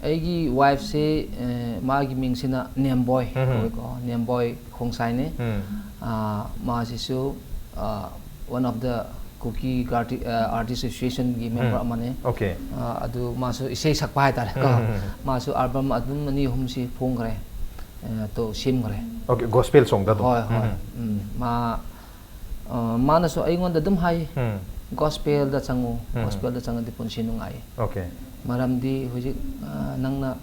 ꯑꯩꯒꯤ wife ꯁꯦ, ꯑ, ꯃꯥꯒꯤ ꯃꯤꯡꯁꯤꯅ ꯅꯦꯝꯕꯣꯏ ꯎꯝ, ꯎꯝ꯫ ꯀꯧꯋꯦꯀꯣ, ꯅꯦꯝꯕꯣꯏ ꯈꯣꯡꯁꯥꯏꯅꯦ꯫ ꯎꯝ꯫ ꯑ, ꯃꯥꯁꯤꯁꯨ, ꯑ, one of the Kuki Arti-, ꯑ, Artist Association ꯒꯤ member ꯎꯝ꯫ ꯑꯃꯅꯦ꯫ Okay꯫ ꯑ, ꯑꯗꯨ ꯃꯥꯁꯨ ꯏꯁꯩ ꯁꯛꯄ ꯍꯥꯏꯇꯥꯔꯦꯀꯣ꯫ ꯎꯝ, ꯎꯝ, ꯎꯝ꯫ ꯃꯥꯁꯨ album ꯑꯗꯨꯝ ꯑꯅꯤ ꯑꯍꯨꯝꯁꯤ ꯐꯣꯡꯈ꯭ꯔꯦ꯫ ꯑ, ꯇꯣ ꯁꯦꯝꯈ꯭ꯔꯦ꯫ Okay, gospel song ꯗ ꯑꯗꯨꯝ꯫ ꯍꯣꯏ, ꯍꯣꯏ꯫ ꯎꯝ, ꯎꯝ꯫ ꯎꯝ, ꯃꯥ, ꯑ, ꯃꯥꯅꯁꯨ ꯑꯩꯉꯣꯟꯗ ꯑꯗꯨꯝ ꯍꯥꯏ, ꯎꯝ꯫ "Gospel ꯗ ꯆꯪꯉꯨ, ꯎꯝ, ꯎꯝ꯫ Gospel ꯗ ꯆꯪꯉꯗꯤ ꯄꯨꯟꯁꯤ ꯅꯨꯡꯉꯥꯏ꯫" Okay꯫ ꯃꯔꯝꯗꯤ ꯍꯧꯖꯤꯛ, ꯑ, ꯅꯪꯅ,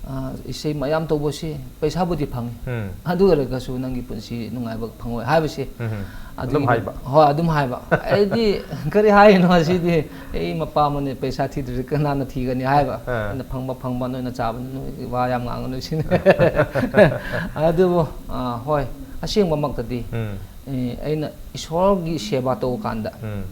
ꯑ, ꯏꯁꯩ ꯃꯌꯥꯝ ꯇꯧꯕꯁꯤ ꯄꯩꯁꯥꯕꯨꯗꯤ ꯐꯪꯉꯤ꯫ ꯎꯝ꯫ ꯑꯗꯨ ꯑꯣꯏꯔꯒꯁꯨ ꯅꯪꯒꯤ ꯄꯨꯟꯁꯤ ꯅꯨꯡꯉꯥꯏꯕ ꯐꯪꯉꯣꯏ ꯍꯥꯏꯕꯁꯦ꯫ ꯎꯝ꯫ ꯑꯗꯨꯒꯤ ꯑꯗꯨꯝ ꯍꯥꯏꯕ? ꯍꯣꯏ, ꯑꯗꯨꯝ ꯍꯥꯏꯕ꯫ ꯑꯩꯗꯤ ꯀꯔꯤ ꯍꯥꯏꯔꯤꯅꯣ ꯑꯁꯤꯗꯤ? ꯑꯩ ꯃꯄꯥ ꯑꯃꯅꯤ, ꯄꯩꯁꯥ ꯊꯤꯗ꯭ꯔꯗꯤ ꯀꯅꯥꯅ ꯊꯤꯒꯅꯤ ꯍꯥꯏꯕ꯫ ꯑꯥ꯫ ꯑꯩꯅ ꯐꯪꯕ ꯐꯪꯕ ꯅꯣꯏꯅ ꯆꯥꯕ ꯅꯣꯏ ꯋꯥ ꯌꯥꯝ ꯉꯥꯡꯒꯅꯨ ꯁꯤꯅꯤ꯫ ꯑꯗꯨꯕꯨ, ꯑ, ꯍꯣꯏ, ꯑꯁꯦꯡꯕꯃꯛꯇꯗꯤ, ꯎꯝ꯫ ꯑꯦ, ꯑꯩꯅ ꯏꯁꯣꯔꯒꯤ ꯁꯦꯕꯥ ꯇꯧꯕ ꯀꯥꯟꯗ, ꯎꯝ꯫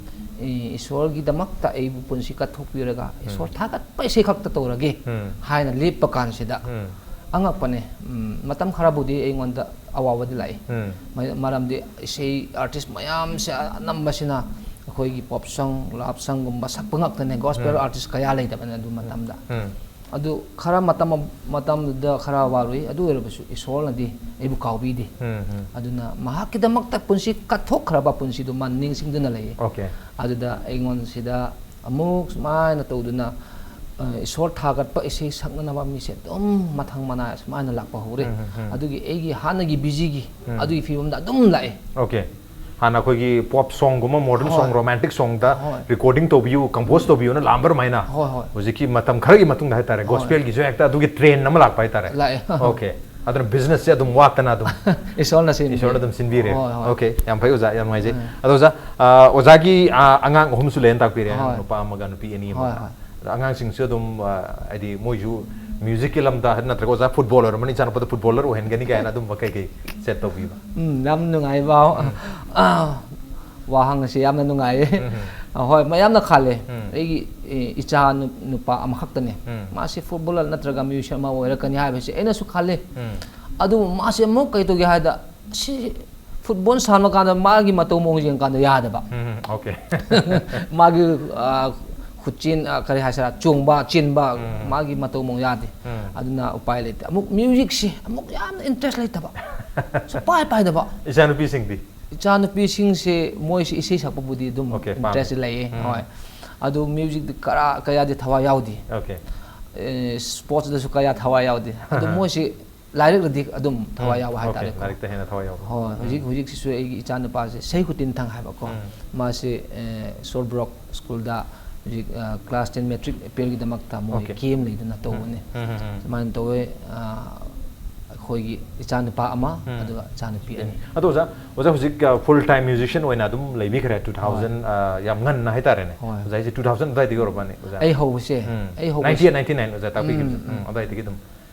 ꯑꯦ, ꯏꯁꯣꯔꯒꯤꯗꯃꯛꯇ ꯑꯩꯕꯨ ꯄꯨꯟꯁꯤ ꯀꯠꯊꯣꯛꯄꯤꯔꯒ, ꯎꯝ꯫ ꯏꯁꯣꯔ ꯊꯥꯒꯠꯄ ꯏꯁꯩ ꯈꯛꯇ ꯇꯧꯔꯒꯦ ꯎꯝ꯫ ꯍꯥꯏꯅ ꯂꯦꯞꯄ ꯀꯥꯟꯁꯤꯗ, ꯎꯝ꯫ ꯑꯉꯛꯄꯅꯦ꯫ ꯎꯝ, ꯃꯇꯝ ꯈꯔꯕꯨꯗꯤ ꯑꯩꯉꯣꯟꯗ ꯑꯋꯥꯕꯗꯤ ꯂꯥꯛꯏ꯫ ꯎꯝ꯫ ꯃ-, ꯃꯔꯝꯗꯤ ꯏꯁꯩ artist ꯃꯌꯥꯝꯁꯦ ꯑꯅꯝꯕꯁꯤꯅ ꯑꯩꯈꯣꯏꯒꯤ pop song, love song ꯒꯨꯝꯕ ꯁꯛꯄ ꯉꯥꯛꯇꯅꯦ꯫ Gospel ꯎꯝ꯫ Artist ꯀꯌꯥ ꯂꯩꯇꯕꯅꯦ ꯑꯗꯨ ꯃꯇꯝꯗ꯫ ꯎꯝ꯫ ꯑꯗꯨ ꯈꯔ ꯃꯇꯝ, ꯃꯇꯝꯗꯨꯗ ꯈꯔ ꯋꯥꯔꯨꯏ꯫ ꯑꯗꯨ ꯑꯣꯏꯔꯕꯁꯨ ꯏꯁꯣꯔꯅꯗꯤ ꯑꯩꯕꯨ ꯀꯥꯎꯕꯤꯗꯦ꯫ ꯎꯝ, ꯎꯝ꯫ ꯑꯗꯨꯅ ꯃꯍꯥꯛꯀꯤꯗꯃꯛꯇ ꯄꯨꯟꯁꯤ ꯀꯠꯊꯣꯛꯈ꯭ꯔꯕ ꯄꯨꯟꯁꯤꯗꯨ ꯃꯥ ꯅꯤꯡꯁꯤꯡꯗꯨꯅ ꯂꯩꯌꯦ꯫ Okay꯫ ꯑꯗꯨꯗ ꯑꯩꯉꯣꯟꯁꯤꯗ ꯑꯃꯨꯛ ꯁꯨꯃꯥꯏꯅ ꯇꯧꯗꯨꯅ ꯑ, ꯏꯁꯣꯔ ꯊꯥꯒꯠꯄ ꯏꯁꯩ ꯁꯛꯅꯅꯕ ꯃꯤꯁꯦ ꯑꯗꯨꯝ ꯃꯊꯪ ꯃꯅꯥꯏ ꯁꯨꯃꯥꯏꯅ ꯂꯥꯛꯄ ꯍꯧꯔꯦ꯫ ꯎꯝ, ꯎꯝ, ꯎꯝ꯫ ꯑꯗꯨꯒꯤ ꯑꯩꯒꯤ ꯍꯥꯟꯅꯒꯤ ꯕꯤꯖꯤꯒꯤ ꯎꯝ꯫ ꯑꯗꯨꯒꯤ ꯐꯤꯕꯝꯗ ꯑꯗꯨꯝ ꯂꯥꯛꯑꯦ꯫ ꯑꯣꯀꯦ꯫ ꯍꯥꯟꯅ ꯑꯩꯈꯣꯏꯒꯤ ꯄꯣꯞ ꯁꯣꯡꯒꯨꯝꯕ, ꯃꯣꯗꯔꯟ ꯍꯣꯏ꯫ ꯁꯣꯡ, ꯔꯣꯃꯥꯟꯇꯤꯛ ꯁꯣꯡꯗ ꯍꯣꯏ꯫ ꯔꯦꯀꯣꯔꯗꯤꯡ ꯇꯧꯕꯤꯌꯨ, ꯀꯝꯄꯣꯖ ꯇꯧꯕꯤꯌꯨꯅ ꯂꯥꯛꯑꯝꯕ ꯑꯗꯨꯃꯥꯏꯅ ꯍꯣꯏ, ꯍꯣꯏ꯫ ꯍꯧꯖꯤꯛꯀꯤ ꯃꯇꯝ ꯈꯔꯒꯤ ꯃꯇꯨꯡꯗ ꯍꯥꯏꯇꯥꯔꯦ, ꯍꯣꯏ꯫ ꯒꯣꯁꯄꯦꯜꯒꯤꯁꯨ ꯍꯦꯛꯇ ꯑꯗꯨꯒꯤ ꯇ꯭ꯔꯦꯟ ꯑꯃ ꯂꯥꯛꯄ ꯍꯥꯏꯇꯥꯔꯦ꯫ ꯂꯥꯛꯑꯦ꯫ ꯑꯣꯀꯦ꯫ ꯑꯗꯨꯅ ꯕꯤꯖꯤꯅꯦꯁꯁꯦ ꯑꯗꯨꯝ ꯋꯥꯠꯇꯅ ꯑꯗꯨꯝ ꯏꯁꯣꯔꯅ ꯁꯤꯟꯕꯤ꯫ ꯏꯁꯣꯔꯅ ꯑꯗꯨꯝ ꯁꯤꯟꯕꯤꯔꯦ꯫ ꯍꯣꯏ, ꯍꯣꯏ꯫ ꯑꯣꯀꯦ, ꯌꯥꯝ ꯐꯩ ꯑꯣꯖꯥ, ꯌꯥꯝ ꯅꯨꯡꯉꯥꯏꯖꯩ꯫ ꯎꯝ꯫ ꯑꯗꯣ ꯑꯣꯖꯥ, ꯑ, ꯑꯣꯖꯥꯒꯤ, ꯑ, ꯑꯉꯥꯡ ꯑꯍꯨꯝꯁꯨ ꯂꯩꯔꯦꯅ ꯇꯥꯛꯄꯤꯔꯦ, ꯍꯣꯏ꯫ ꯅꯨꯄꯥ ꯑꯃꯒ ꯅꯨꯄꯤ ꯑꯅꯤ ꯍꯣꯏ, ꯑꯃꯒ꯫ ꯍꯣꯏ꯫ ꯑꯗ ꯑꯉꯥꯡꯁꯤꯡꯁꯨ ꯑꯗꯨꯝ, ꯑ, ꯍꯥꯏꯗꯤ ꯃꯣꯏꯁꯨ ꯃ꯭ꯌꯨꯖꯤꯛꯀꯤ ꯂꯝꯗ ꯅꯠꯇ꯭ꯔꯒ ꯑꯣꯖꯥ ꯐꯨꯠꯕꯣꯂꯔ ꯑꯃꯅ ꯏꯆꯥꯅꯨꯄꯥꯗ ꯐꯨꯠꯕꯣꯂꯔ ꯑꯣꯏꯍꯟꯒꯅꯤ ꯀꯥꯏꯅ ꯑꯗꯨꯝꯕ ꯀꯩ ꯀꯩ ꯁꯦꯠ ꯇꯧꯕꯤꯕ? ꯎꯝ, ꯌꯥꯝ ꯅꯨꯡꯉꯥꯏꯕ, ꯑ, ꯋꯥꯍꯪ ꯑꯁꯤ ꯌꯥꯝꯅ ꯅꯨꯡꯉꯥꯏꯌꯦ꯫ ꯎꯝ꯫ ꯑ, ꯍꯣꯏ, ꯃꯌꯥꯝꯅ ꯈꯜꯂꯦ꯫ ꯎꯝ꯫ ꯑꯩꯒꯤ, ꯑꯦ, ꯏꯆꯥ ꯅꯨ-, ꯅꯨꯄꯥ ꯑꯃꯈꯛꯇꯅꯦ꯫ ꯎꯝ꯫ ꯃꯥꯁꯦ ꯐꯨꯠꯕꯣꯂꯔ ꯅꯠꯇ꯭ꯔꯒ ꯃ꯭ꯌꯨꯖꯤꯁꯤꯌꯟ ꯑꯃ ꯑꯣꯏꯔꯛꯀꯅꯤ ꯍꯥꯏꯕꯁꯦ ꯑꯩꯅꯁꯨ ꯈꯜꯂꯦ꯫ ꯎꯝ꯫ ꯑꯗꯨꯕꯨ ꯃꯥꯁꯦ ꯑꯃꯨꯛ ꯀꯩ ꯇꯧꯒꯦ ꯍꯥꯏꯗ, ꯁꯤ ꯐꯨꯠꯕꯣꯜ ꯁꯥꯟꯅꯕ ꯀꯥꯟꯗ ꯃꯥꯒꯤ ꯃꯇꯧ ꯃꯑꯣꯡ ꯌꯦꯡꯀꯥꯟꯗ ꯌꯥꯗꯕ꯫ ꯎꯝ, ꯎꯝ, ꯑꯣꯀꯦ꯫ ꯃꯥꯒꯤ, ꯑ, ꯈꯨꯠꯆꯦꯟ, ꯑ, ꯀꯔꯤ ꯍꯥꯏꯁꯤꯔꯥ, ꯆꯣꯡꯕ, ꯆꯦꯟꯕ, ꯎꯝ꯫ ꯃꯥꯒꯤ ꯃꯇꯧ ꯃꯑꯣꯡ ꯌꯥꯗꯦ꯫ ꯎꯝ꯫ ꯑꯗꯨꯅ ꯎꯄꯥꯏ ꯂꯩꯇꯦ꯫ ꯑꯃꯨꯛ ꯃ꯭ꯌꯨꯖꯤꯛꯁꯤ ꯑꯃꯨꯛ ꯌꯥꯝꯅ ꯏꯟꯇꯔꯦꯁ ꯂꯩꯇꯕ꯫ ꯁꯨꯡꯄꯥꯏ ꯄꯥꯏꯗꯕ꯫ ꯏꯆꯥꯅꯨꯄꯤꯁꯤꯡꯗꯤ? ꯏꯆꯥꯅꯨꯄꯤꯁꯤꯡꯁꯦ ꯃꯣꯏꯁꯤ ꯏꯁꯩ ꯁꯛꯄꯕꯨꯗꯤ ꯑꯗꯨꯝ ꯑꯣꯀꯦ, ꯄꯥꯝꯃꯦ꯫ ꯏꯟꯇꯔꯦꯁ ꯂꯩꯌꯦ꯫ ꯎꯝ꯫ ꯍꯣꯏ꯫ ꯑꯗꯨ ꯃ꯭ꯌꯨꯖꯤꯛꯇ ꯀꯔꯥ-, ꯀꯌꯥꯗꯤ ꯊꯋꯥꯏ ꯌꯥꯎꯗꯦ꯫ ꯑꯣꯀꯦ꯫ ꯑꯦ, ꯁ꯭ꯄꯣꯔꯠꯁꯇꯁꯨ ꯀꯌꯥ ꯊꯋꯥꯏ ꯌꯥꯎꯗꯦ꯫ ꯑꯗꯨ ꯃꯣꯏꯁꯤ ꯂꯥꯏꯔꯤꯛꯇꯗꯤ ꯑꯗꯨꯝ ꯊꯋꯥꯏ ꯎꯝ, ꯌꯥꯎꯕ ꯑꯣꯀꯦ, ꯍꯥꯏꯇꯥꯔꯦꯀꯣ꯫ ꯂꯥꯏꯔꯤꯛꯇ ꯍꯦꯟꯅ ꯊꯋꯥꯏ ꯌꯥꯎꯕ꯫ ꯍꯣꯏ, ꯍꯧꯖꯤꯛ, ꯍꯧꯖꯤꯛꯁꯤꯁꯨ ꯑꯩꯒꯤ ꯏꯆꯥꯅꯨꯄꯥꯁꯦ ꯁꯍꯤꯍꯨꯇꯤꯟ ꯊꯪ ꯍꯥꯏꯕꯀꯣ꯫ ꯎꯝ꯫ ꯃꯥꯁꯦ, ꯑꯦ, ꯁꯣꯜꯕ꯭ꯔꯣꯛ ꯁ꯭ꯀꯨꯜꯗ ꯍꯧꯖꯤꯛ, ꯑ, ꯀ꯭ꯂꯥꯁ ꯇꯦꯟ ꯃꯦꯇ꯭ꯔꯤꯛ ꯑꯦꯄꯤꯌꯔꯒꯤꯗꯃꯛꯇ ꯃꯣꯏ ꯑꯣꯀꯦ꯫ ꯀꯦꯝ ꯂꯩꯗꯅ ꯇꯧꯕꯅꯦ꯫ ꯎꯝ, ꯎꯝ, ꯎꯝ꯫ ꯁꯨꯃꯥꯏꯅ ꯇꯧꯋꯦ, ꯑ, ꯑꯩꯈꯣꯏꯒꯤ ꯏꯆꯥꯅꯨꯄꯥ ꯑꯃ, ꯎꯝ꯫ ꯑꯗꯨꯒ ꯏꯆꯥꯅꯨꯄꯤ ꯑꯅꯤ꯫ ꯑꯗꯣ ꯑꯣꯖꯥ, ꯑꯣꯖꯥ ꯍꯧꯖꯤꯛ, ꯑ, ꯐꯨꯜ ꯇꯥꯏꯝ ꯃ꯭ꯌꯨꯖꯤꯁꯤꯌꯟ ꯑꯣꯏꯅ ꯑꯗꯨꯝ ꯂꯩꯕꯤꯈ꯭ꯔꯦ, ꯇꯨ ꯊꯥꯎꯖꯟ, ꯑ, ꯌꯥꯝ ꯉꯟꯅ ꯍꯥꯏꯇꯥꯔꯦꯅꯦ꯫ ꯍꯣꯏ꯫ ꯑꯣꯖꯥ ꯍꯥꯏꯁꯦ ꯇꯨ ꯊꯥꯎꯖꯟ ꯑꯗꯨꯋꯥꯏꯗꯒꯤ ꯑꯣꯏꯔꯝꯃꯅꯤ, ꯑꯣꯖꯥ? ꯑꯩ ꯍꯧꯕꯁꯦ, ꯎꯝ꯫ ꯑꯩ ꯍꯧꯕꯁꯦ꯫ ꯅꯥꯏꯟꯇꯤ ꯑꯩꯠ, ꯅꯥꯏꯟꯇꯤ ꯅꯥꯏꯟ ꯑꯣꯖꯥ ꯇꯥꯛꯄꯤꯈꯤꯕꯁꯦ꯫ ꯎꯝ, ꯎꯝ, ꯎꯝ꯫ ꯑꯗꯨꯋꯥꯏꯗꯒꯤ ꯑꯗꯨꯝ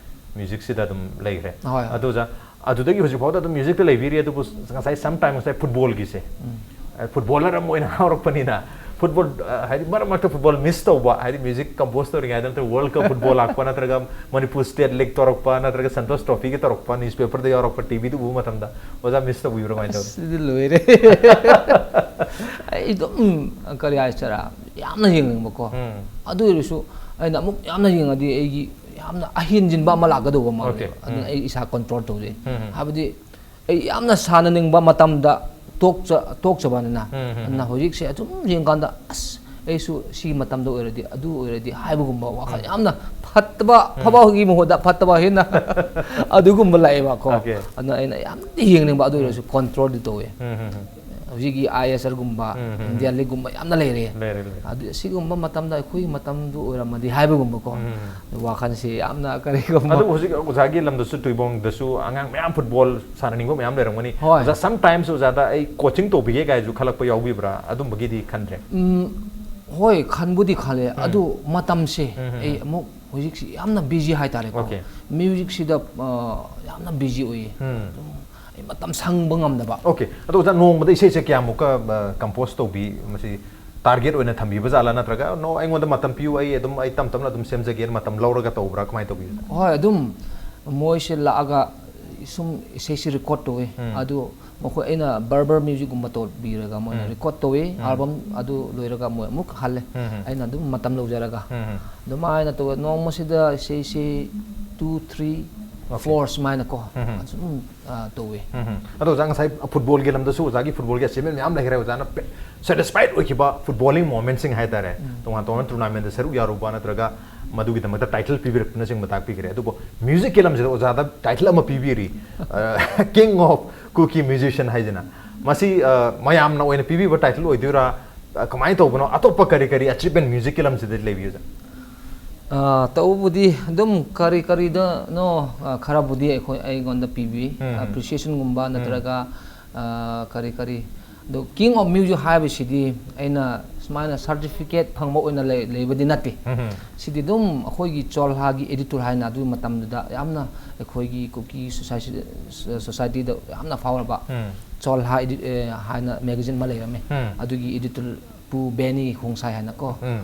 ꯃ꯭ꯌꯨꯖꯤꯛꯁꯤꯗ ꯑꯗꯨꯝ ꯂꯩꯈ꯭ꯔꯦ꯫ ꯍꯣꯏ꯫ ꯑꯗꯨ ꯑꯣꯖꯥ, ꯑꯗꯨꯗꯒꯤ ꯍꯧꯖꯤꯛ ꯐꯥꯎꯗ ꯑꯗꯨꯝ ꯃ꯭ꯌꯨꯖꯤꯛꯇ ꯂꯩꯕꯤꯔꯤ, ꯑꯗꯨꯕꯨ ꯉꯁꯥꯏ ꯁꯝ ꯇꯥꯏꯝ ꯉꯁꯥꯏ ꯐꯨꯠꯕꯣꯜꯒꯤꯁꯦ, ꯎꯝ꯫ ꯑ, ꯐꯨꯠꯕꯣꯂꯔ ꯑꯃ ꯑꯣꯏꯅ ꯉꯥꯎꯔꯛꯄꯅꯤꯅ, ꯐꯨꯠꯕꯣꯜ, ꯑ, ꯍꯥꯏꯗꯤ ꯃꯔꯛ ꯃꯔꯛꯇ ꯐꯨꯠꯕꯣꯜ ꯃꯤꯁ ꯇꯧꯕ, ꯍꯥꯏꯗꯤ ꯃ꯭ꯌꯨꯖꯤꯛ ꯀꯝꯄꯣꯖ ꯇꯧꯔꯤꯉꯩꯗ ꯅꯠꯇ꯭ꯔꯒ ꯋꯥꯔꯜ ꯀꯞ ꯐꯨꯠꯕꯣꯜ ꯂꯥꯛꯄ, ꯅꯠꯇ꯭ꯔꯒ ꯃꯅꯤꯄꯨꯔ ꯁ꯭ꯇꯦꯠ ꯂꯤꯛ ꯇꯧꯔꯛꯄ, ꯅꯠꯇ꯭ꯔꯒ ꯁꯟꯇꯣꯁ ꯇ꯭ꯔꯣꯐꯤꯒꯤ ꯇꯧꯔꯛꯄ, ꯅ꯭ꯌꯨꯁꯄꯦꯄꯔꯗ ꯌꯥꯎꯔꯛꯄ, ꯇꯤꯚꯤꯗ ꯎꯕ ꯃꯇꯝꯗ, ꯑꯣꯖꯥ ꯃꯤꯁ ꯇꯧꯕꯤꯕ꯭ꯔꯥ, ꯀꯃꯥꯏꯅ ꯇꯧꯏ? ꯑꯁ, ꯑꯗꯨꯗꯤ ꯂꯣꯏꯔꯦ꯫ ꯑꯩ ꯑꯗꯨꯝ, ꯀꯔꯤ ꯍꯥꯏꯁꯤꯔꯥ, ꯌꯥꯝꯅ ꯌꯦꯡꯅꯤꯡꯕꯀꯣ꯫ ꯎꯝ꯫ ꯑꯗꯨ ꯑꯣꯏꯔꯁꯨ ꯑꯩꯅ ꯑꯃꯨꯛ ꯌꯥꯝꯅ ꯌꯦꯡꯉꯗꯤ ꯑꯩꯒꯤ ꯌꯥꯝꯅ ꯑꯍꯦꯟꯖꯤꯟꯕ ꯑꯃ ꯂꯥꯛꯀꯗꯧꯕ ꯃꯥꯜꯂꯦꯕ꯫ ꯑꯣꯀꯦ꯫ ꯑꯗꯨꯅ ꯎꯝ꯫ ꯑꯩ ꯏꯁꯥ ꯀꯟꯇ꯭ꯔꯣꯜ ꯇꯧꯖꯩ꯫ ꯎꯝ, ꯎꯝ꯫ ꯍꯥꯏꯕꯗꯤ ꯑꯩ ꯌꯥꯝꯅ ꯁꯥꯟꯅꯅꯤꯡꯕ ꯃꯇꯝꯗ ꯇꯣꯛꯆ-, ꯇꯣꯛꯆꯕꯅꯤꯅ꯫ ꯎꯝ, ꯎꯝ, ꯑꯗꯨꯅ ꯎꯝ꯫ ꯍꯧꯖꯤꯛꯁꯦ ꯑꯗꯨꯝ ꯌꯦꯡꯀꯥꯟꯗ, ꯑꯁ, ꯑꯩꯁꯨ ꯁꯤꯒꯤ ꯃꯇꯝꯗ ꯑꯣꯏꯔꯗꯤ, ꯑꯗꯨ ꯑꯣꯏꯔꯗꯤ ꯍꯥꯏꯕꯒꯨꯝꯕ ꯋꯥꯈꯜ ꯌꯥꯝꯅ ꯐꯠꯇꯕ, ꯐꯕꯒꯤ ꯃꯍꯨꯠꯇ ꯐꯠꯇꯕ ꯍꯦꯟꯅ ꯑꯗꯨꯒꯨꯝꯕ ꯂꯥꯛꯑꯦꯕꯀꯣ꯫ Okay. ꯑꯗꯨꯅ ꯑꯩꯅ ꯌꯥꯝꯗꯤ ꯌꯦꯡꯅꯤꯡꯕ, ꯑꯗꯨ ꯑꯣꯏꯔꯁꯨ ꯀꯣꯟꯇ꯭ꯔꯣꯜꯗꯤ ꯇꯧꯋꯦ꯫ ꯎꯝ, ꯎꯝ, ꯎꯝ. ꯍꯧꯖꯤꯛꯀꯤ ꯑꯥꯏ ꯑꯦꯁ ꯑꯦꯜꯒꯨꯝꯕ, ꯎꯝ, ꯎꯝ, ꯏꯟꯗꯤꯌꯥ ꯎꯝ. ꯂꯤꯒꯒꯨꯝꯕ ꯌꯥꯝꯅ ꯂꯩꯔꯦ꯫ ꯂꯩꯔꯦ, ꯂꯩꯔꯦ. ꯑꯗꯨ ꯁꯤꯒꯨꯝꯕ ꯃꯇꯝꯗ ꯑꯩꯈꯣꯏꯒꯤ ꯃꯇꯝꯗꯨ ꯑꯣꯏꯔꯝꯃꯗꯤ ꯍꯥꯏꯕꯒꯨꯝꯕꯀꯣ꯫ ꯎꯝ. ꯋꯥꯈꯜꯁꯦ ꯌꯥꯝꯅ ꯀꯔꯤꯒꯨꯝꯕ ꯑꯗꯨ ꯍꯧꯖꯤꯛ ꯑꯣꯖꯥꯒꯤ ꯂꯝꯗꯁꯨ, ꯇꯨꯏꯕꯣꯡꯗꯁꯨ ꯑꯉꯥꯡ ꯃꯌꯥꯝ ꯐꯨꯠꯕꯣꯜ ꯁꯥꯟꯅꯅꯤꯡꯕ ꯃꯌꯥꯝ ꯂꯩꯔꯝꯒꯅꯤ꯫ ꯍꯣꯏ. ꯑꯣꯖꯥ, sometimes ꯑꯣꯖꯥꯗ ꯑꯩ ꯀꯣꯆꯤꯡ ꯇꯧꯕꯤꯒꯦ ꯀꯥꯏꯁꯨ ꯈꯜꯂꯛꯄ ꯌꯥꯎꯕꯤꯕ꯭ꯔꯥ? ꯑꯗꯨꯝꯕꯒꯤꯗꯤ ꯈꯟꯗ꯭ꯔꯦ? ꯎꯝ, ꯍꯣꯏ, ꯈꯟꯕꯨꯗꯤ ꯈꯜꯂꯦ꯫ ꯎꯝ. ꯑꯗꯨ ꯃꯇꯝꯁꯦ ꯎꯝ, ꯎꯝ, ꯑꯩ ꯎꯝ. ꯑꯃꯨꯛ ꯍꯧꯖꯤꯛꯁꯤ ꯌꯥꯝꯅ ꯕꯤꯖꯤ ꯍꯥꯏꯇꯥꯔꯦꯀꯣ꯫ Okay. ꯃ꯭ꯌꯨꯖꯤꯛꯁꯤꯗ, ꯑ, ꯌꯥꯝꯅ ꯕꯤꯖꯤ ꯑꯣꯏꯌꯦ꯫ ꯎꯝ. ꯑꯗꯨꯝ ꯑꯩ ꯃꯇꯝ ꯁꯪꯕ ꯉꯝꯗꯕ꯫ Okay. ꯑꯗꯣ ꯑꯣꯖꯥ, ꯅꯣꯡꯃꯗ ꯏꯁꯩꯁꯦ ꯀꯌꯥꯃꯨꯛꯀ, ꯑ, compose ꯇꯧꯕꯤ? ꯃꯁꯤ target ꯑꯣꯏꯅ ꯊꯝꯕꯤꯕ ꯖꯥꯠꯂꯥ, ꯅꯠꯇ꯭ꯔꯒ "No, ꯑꯩꯉꯣꯟꯗ ꯃꯇꯝ ꯄꯤꯌꯨ, ꯑꯩ ꯑꯗꯨꯝ, ꯑꯩ ꯇꯞ ꯇꯞꯅ ꯑꯗꯨꯝ ꯁꯦꯝꯖꯒꯦꯅ" ꯃꯇꯝ ꯂꯧꯔꯒ ꯇꯧꯕ꯭ꯔꯥ, ꯀꯃꯥꯏꯅ ꯇꯧꯕꯤ? ꯍꯣꯏ, ꯑꯗꯨꯝ ꯃꯣꯏꯁꯦ ꯂꯥꯛꯑꯒ ꯁꯨꯝ ꯏꯁꯩꯁꯦ record ꯇꯧꯋꯦ꯫ ꯎꯝ. ꯑꯗꯨ ꯃꯈꯣꯏ, ꯑꯩꯅ verbal music ꯀꯨꯝꯕ ꯇꯧꯕꯤꯔꯒ ꯃꯣꯏꯅ ꯎꯝ. record ꯇꯧꯋꯦ꯫ ꯎꯝ. Album ꯑꯗꯨ ꯂꯣꯏꯔꯒ ꯃꯣꯏ ꯑꯃꯨꯛ ꯍꯜꯂꯦ꯫ ꯎꯝ, ꯎꯝ. ꯑꯩꯅ ꯑꯗꯨꯝ ꯃꯇꯝ ꯂꯧꯖꯔꯒ ꯎꯝ, ꯎꯝ. ꯑꯗꯨꯃꯥꯏꯅ ꯇꯧꯋꯦ꯫ ꯅꯣꯡꯃꯁꯤꯗ ꯏꯁꯩꯁꯦ two, three, Okay. four ꯁꯨꯃꯥꯏꯅꯀꯣ ꯎꯝ, ꯎꯝ. ꯑꯗꯨꯝ, ꯑ, ꯇꯧꯋꯦ꯫ ꯎꯝ, ꯎꯝ. ꯑꯗꯣ ꯑꯣꯖꯥ, ꯉꯁꯥꯏ ꯐꯨꯠꯕꯣꯜꯒꯤ ꯂꯝꯗꯁꯨ ꯑꯣꯖꯥꯒꯤ ꯐꯨꯠꯕꯣꯜꯒꯤ achievement ꯃꯌꯥꯝ ꯂꯩꯈ꯭ꯔꯦ꯫ ꯑꯣꯖꯥꯅ satisfied ꯑꯣꯏꯈꯤꯕ ꯐꯨꯠꯕꯣꯂꯤꯡ ꯃꯣꯃꯦꯟꯁꯤꯡ ꯍꯥꯏꯇꯥꯔꯦ, ꯎꯝ. ꯇꯣꯉꯥꯟ ꯇꯣꯉꯥꯟꯕ tournamentꯗ ꯁꯔꯨꯛ ꯌꯥꯔꯨꯕ ꯅꯠꯇ꯭ꯔꯒ ꯃꯗꯨꯒꯤꯗꯃꯛꯇ title ꯄꯤꯕꯤꯔꯛꯄꯅꯆꯤꯡꯕ ꯇꯥꯛꯄꯤꯈ꯭ꯔꯦ꯫ ꯑꯗꯨꯕꯨ ꯃ꯭ꯌꯨꯖꯤꯛꯀꯤ ꯂꯝꯁꯤꯗ ꯑꯣꯖꯥꯗ title ꯑꯃ ꯄꯤꯕꯤꯔꯤ, ꯑ, King of Kuki Musician ꯍꯥꯏꯗꯅ꯫ ꯃꯁꯤ, ꯑ, ꯃꯌꯥꯝꯅ ꯑꯣꯏꯅ ꯄꯤꯕꯤꯕ title ꯑꯣꯏꯗꯣꯏꯔꯥ? ꯑ, ꯀꯃꯥꯏꯅ ꯇꯧꯕꯅꯣ? ꯑꯇꯣꯞꯄ ꯀꯔꯤ ꯀꯔꯤ achievement ꯃ꯭ꯌꯨꯖꯤꯛꯀꯤ ꯂꯝꯁꯤꯗ ꯂꯩꯕꯤ ꯑꯣꯖꯥ? ꯑ, ꯇꯧꯕꯕꯨꯗꯤ ꯑꯗꯨꯝ ꯀꯔꯤ ꯀꯔꯤꯗꯅꯣ, ꯑ, ꯈꯔꯕꯨꯗꯤ ꯑꯩꯈꯣꯏ, ꯑꯩꯉꯣꯟꯗ ꯄꯤꯕꯤ꯫ ꯎꯝ. Appreciationꯒꯨꯝꯕ ꯎꯝ. ꯅꯠꯇ꯭ꯔꯒ, ꯑ, ꯀꯔꯤ ꯀꯔꯤ꯫ ꯑꯗꯣ King of Music ꯍꯥꯏꯕꯁꯤꯗꯤ ꯑꯩꯅ ꯁꯨꯃꯥꯏꯅ certificate ꯐꯪꯕ ꯑꯣꯏꯅ ꯂꯩ-, ꯂꯩꯕꯗꯤ ꯅꯠꯇꯦ꯫ ꯎꯝ. ꯁꯤꯗꯤ ꯑꯗꯨꯝ ꯑꯩꯈꯣꯏꯒꯤ ꯆꯣꯜꯍꯥꯒꯤ editor ꯍꯥꯏꯅ ꯑꯗꯨꯒꯤ ꯃꯇꯝꯗꯨꯗ ꯌꯥꯝꯅ ꯑꯩꯈꯣꯏꯒꯤ ꯀꯨꯀꯤ society-, societyꯗ ꯌꯥꯝꯅ ꯐꯥꯎꯔꯕ ꯎꯝ. ꯆꯣꯜꯍꯥ edit-, ꯑꯦ, ꯍꯥꯏꯅ magazine ꯑꯃ ꯂꯩꯔꯝꯃꯦ꯫ ꯎꯝ. ꯑꯗꯨꯒꯤ editor ꯄꯨ ꯕꯦꯅꯤ ꯈꯣꯡꯁꯥꯏ ꯍꯥꯏꯅꯀꯣ꯫ ꯎꯝ.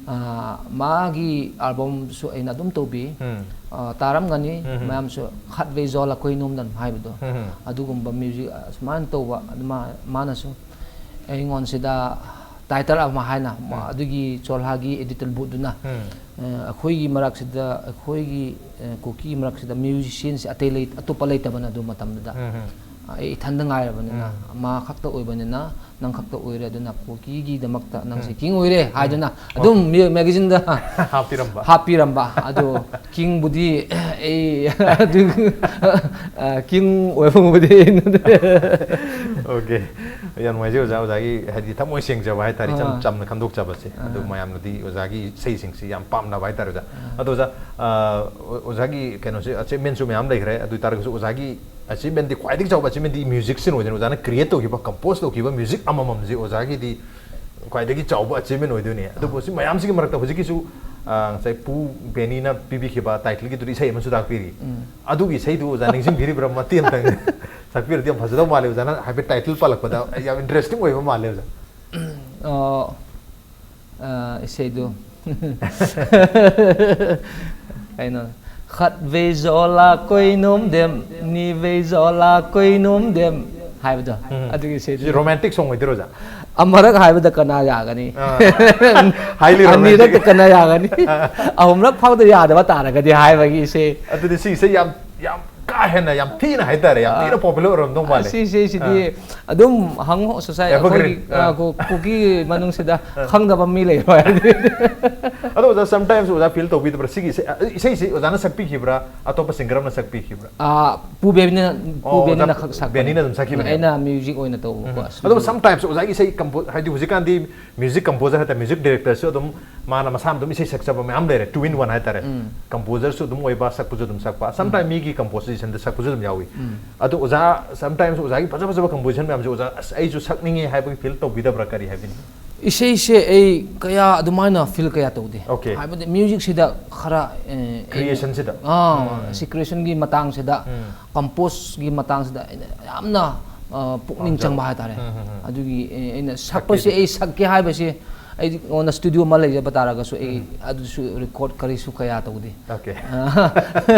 ꯑ, ꯃꯥꯒꯤ albumꯁꯨ ꯑꯩꯅ ꯑꯗꯨꯝ ꯇꯧꯕꯤ꯫ ꯎꯝ. ꯑ, ꯇꯥꯔꯝꯒꯅꯤ ꯎꯝ. ꯃꯌꯥꯝꯁꯨ, "ꯈꯠ ꯕꯦ ꯖꯣꯜ ꯑꯩꯈꯣꯏ ꯅꯣꯝꯗꯟ" ꯍꯥꯏꯕꯗꯣ꯫ ꯎꯝ. ꯑꯗꯨꯒꯨꯝꯕ music, ꯑ, ꯁꯨꯃꯥꯏꯅ ꯇꯧꯕ꯫ ꯑꯗꯨ ꯃꯥ-, ꯃꯥꯅꯁꯨ ꯑꯩꯉꯣꯟꯁꯤꯗ title ꯑꯃ ꯍꯥꯏꯅ, ꯎꯝ. ꯑꯗꯨꯒꯤ ꯆꯣꯜꯍꯥꯒꯤ editor ꯕꯨꯠꯇꯨꯅ, ꯎꯝ. ꯑ, ꯑꯩꯈꯣꯏꯒꯤ ꯃꯔꯛꯁꯤꯗ, ꯑꯩꯈꯣꯏꯒꯤ, ꯑ, ꯀꯨꯀꯤ ꯃꯔꯛꯁꯤꯗ musicianꯁꯦ ꯑꯇꯩ ꯂꯩ-, ꯑꯇꯣꯞꯄ ꯂꯩꯇꯕꯅ ꯑꯗꯨ ꯃꯇꯝꯗꯨꯗ꯫ ꯎꯝ. ꯑꯩ ꯏꯊꯟꯗ ꯉꯥꯏꯔꯕꯅꯤꯅ, ꯃꯥ ꯈꯛꯇ ꯑꯣꯏꯕꯅꯤꯅ, ꯅꯪ ꯈꯛꯇ ꯑꯣꯏꯔꯦ, ꯑꯗꯨꯅ ꯀꯨꯀꯤꯒꯤꯗꯃꯛꯇ ꯅꯪꯁꯦ ꯀꯤꯡ ꯑꯣꯏꯔꯦ ꯍꯥꯏꯗꯨꯅ ꯑꯗꯨꯝ ꯃꯦꯒꯥꯖꯤꯟꯗ ꯍꯥꯞꯄꯤꯔꯝꯕ꯫ ꯑꯗꯣ ꯀꯤꯡꯕꯨꯗꯤ ꯑꯩ ꯑꯗꯨ ꯀꯤꯡ ꯑꯣꯏꯕꯕꯨꯗꯤ ꯑꯣꯀꯦ꯫ ꯌꯥꯝ ꯅꯨꯡꯉꯥꯏꯖꯩ ꯑꯣꯖꯥ, ꯑꯣꯖꯥꯒꯤ ꯍꯥꯏꯗꯤ ꯊꯃꯣꯏ ꯁꯦꯡꯖꯕ ꯍꯥꯏꯇꯥꯔꯦ, ꯏꯆꯝ ꯆꯝꯅ ꯈꯟꯗꯣꯛꯆꯕꯁꯦ꯫ ꯑꯗꯨ ꯃꯌꯥꯝꯅꯗꯤ ꯑꯣꯖꯥꯒꯤ ꯏꯁꯩꯁꯤꯡꯁꯤ ꯌꯥꯝ ꯄꯥꯝꯅꯕ ꯍꯥꯏꯇꯥꯔꯦ ꯑꯣꯖꯥ꯫ ꯑꯗꯣ ꯑꯣꯖꯥ, ꯑꯣꯖꯥꯒꯤ ꯀꯩꯅꯣꯁꯦ, ꯑꯆꯤꯞꯃꯦꯟꯁꯨ ꯃꯌꯥꯝ ꯂꯩꯈ꯭ꯔꯦ꯫ ꯑꯗꯨ ꯑꯣꯏ ꯇꯥꯔꯒꯁꯨ ꯑꯣꯖꯥꯒꯤ ꯑꯆꯤꯞꯃꯦꯟꯗꯤ, ꯈ꯭ꯋꯥꯏꯗꯒꯤ ꯆꯥꯎꯕ ꯑꯆꯤꯞꯃꯦꯟꯗꯤ ꯃ꯭ꯌꯨꯖꯤꯛꯁꯤꯅ ꯑꯣꯏꯗꯣꯏꯅꯤ꯫ ꯑꯣꯖꯥꯅ ꯀ꯭ꯔꯤꯌꯦꯠ ꯇꯧꯈꯤꯕ, ꯀꯝꯄꯣꯖ ꯇꯧꯈꯤꯕ ꯃ꯭ꯌꯨꯖꯤꯛ ꯑꯃꯃꯝꯁꯤ ꯑꯣꯖꯥꯒꯤꯗꯤ ꯈ꯭ꯋꯥꯏꯗꯒꯤ ꯆꯥꯎꯕ ꯑꯆꯤꯞꯃꯦꯟ ꯑꯣꯏꯗꯣꯏꯅꯤ꯫ ꯑꯗꯨꯕꯨ ꯁꯤ ꯃꯌꯥꯝꯁꯤꯒꯤ ꯃꯔꯛꯇ ꯍꯧꯖꯤꯛꯀꯤꯁꯨ, ꯑ, ꯉꯁꯥꯏ ꯄꯨ ꯕꯦꯅꯤꯅ ꯄꯤꯕꯤꯈꯤꯕ ꯇꯥꯏꯇꯜꯒꯤꯗꯨꯗ ꯏꯁꯩ ꯑꯃꯁꯨ ꯇꯥꯛꯄꯤꯔꯤ꯫ ꯑꯗꯨꯒꯤ ꯏꯁꯩꯗꯨ ꯑꯣꯖꯥ ꯅꯤꯡꯁꯤꯡꯕꯤꯔꯤꯕ꯭ꯔꯥ? ꯃꯇꯦꯛ ꯑꯃꯇꯪ ꯁꯛꯄꯤꯔꯗꯤ ꯌꯥꯝ ꯐꯖꯗꯧ ꯃꯥꯜꯂꯦ꯫ ꯑꯣꯖꯥꯅ ꯍꯥꯏꯐꯦꯠ ꯇꯥꯏꯇꯜ ꯄꯜꯂꯛꯄꯗ ꯑꯩ ꯌꯥꯝ ꯏꯟꯇꯔꯦꯁꯇꯤꯡ ꯑꯣꯏꯕ ꯃꯥꯜꯂꯦ ꯑꯣꯖꯥ꯫ ꯑ, ꯑ, ꯏꯁꯩꯗꯨ ꯀꯩꯅꯣ, ꯈꯠ ꯕꯦꯖꯣꯂꯥ ꯀꯣꯏꯅꯣꯝ ꯗꯦꯝ, ꯅꯤ ꯕꯦꯖꯣꯂꯥ ꯀꯣꯏꯅꯣꯝ ꯗꯦꯝ ꯍꯥꯏꯕꯗꯣ, ꯑꯗꯨꯒꯤ ꯏꯁꯩꯗꯨ꯫ ꯁꯤ ꯔꯣꯃꯥꯟꯇꯤꯛ ꯁꯣꯡ ꯑꯣꯏꯗꯣꯏꯔꯣ ꯑꯣꯖꯥ? ꯑꯃꯔꯛ ꯍꯥꯏꯕꯗ ꯀꯅꯥ ꯌꯥꯒꯅꯤ? Highly romantic. ꯑꯅꯤꯔꯛꯇ ꯀꯅꯥ ꯌꯥꯒꯅꯤ? ꯑꯍꯨꯝꯔꯛ ꯐꯥꯎꯗ ꯌꯥꯗꯕ ꯇꯥꯔꯒꯗꯤ ꯍꯥꯏꯕꯒꯤ ꯏꯁꯩ꯫ ꯑꯗꯨꯗꯤ ꯁꯤ ꯏꯁꯩ ꯌꯥꯝ, ꯌꯥꯝ ꯀꯥ ꯍꯦꯟꯅ, ꯌꯥꯝ ꯊꯤꯅ ꯍꯥꯏꯇꯥꯔꯦ, ꯌꯥꯝ ꯊꯤꯅ ꯄꯣꯄꯨꯂꯔ ꯑꯣꯏꯔꯝꯗꯧ ꯃꯥꯜꯂꯦ꯫ ꯁꯤ ꯏꯁꯩꯁꯤꯗꯤ ꯑꯗꯨꯝ ꯍꯪꯉꯣ, ꯁꯣꯁꯥꯏ-, Evergreen. ꯑꯩꯈꯣꯏꯒꯤ, ꯑ, ꯀꯨ-, ꯀꯨꯀꯤ ꯃꯅꯨꯡꯁꯤꯗ ꯈꯪꯗꯕ ꯃꯤ ꯂꯩꯔꯣꯏ ꯍꯥꯏꯗꯤ꯫ ꯑꯗꯣ ꯑꯣꯖꯥ, ꯁꯝꯇꯥꯏꯝꯁ ꯑꯣꯖꯥ ꯐꯤꯜ ꯇꯧꯕꯤꯗꯕ꯭ꯔꯥ? ꯁꯤꯒꯤ ꯏꯁꯩ, ꯏꯁꯩꯁꯤ ꯑꯣꯖꯥꯅ ꯁꯛꯄꯤꯈꯤꯕ꯭ꯔꯥ, ꯑꯇꯣꯞꯄ ꯁꯤꯡꯒꯔ ꯑꯃꯅ ꯁꯛꯄꯤꯈꯤꯕ꯭ꯔꯥ? ꯑ, ꯄꯨ ꯕꯦꯅꯤꯅ, ꯄꯨ ꯑꯣ, ꯕꯦꯅꯤꯅ ꯑꯣꯖꯥ ꯈꯛ ꯁꯛꯄꯅꯦ꯫ ꯕꯦꯅꯤꯅ ꯑꯗꯨꯝ ꯁꯛꯈꯤꯕꯅꯦ꯫ ꯑꯩꯅ ꯃ꯭ꯌꯨꯖꯤꯛ ꯑꯣꯏꯅ ꯇꯧꯕꯀꯣ꯫ ꯑꯗꯣ ꯁꯝꯇꯥꯏꯝꯁ ꯑꯣꯖꯥꯒꯤ ꯏꯁꯩ ꯀꯝꯄꯣ-, ꯍꯥꯏꯗꯤ ꯍꯧꯖꯤꯛꯀꯥꯟꯗꯤ ꯃ꯭ꯌꯨꯖꯤꯛ ꯀꯝꯄꯣꯖꯔ ꯍꯥꯏꯇꯥꯔꯦ, ꯃ꯭ꯌꯨꯖꯤꯛ ꯗꯥꯏꯔꯦꯛꯇꯔꯁꯨ ꯑꯗꯨꯝ ꯃꯥꯅ ꯃꯁꯥꯅ ꯑꯗꯨꯝ ꯏꯁꯩ ꯁꯛꯆꯕ ꯃꯌꯥꯝ ꯂꯩꯔꯦ, two in one ꯍꯥꯏꯇꯥꯔꯦ꯫ ꯀꯝꯄꯣꯖꯔꯁꯨ ꯑꯗꯨꯝ ꯑꯣꯏꯕ, ꯁꯛꯄꯁꯨ ꯑꯗꯨꯝ ꯁꯛꯄ, ꯁꯝꯇꯥꯏꯝ ꯃꯤꯒꯤ ꯀꯝꯄꯣꯖꯤꯁꯟꯗ ꯁꯛꯄꯁꯨ ꯑꯗꯨꯝ ꯌꯥꯎꯏ꯫ ꯑꯗꯣ ꯑꯣꯖꯥ, ꯁꯝꯇꯥꯏꯝꯁ ꯑꯣꯖꯥꯒꯤ ꯐꯖ ꯐꯖꯕ ꯀꯝꯄꯣꯖꯤꯁꯟ ꯃꯌꯥꯝꯁꯦ ꯑꯣꯖꯥ, "ꯑꯁ, ꯑꯩꯁꯨ ꯁꯛꯅꯤꯡꯉꯦ" ꯍꯥꯏꯕꯒꯤ ꯐꯤꯜ ꯇꯧꯕꯤꯗꯕ꯭ꯔꯥ, ꯀꯔꯤ ꯍꯥꯏꯕꯤꯅꯤ? ꯏꯁꯩꯁꯦ ꯑꯩ ꯀꯌꯥ ꯑꯗꯨꯃꯥꯏꯅ ꯐꯤꯜ ꯀꯌꯥ ꯇꯧꯗꯦ꯫ Okay. ꯍꯥꯏꯕꯗꯤ ꯃ꯭ꯌꯨꯖꯤꯛꯁꯤꯗ ꯈꯔ, ꯑꯦ, ꯑꯩꯅ, Creationꯁꯤꯗ? ꯑꯥ, ꯁꯤ ꯀ꯭ꯔꯤꯌꯦꯁꯟꯒꯤ ꯃꯇꯥꯡꯁꯤꯗ, ꯀꯝꯄꯣꯖꯀꯤ ꯃꯇꯥꯡꯁꯤꯗ ꯑꯩꯅ ꯌꯥꯝꯅ, ꯑ, ꯄꯨꯛꯅꯤꯡ ꯄꯥꯝꯖꯕ꯫ ꯆꯪꯕ ꯍꯥꯏꯇꯥꯔꯦ꯫ ꯑꯗꯨꯒꯤ, ꯑꯦ, ꯑꯩꯅ ꯁꯛꯄꯁꯦ, ꯑꯩ ꯁꯛꯀꯦ ꯍꯥꯏꯕꯁꯦ, ꯑꯩꯉꯣꯟꯗ ꯁ꯭ꯇꯨꯗꯤꯑꯣ ꯑꯃ ꯂꯩꯖꯕ ꯇꯥꯔꯒꯁꯨ ꯑꯩ ꯑꯗꯨꯁꯨ ꯔꯦꯀꯣꯔꯗ ꯀꯔꯤꯁꯨ ꯀꯌꯥ ꯇꯧꯗꯦ꯫ Okay. ꯑ,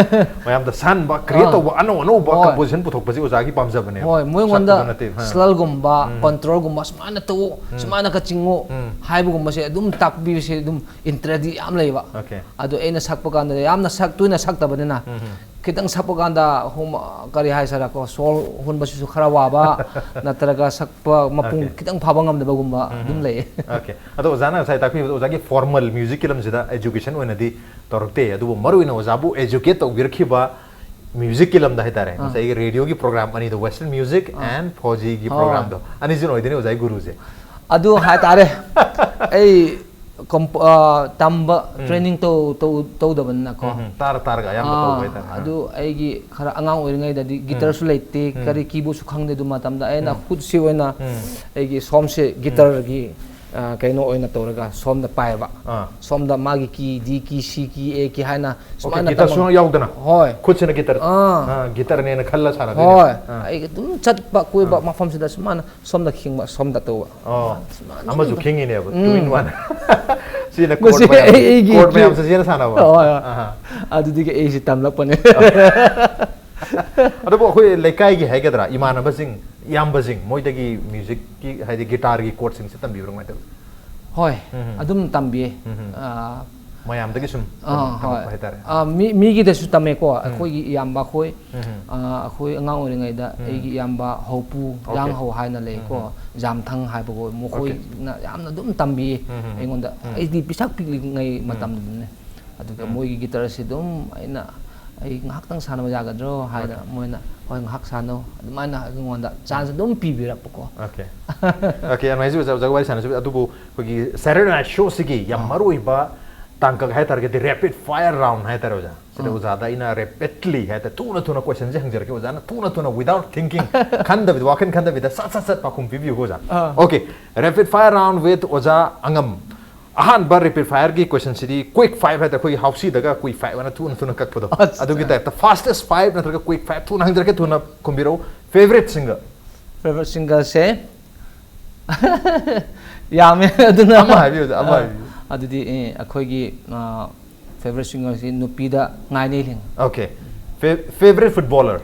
ꯃꯌꯥꯝꯗ ꯁꯛꯍꯟꯕ, ꯀ꯭ꯔꯤꯌꯦꯠ ꯑꯥ꯫ ꯇꯧꯕ, ꯑꯅꯧ ꯑꯅꯧꯕ ꯍꯣꯏ꯫ ꯀꯝꯄꯣꯖꯤꯁꯟ ꯄꯨꯊꯣꯛꯄꯁꯤ ꯑꯣꯖꯥꯒꯤ ꯄꯥꯝꯖꯕꯅꯦꯕ꯫ ꯍꯣꯏ, ꯃꯣꯏꯉꯣꯟꯗ ꯁꯛꯄꯗꯨ ꯅꯠꯇꯦ꯫ ꯑꯥ꯫ ꯁ꯭ꯂꯜꯒꯨꯝꯕ, ꯀꯟꯇ꯭ꯔꯣꯜꯒꯨꯝꯕ ꯁꯨꯃꯥꯏꯅ ꯇꯧ, ꯁꯨꯃꯥꯏꯅ ꯀꯆꯤꯡꯉꯨ ꯍꯥꯏꯕꯒꯨꯝꯕꯁꯦ ꯑꯗꯨꯝ ꯇꯥꯛꯄꯤꯕꯁꯦ ꯑꯗꯨꯝ ꯏꯟꯇꯔꯦꯁꯇꯤ ꯌꯥꯝ ꯂꯩꯕ꯫ Okay. ꯑꯗꯣ ꯑꯩꯅ ꯁꯛꯄ ꯀꯥꯟꯗ ꯌꯥꯝꯅ ꯁꯛ-, ꯇꯣꯏꯅ ꯁꯛꯇꯕꯅꯤꯅ, ꯈꯤꯇꯪ ꯁꯛꯄ ꯀꯥꯟꯗ ꯍꯨꯝ ꯀꯔꯤ ꯍꯥꯏꯁꯤꯔꯥꯀꯣ, ꯁꯣꯔ ꯍꯣꯟꯕꯁꯤꯁꯨ ꯈꯔ ꯋꯥꯕ, ꯅꯠꯇ꯭ꯔꯒ ꯁꯛꯄ ꯃꯄꯨꯡ Okay. ꯈꯤꯇꯪ ꯐꯥꯕ ꯉꯝꯗꯕꯒꯨꯝꯕ ꯑꯗꯨꯝ ꯂꯩꯌꯦ꯫ Okay. ꯑꯗꯣ ꯑꯣꯖꯥꯅ ꯉꯁꯥꯏ ꯇꯥꯛꯄꯤꯕꯗꯣ ꯑꯣꯖꯥꯒꯤ formal musicꯀꯤ ꯂꯝꯁꯤꯗ education ꯑꯣꯏꯅꯗꯤ ꯇꯧꯔꯛꯇꯦ, ꯑꯗꯨꯕꯨ ꯃꯔꯨꯑꯣꯏꯅ ꯑꯣꯖꯥꯕꯨ educate ꯇꯧꯕꯤꯔꯛꯈꯤꯕ musicꯀꯤ ꯂꯝꯗ ꯍꯥꯏꯇꯥꯔꯦ, ꯉꯁꯥꯏꯒꯤ radioꯒꯤ program ꯑꯅꯤꯗꯣ, western music and ꯐꯧꯖꯤꯒꯤ ꯑꯥ꯫ programꯗꯣ, ꯑꯅꯤꯁꯤꯅ ꯑꯣꯏꯗꯣꯏꯅꯦ ꯑꯣꯖꯥꯒꯤ ꯒꯨꯔꯨꯁꯦ꯫ ꯑꯗꯨ ꯍꯥꯏꯇꯥꯔꯦ, ꯑꯩ comp- ꯑ, ꯇꯝꯕ training ꯇꯧ ꯇꯧ ꯇꯧꯗꯕꯅꯤꯅꯀꯣ꯫ ꯎꯝ, ꯇꯥꯔ ꯇꯥꯔꯒ ꯑꯌꯥꯝꯕ ꯇꯧꯕ ꯑꯥ, ꯍꯥꯏꯇꯥꯔꯦ꯫ ꯑꯗꯨ ꯑꯩꯒꯤ ꯈꯔ ꯑꯉꯥꯡ ꯑꯣꯏꯔꯤꯉꯩꯗꯗꯤ guitarꯁꯨ ꯂꯩꯇꯦ, ꯎꯝ꯫ ꯀꯔꯤ keyboardꯁꯨ ꯈꯪꯗꯦ ꯑꯗꯨ ꯃꯇꯝꯗ꯫ ꯑꯩꯅ ꯎꯝ꯫ ꯈꯨꯠꯁꯤ ꯑꯣꯏꯅ ꯎꯝ꯫ ꯑꯩꯒꯤ ꯁꯣꯝꯁꯦ guitarꯒꯤ, ꯑ, ꯀꯩꯅꯣ ꯑꯣꯏꯅ ꯇꯧꯔꯒ ꯁꯣꯝꯗ ꯄꯥꯏꯕ꯫ ꯑꯥ꯫ ꯁꯣꯝꯗ ꯃꯥꯒꯤ key, D key, C key, A key ꯍꯥꯏꯅ Okay, ꯁꯨꯃꯥꯏꯅ guitar ꯇꯝꯃ- ꯁꯨꯡꯌꯥꯎ ꯌꯥꯎꯗꯅ? ꯍꯣꯏ꯫ ꯈꯨꯠꯁꯤꯅ guitar꯫ ꯑꯥ꯫ ꯑꯥ, guitarꯅꯦꯅ ꯈꯜꯂ ꯁꯥꯟꯅꯗꯣꯏꯅꯦ꯫ ꯍꯣꯏ꯫ ꯑꯥ꯫ ꯑꯩ ꯑꯗꯨꯝ ꯆꯠꯄ ꯀꯣꯏꯕ ꯃꯐꯝꯁꯤꯗ ꯁꯨꯃꯥꯏꯅ ꯁꯣꯝꯗ ꯈꯤꯡꯕ, ꯁꯣꯝꯗ ꯇꯧꯕ꯫ ꯑꯣ, ꯁꯨꯃꯥꯏꯅ ꯑꯃꯁꯨ ꯑꯗꯨꯝ ꯈꯤꯡꯉꯤꯅꯦꯕ, ꯎꯝ꯫ two in one꯫ ꯁꯤꯅ ꯃꯁꯤ chord ꯃꯌꯥꯝ, ꯑꯩ- ꯑꯩꯒꯤ chord ꯀꯤ- ꯃꯌꯥꯝꯁꯦ ꯁꯤꯅ ꯁꯥꯟꯅꯕ꯫ ꯍꯣꯏ, ꯍꯣꯏ꯫ ꯑꯍꯥ꯫ ꯑꯗꯨꯗꯒꯤ ꯑꯩꯁꯤ ꯇꯝꯂꯛꯄꯅꯦ꯫ ꯑꯗꯨꯕꯨ ꯑꯩꯈꯣꯏ ꯂꯩꯀꯥꯏꯒꯤ ꯍꯥꯏꯒꯗ꯭ꯔꯥ, ꯏꯃꯥꯟꯅꯕꯁꯤꯡ, ꯏꯌꯥꯝꯕꯁꯤꯡ, ꯃꯣꯏꯗꯒꯤ musicꯀꯤ, ꯍꯥꯏꯗꯤ guitarꯒꯤ chordꯁꯤꯡꯁꯦ ꯇꯝꯕꯤꯕ꯭ꯔꯥ, ꯀꯃꯥꯏꯅ ꯇꯧꯏ? ꯍꯣꯏ, ꯎꯝ꯫ ꯑꯗꯨꯝ ꯇꯝꯕꯤꯌꯦ꯫ ꯎꯝ꯫ ꯑꯥ, ꯃꯌꯥꯝꯗꯒꯤ ꯁꯨꯝ ꯑꯥ, ꯇꯝꯃꯛꯄ ꯍꯣꯏ꯫ ꯍꯥꯏꯇꯥꯔꯦ꯫ ꯑꯥ, ꯃꯤ ꯃꯤꯒꯤꯗꯁꯨ ꯇꯝꯃꯦꯀꯣ, ꯑꯩꯈꯣꯏꯒꯤ ꯏꯌꯥꯝꯕ ꯈꯣꯏ꯫ ꯎꯝ꯫ ꯑꯥ, ꯑꯩꯈꯣꯏ ꯑꯉꯥꯡ ꯑꯣꯏꯔꯤꯉꯩꯗ ꯎꯝ꯫ ꯑꯩꯒꯤ ꯏꯌꯥꯝꯕ ꯍꯧꯄꯨ Okay꯫ ꯌꯥꯡꯍꯧ ꯍꯥꯏꯅ ꯂꯩꯀꯣ, ꯖꯥꯝꯊꯪ ꯍꯥꯏꯕꯀꯣ, ꯃꯈꯣꯏꯅ ꯌꯥꯝꯅ ꯑꯗꯨꯝ ꯇꯝꯕꯤꯌꯦ ꯎꯝ꯫ ꯑꯩꯉꯣꯟꯗ꯫ ꯎꯝ꯫ ꯑꯩꯗꯤ ꯄꯤꯁꯛ ꯄꯤꯛꯂꯤꯉꯩ ꯃꯇꯝꯗꯨꯅꯦ꯫ ꯑꯗꯨꯒ ꯎꯝ꯫ ꯃꯣꯏꯒꯤ guitarꯁꯤ ꯑꯗꯨꯝ ꯑꯩꯅ, "ꯑꯩ ꯉꯥꯏꯍꯥꯛꯇꯪ ꯁꯥꯟꯅꯕ ꯌꯥꯒꯗ꯭ꯔꯣ?" ꯍꯥꯏꯅ ꯃꯣꯏꯅ, "ꯍꯣꯏ, ꯉꯥꯏꯍꯥꯛ ꯁꯥꯟꯅꯧ", ꯑꯗꯨꯃꯥꯏꯅ ꯑꯩꯉꯣꯟꯗ chance ꯑꯗꯨꯝ ꯄꯤꯕꯤꯔꯛꯄꯀꯣ꯫ Okay꯫ Okay, ꯑꯗꯨꯃꯥꯏꯅ ꯑꯣꯖꯥ, ꯑꯣꯖꯥꯒ ꯋꯥꯔꯤ ꯁꯥꯟꯅꯁꯤ꯫ ꯑꯗꯨꯕꯨ ꯑꯩꯈꯣꯏꯒꯤ Saturday Night Showꯁꯤꯒꯤ ꯌꯥꯝ ꯃꯔꯨꯑꯣꯏꯕ ꯇꯥꯡꯀꯛ ꯍꯥꯏꯇꯥꯔꯒꯗꯤ rapid fire round ꯍꯥꯏꯇꯥꯔꯦ ꯑꯣꯖꯥ꯫ ꯁꯤꯗ ꯑꯣꯖꯥꯗ ꯑꯩꯅ rapidly ꯍꯥꯏꯇꯥꯔꯦ, ꯊꯨꯅ ꯊꯨꯅ questionꯁꯦ ꯍꯪꯖꯔꯛꯀꯦ꯫ ꯑꯣꯖꯥꯅ ꯊꯨꯅ ꯊꯨꯅ, without thinking, ꯈꯟꯗꯕꯤꯗ, ꯋꯥꯈꯜ ꯈꯟꯗꯕꯤꯗ ꯁꯠ ꯁꯠ ꯁꯠ ꯄꯥꯎꯈꯨꯝ ꯄꯤꯕꯤꯌꯨꯀꯣ ꯑꯣꯖꯥ꯫ ꯑꯥ꯫ Okay, rapid fire round with ꯑꯣꯖꯥ ꯑꯉꯝ꯫ ꯑꯍꯥꯟꯕ rapid fireꯒꯤ questionꯁꯤꯗꯤ quick fire ꯍꯥꯏꯇꯥꯔꯦ, ꯑꯩꯈꯣꯏꯒꯤ ꯍꯥꯎꯁꯤꯗꯒ quick fire ꯑꯅ ꯊꯨꯅ ꯊꯨꯅ ꯀꯛꯄꯗꯣ, ꯑꯠꯆꯥ꯫ ꯑꯗꯨꯒꯤ typeꯇ fastest five ꯅꯠꯇ꯭ꯔꯒ quick five ꯊꯨꯅ ꯍꯪꯖꯔꯛꯀꯦ, ꯊꯨꯅ ꯈꯨꯝꯕꯤꯔꯛꯎ꯫ Favorite singer? Favorite singerꯁꯦ ꯌꯥꯝꯃꯦ, ꯑꯗꯨꯅ ꯑꯃ ꯍꯥꯏꯕꯤꯌꯨ, ꯑꯃ ꯑꯥ, ꯍꯥꯏꯕꯤꯌꯨ꯫ ꯑꯗꯨꯗꯤ, ꯑꯦ, ꯑꯩꯈꯣꯏꯒꯤ, ꯑꯥ, favorite singerꯁꯤ ꯅꯨꯄꯤꯗ ꯉꯥꯏꯅꯩ link. Okay. Fa- favorite footballer?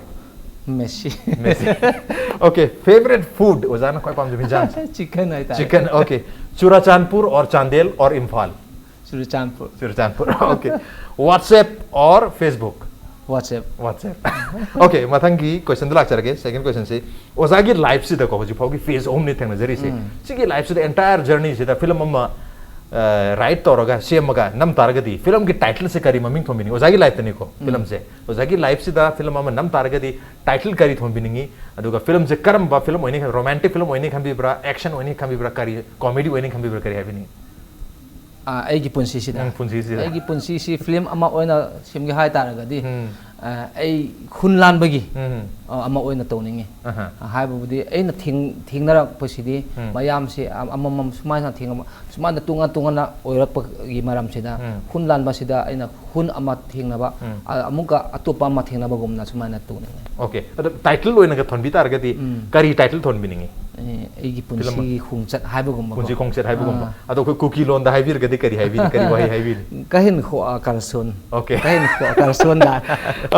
Messi꯫ Messi. Okay, favorite food? ꯑꯣꯖꯥꯅ ꯈ꯭ꯋꯥꯏ ꯄꯥꯝꯖꯕ ꯏꯟꯖꯥꯡꯁꯦ? Chicken ꯍꯥꯏꯇꯥꯔꯦ꯫ Chicken, okay. Churachandpur or Chandel or Imphal? Churachandpur꯫ Churachandpur, okay. WhatsApp or Facebook? WhatsApp. WhatsApp. Okay, ꯃꯊꯪꯒꯤ questionꯗ ꯂꯥꯛꯆꯔꯒꯦ. Second questionꯁꯤ, ꯑꯣꯖꯥꯒꯤ lifeꯁꯤꯗꯀꯣ, ꯍꯧꯖꯤꯛ ꯐꯥꯎꯒꯤ phase ꯑꯍꯨꯝꯅꯤ ꯊꯦꯡꯅꯖꯔꯤꯁꯦ꯫ ꯁꯤꯒꯤ lifeꯁꯤꯗ, entire journeyꯁꯤꯗ film ꯑꯃ write ꯇꯧꯔꯒ, ꯁꯦꯝꯃꯒ ꯅꯝ ꯇꯥꯔꯒꯗꯤ, filmꯒꯤ titleꯁꯦ ꯀꯔꯤ ꯃꯃꯤꯡ ꯊꯣꯟꯕꯤꯅꯤꯡꯉꯤ? ꯑꯣꯖꯥꯒꯤ lifeꯇꯅꯤꯀꯣ, filmꯁꯦ꯫ ꯑꯣꯖꯥꯒꯤ lifeꯁꯤꯗ film ꯑꯃ ꯅꯝ ꯇꯥꯔꯒꯗꯤ, title ꯀꯔꯤ ꯊꯣꯟꯕꯤꯅꯤꯡꯉꯤ? ꯑꯗꯨꯒ filmꯁꯦ ꯀꯔꯝꯕ film ꯑꯣꯏꯅꯤ? Romantic film ꯑꯣꯏꯅꯤ ꯈꯟꯕꯤꯕ꯭ꯔꯥ? Action ꯑꯣꯏꯅꯤ ꯈꯟꯕꯤꯕ꯭ꯔꯥ? ꯀꯔꯤ, comedy ꯑꯣꯏꯅꯤ ꯈꯟꯕꯤꯕ꯭ꯔꯥ? ꯀꯔꯤ ꯍꯥꯏꯕꯤꯅꯤꯡꯉꯤ? ꯑꯩꯒꯤ ꯄꯨꯟꯁꯤꯁꯤꯗ ꯎꯝ, ꯄꯨꯟꯁꯤꯁꯤꯗ꯫ ꯑꯩꯒꯤ ꯄꯨꯟꯁꯤꯁꯤ film ꯑꯃ ꯑꯣꯏꯅ ꯁꯦꯝꯒꯦ ꯍꯥꯏ ꯇꯥꯔꯒꯗꯤ, ꯑꯩ ꯈꯨꯟ ꯂꯥꯟꯕꯒꯤ ꯑꯃ ꯑꯣꯏꯅ ꯇꯧꯅꯤꯡꯉꯤ꯫ ꯍꯥꯏꯕꯕꯨꯗꯤ ꯑꯩꯅ ꯊꯦꯡꯅꯔꯛꯄꯁꯤꯗꯤ ꯃꯌꯥꯝꯁꯦ ꯑꯃꯃꯝ ꯁꯨꯃꯥꯏꯅ ꯊꯦꯡꯅꯕ, ꯁꯨꯃꯥꯏꯅ ꯇꯣꯉꯥꯟ ꯇꯣꯉꯥꯟꯅ ꯑꯣꯏꯔꯛꯄꯒꯤ ꯃꯔꯝꯁꯤꯗ, ꯈꯨꯟ ꯂꯥꯟꯕꯁꯤꯗ ꯑꯩꯅ ꯈꯨꯟ ꯑꯃ ꯊꯦꯡꯅꯕ, ꯑꯃꯨꯛꯀ ꯑꯇꯣꯞꯄ ꯑꯃ ꯊꯦꯡꯅꯕꯒꯨꯝꯅ ꯁꯨꯃꯥꯏꯅ ꯇꯧꯅꯤꯡꯉꯤ꯫ Okay, ꯑꯗꯣ title ꯑꯣꯏꯅꯒ ꯊꯣꯟꯕꯤ ꯇꯥꯔꯒꯗꯤ ꯀꯔꯤ title ꯊꯣꯟꯕꯤꯅꯤꯡꯉꯤ? ꯑꯩꯒꯤ ꯄꯨꯟꯁꯤꯒꯤ ꯈꯣꯡꯆꯠ ꯍꯥꯏꯕꯒꯨꯝꯕ꯫ ꯄꯨꯟꯁꯤ ꯈꯣꯡꯆꯠ ꯍꯥꯏꯕꯒꯨꯝꯕ꯫ ꯑꯗꯣ ꯑꯩꯈꯣꯏ ꯀꯨꯀꯤ ꯂꯣꯟꯗ ꯍꯥꯏꯕꯤꯔꯒꯗꯤ ꯀꯔꯤ ꯍꯥꯏꯕꯤꯅꯤ? ꯀꯔꯤ ꯋꯥꯍꯩ ꯍꯥꯏꯕꯤꯅꯤ? ꯀꯍꯤꯟ ꯈꯣ ꯑꯀꯔꯁꯨꯟ꯫ Okay. ꯀꯍꯤꯟ ꯈꯣ ꯑꯀꯔꯁꯨꯟꯗ꯫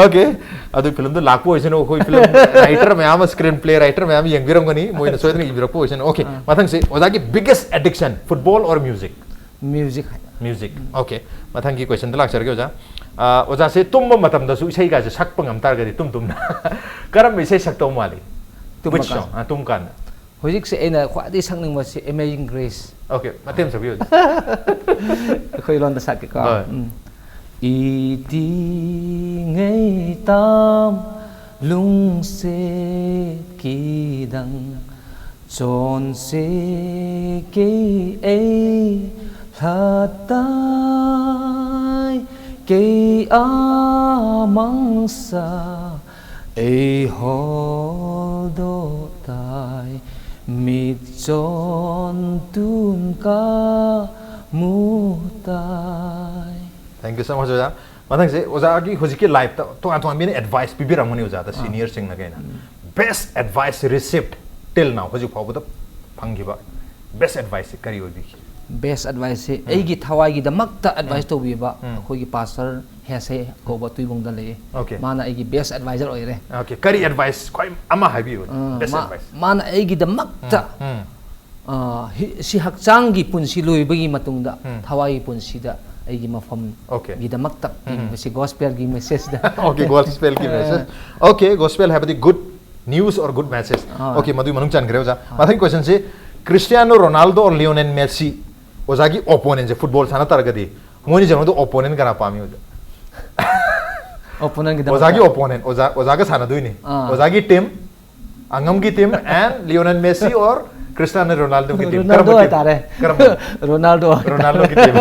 Okay. ꯑꯗꯨ filmꯗꯨ ꯂꯥꯛꯄ ꯑꯣꯏꯁꯅꯨ, ꯑꯩꯈꯣꯏ film writer ꯃꯌꯥꯝ ꯑꯃ, screenplay writer ꯃꯌꯥꯝ ꯌꯦꯡꯕꯤꯔꯝꯒꯅꯤ, ꯃꯣꯏꯅ ꯁꯣꯏꯗꯅ ꯏꯕꯤꯔꯛꯄ ꯑꯣꯏꯁꯅꯨ꯫ Okay, ꯃꯊꯪꯁꯦ ꯑꯣꯖꯥꯒꯤ biggest addiction, football or music? Music꯫ Music. Okay. ꯃꯊꯪꯒꯤ questionꯗ ꯂꯥꯛꯆꯔꯒꯦ ꯑꯣꯖꯥ꯫ ꯑꯣꯖꯥꯁꯦ ꯇꯨꯝꯕ ꯃꯇꯝꯗꯁꯨ ꯏꯁꯩꯒꯥꯁꯦ ꯁꯛꯄ ꯉꯝ ꯇꯥꯔꯒꯗꯤ, ꯇꯨꯝ ꯇꯨꯝꯅ ꯀꯔꯝꯕ ꯏꯁꯩ ꯁꯛꯇꯧ ꯃꯥꯜꯂꯤ? Which song? ꯇꯨꯝ ꯀꯥꯟꯗ꯫ ꯍꯧꯖꯤꯛꯁꯦ ꯑꯩꯅ ꯈ꯭ꯋꯥꯏꯗꯒꯤ ꯁꯛꯅꯤꯡꯕꯁꯤ Amazing Grace꯫ Okay, ꯃꯇꯦꯛ ꯑꯃ ꯁꯛꯄꯤꯌꯨ꯫ ꯑꯩꯈꯣꯏ ꯂꯣꯟꯗ ꯁꯛꯀꯦꯀꯣ꯫ ꯎꯝ꯫ ꯏꯗꯤ ꯉꯩ ꯇꯥꯝ ꯂꯨꯡꯁꯦ ꯀꯤꯗꯪ ꯆꯣꯟꯁꯦ ꯀꯦ ꯑꯩ ꯍꯇꯥꯏ ꯀꯦ ꯑꯃꯪꯁꯥ ꯑꯩ ꯍꯣꯜꯗꯣ ꯇꯥꯏ ꯃꯤꯠꯆꯣꯟ ꯇꯨꯝ ꯀꯥ ꯃꯨ ꯇꯥꯏ꯫ Thank you so much, ꯑꯣꯖꯥ꯫ ꯃꯊꯪꯁꯦ ꯑꯣꯖꯥꯒꯤ ꯍꯧꯖꯤꯛꯀꯤ lifeꯇ ꯇꯣꯉꯥꯟ ꯇꯣꯉꯥꯟꯕ ꯃꯤꯅ advice ꯄꯤꯕꯤꯔꯝꯒꯅꯤ ꯑꯣꯖꯥꯗ, seniorꯁꯤꯡꯅ ꯀꯩꯅ꯫ Best advice received till now, ꯍꯧꯖꯤꯛ ꯐꯥꯎꯕꯗ ꯐꯪꯈꯤꯕ best adviceꯁꯦ ꯀꯔꯤ ꯑꯣꯏꯕꯤꯒꯦ? Best adviceꯁꯦ ꯑꯩꯒꯤ ꯊꯋꯥꯏꯒꯤꯗꯃꯛꯇ advice ꯇꯧꯕꯤꯕ ꯑꯩꯈꯣꯏꯒꯤ pastor ꯍꯦꯁꯦ ꯀꯧꯕ ꯇꯨꯏꯕꯨꯡꯗ ꯂꯩꯌꯦ꯫ Okay. ꯃꯥꯅ ꯑꯩꯒꯤ best advisor ꯑꯣꯏꯔꯦ꯫ Okay, ꯀꯔꯤ advice ꯈ꯭ꯋꯥꯏ ꯑꯃ ꯍꯥꯏꯕꯤꯌꯨ? ꯑ, Best ꯃꯥ-, advice. ꯃꯥꯅ ꯑꯩꯒꯤꯗꯃꯛꯇ, ꯎꯝ. ꯑ, ꯍꯤ-, ꯁꯤ ꯍꯛꯆꯥꯡꯒꯤ ꯄꯨꯟꯁꯤ ꯂꯣꯏꯕꯒꯤ ꯃꯇꯨꯡꯗ ꯎꯝ. ꯊꯋꯥꯏꯒꯤ ꯄꯨꯟꯁꯤꯗ ꯑꯩꯒꯤ ꯃꯐꯝ Okay. ꯒꯤꯗꯃꯛꯇ ꯎꯝ. ꯄꯤꯕꯁꯤ ꯒꯣꯁꯄꯦꯜꯒꯤ ꯃꯦꯁꯦꯖꯇ Okay, ꯒꯣꯁꯄꯦꯜꯒꯤ ꯃꯦꯁꯦꯖ. Okay, ꯒꯣꯁꯄꯦꯜ ꯍꯥꯏꯕꯗꯤ good news or good message. ꯍꯣꯏ. Okay, ꯃꯗꯨꯒꯤ ꯃꯅꯨꯡ ꯆꯟꯈ꯭ꯔꯦ ꯑꯣꯖꯥ. ꯃꯊꯪꯒꯤ ꯀꯣꯏꯁꯟꯁꯤ, Cristiano Ronaldo or Lionel Messi? ꯑꯣꯖꯥꯒꯤ ꯑꯣꯄꯣꯅꯦꯟꯁꯦ, ꯐꯨꯠꯕꯣꯜ ꯁꯥꯟꯅ ꯇꯥꯔꯒꯗꯤ ꯃꯣꯏꯅꯤꯁꯦ ꯃꯅꯨꯡꯗ ꯑꯣꯄꯣꯅꯦꯟ ꯀꯅꯥ ꯄꯥꯝꯃꯤ ꯑꯣꯖꯥ? ꯑꯣꯄꯣꯅꯦꯟꯒꯤꯗꯃꯛꯇ ꯑꯣꯖꯥꯒꯤ ꯑꯣꯄꯣꯅꯦꯟ, ꯑꯣꯖꯥ ꯑꯣꯖꯥꯒ ꯁꯥꯟꯅꯗꯣꯏꯅꯤ. ꯑꯥ. ꯑꯣꯖꯥꯒꯤ ꯇꯤꯝ, ꯑꯉꯝꯒꯤ team, and Lionel Messi or Cristiano ꯔꯣꯅꯥꯜꯗꯣꯒꯤ ꯇꯤꯝ? ꯔꯣꯅꯥꯜꯗꯣ ꯀꯔꯝꯕ ꯇꯤꯝ? ꯍꯥꯏꯇꯥꯔꯦ. ꯀꯔꯝꯕ? ꯔꯣꯅꯥꯜꯗꯣ. ꯔꯣꯅꯥꯜꯗꯣꯒꯤ ꯇꯤꯝ.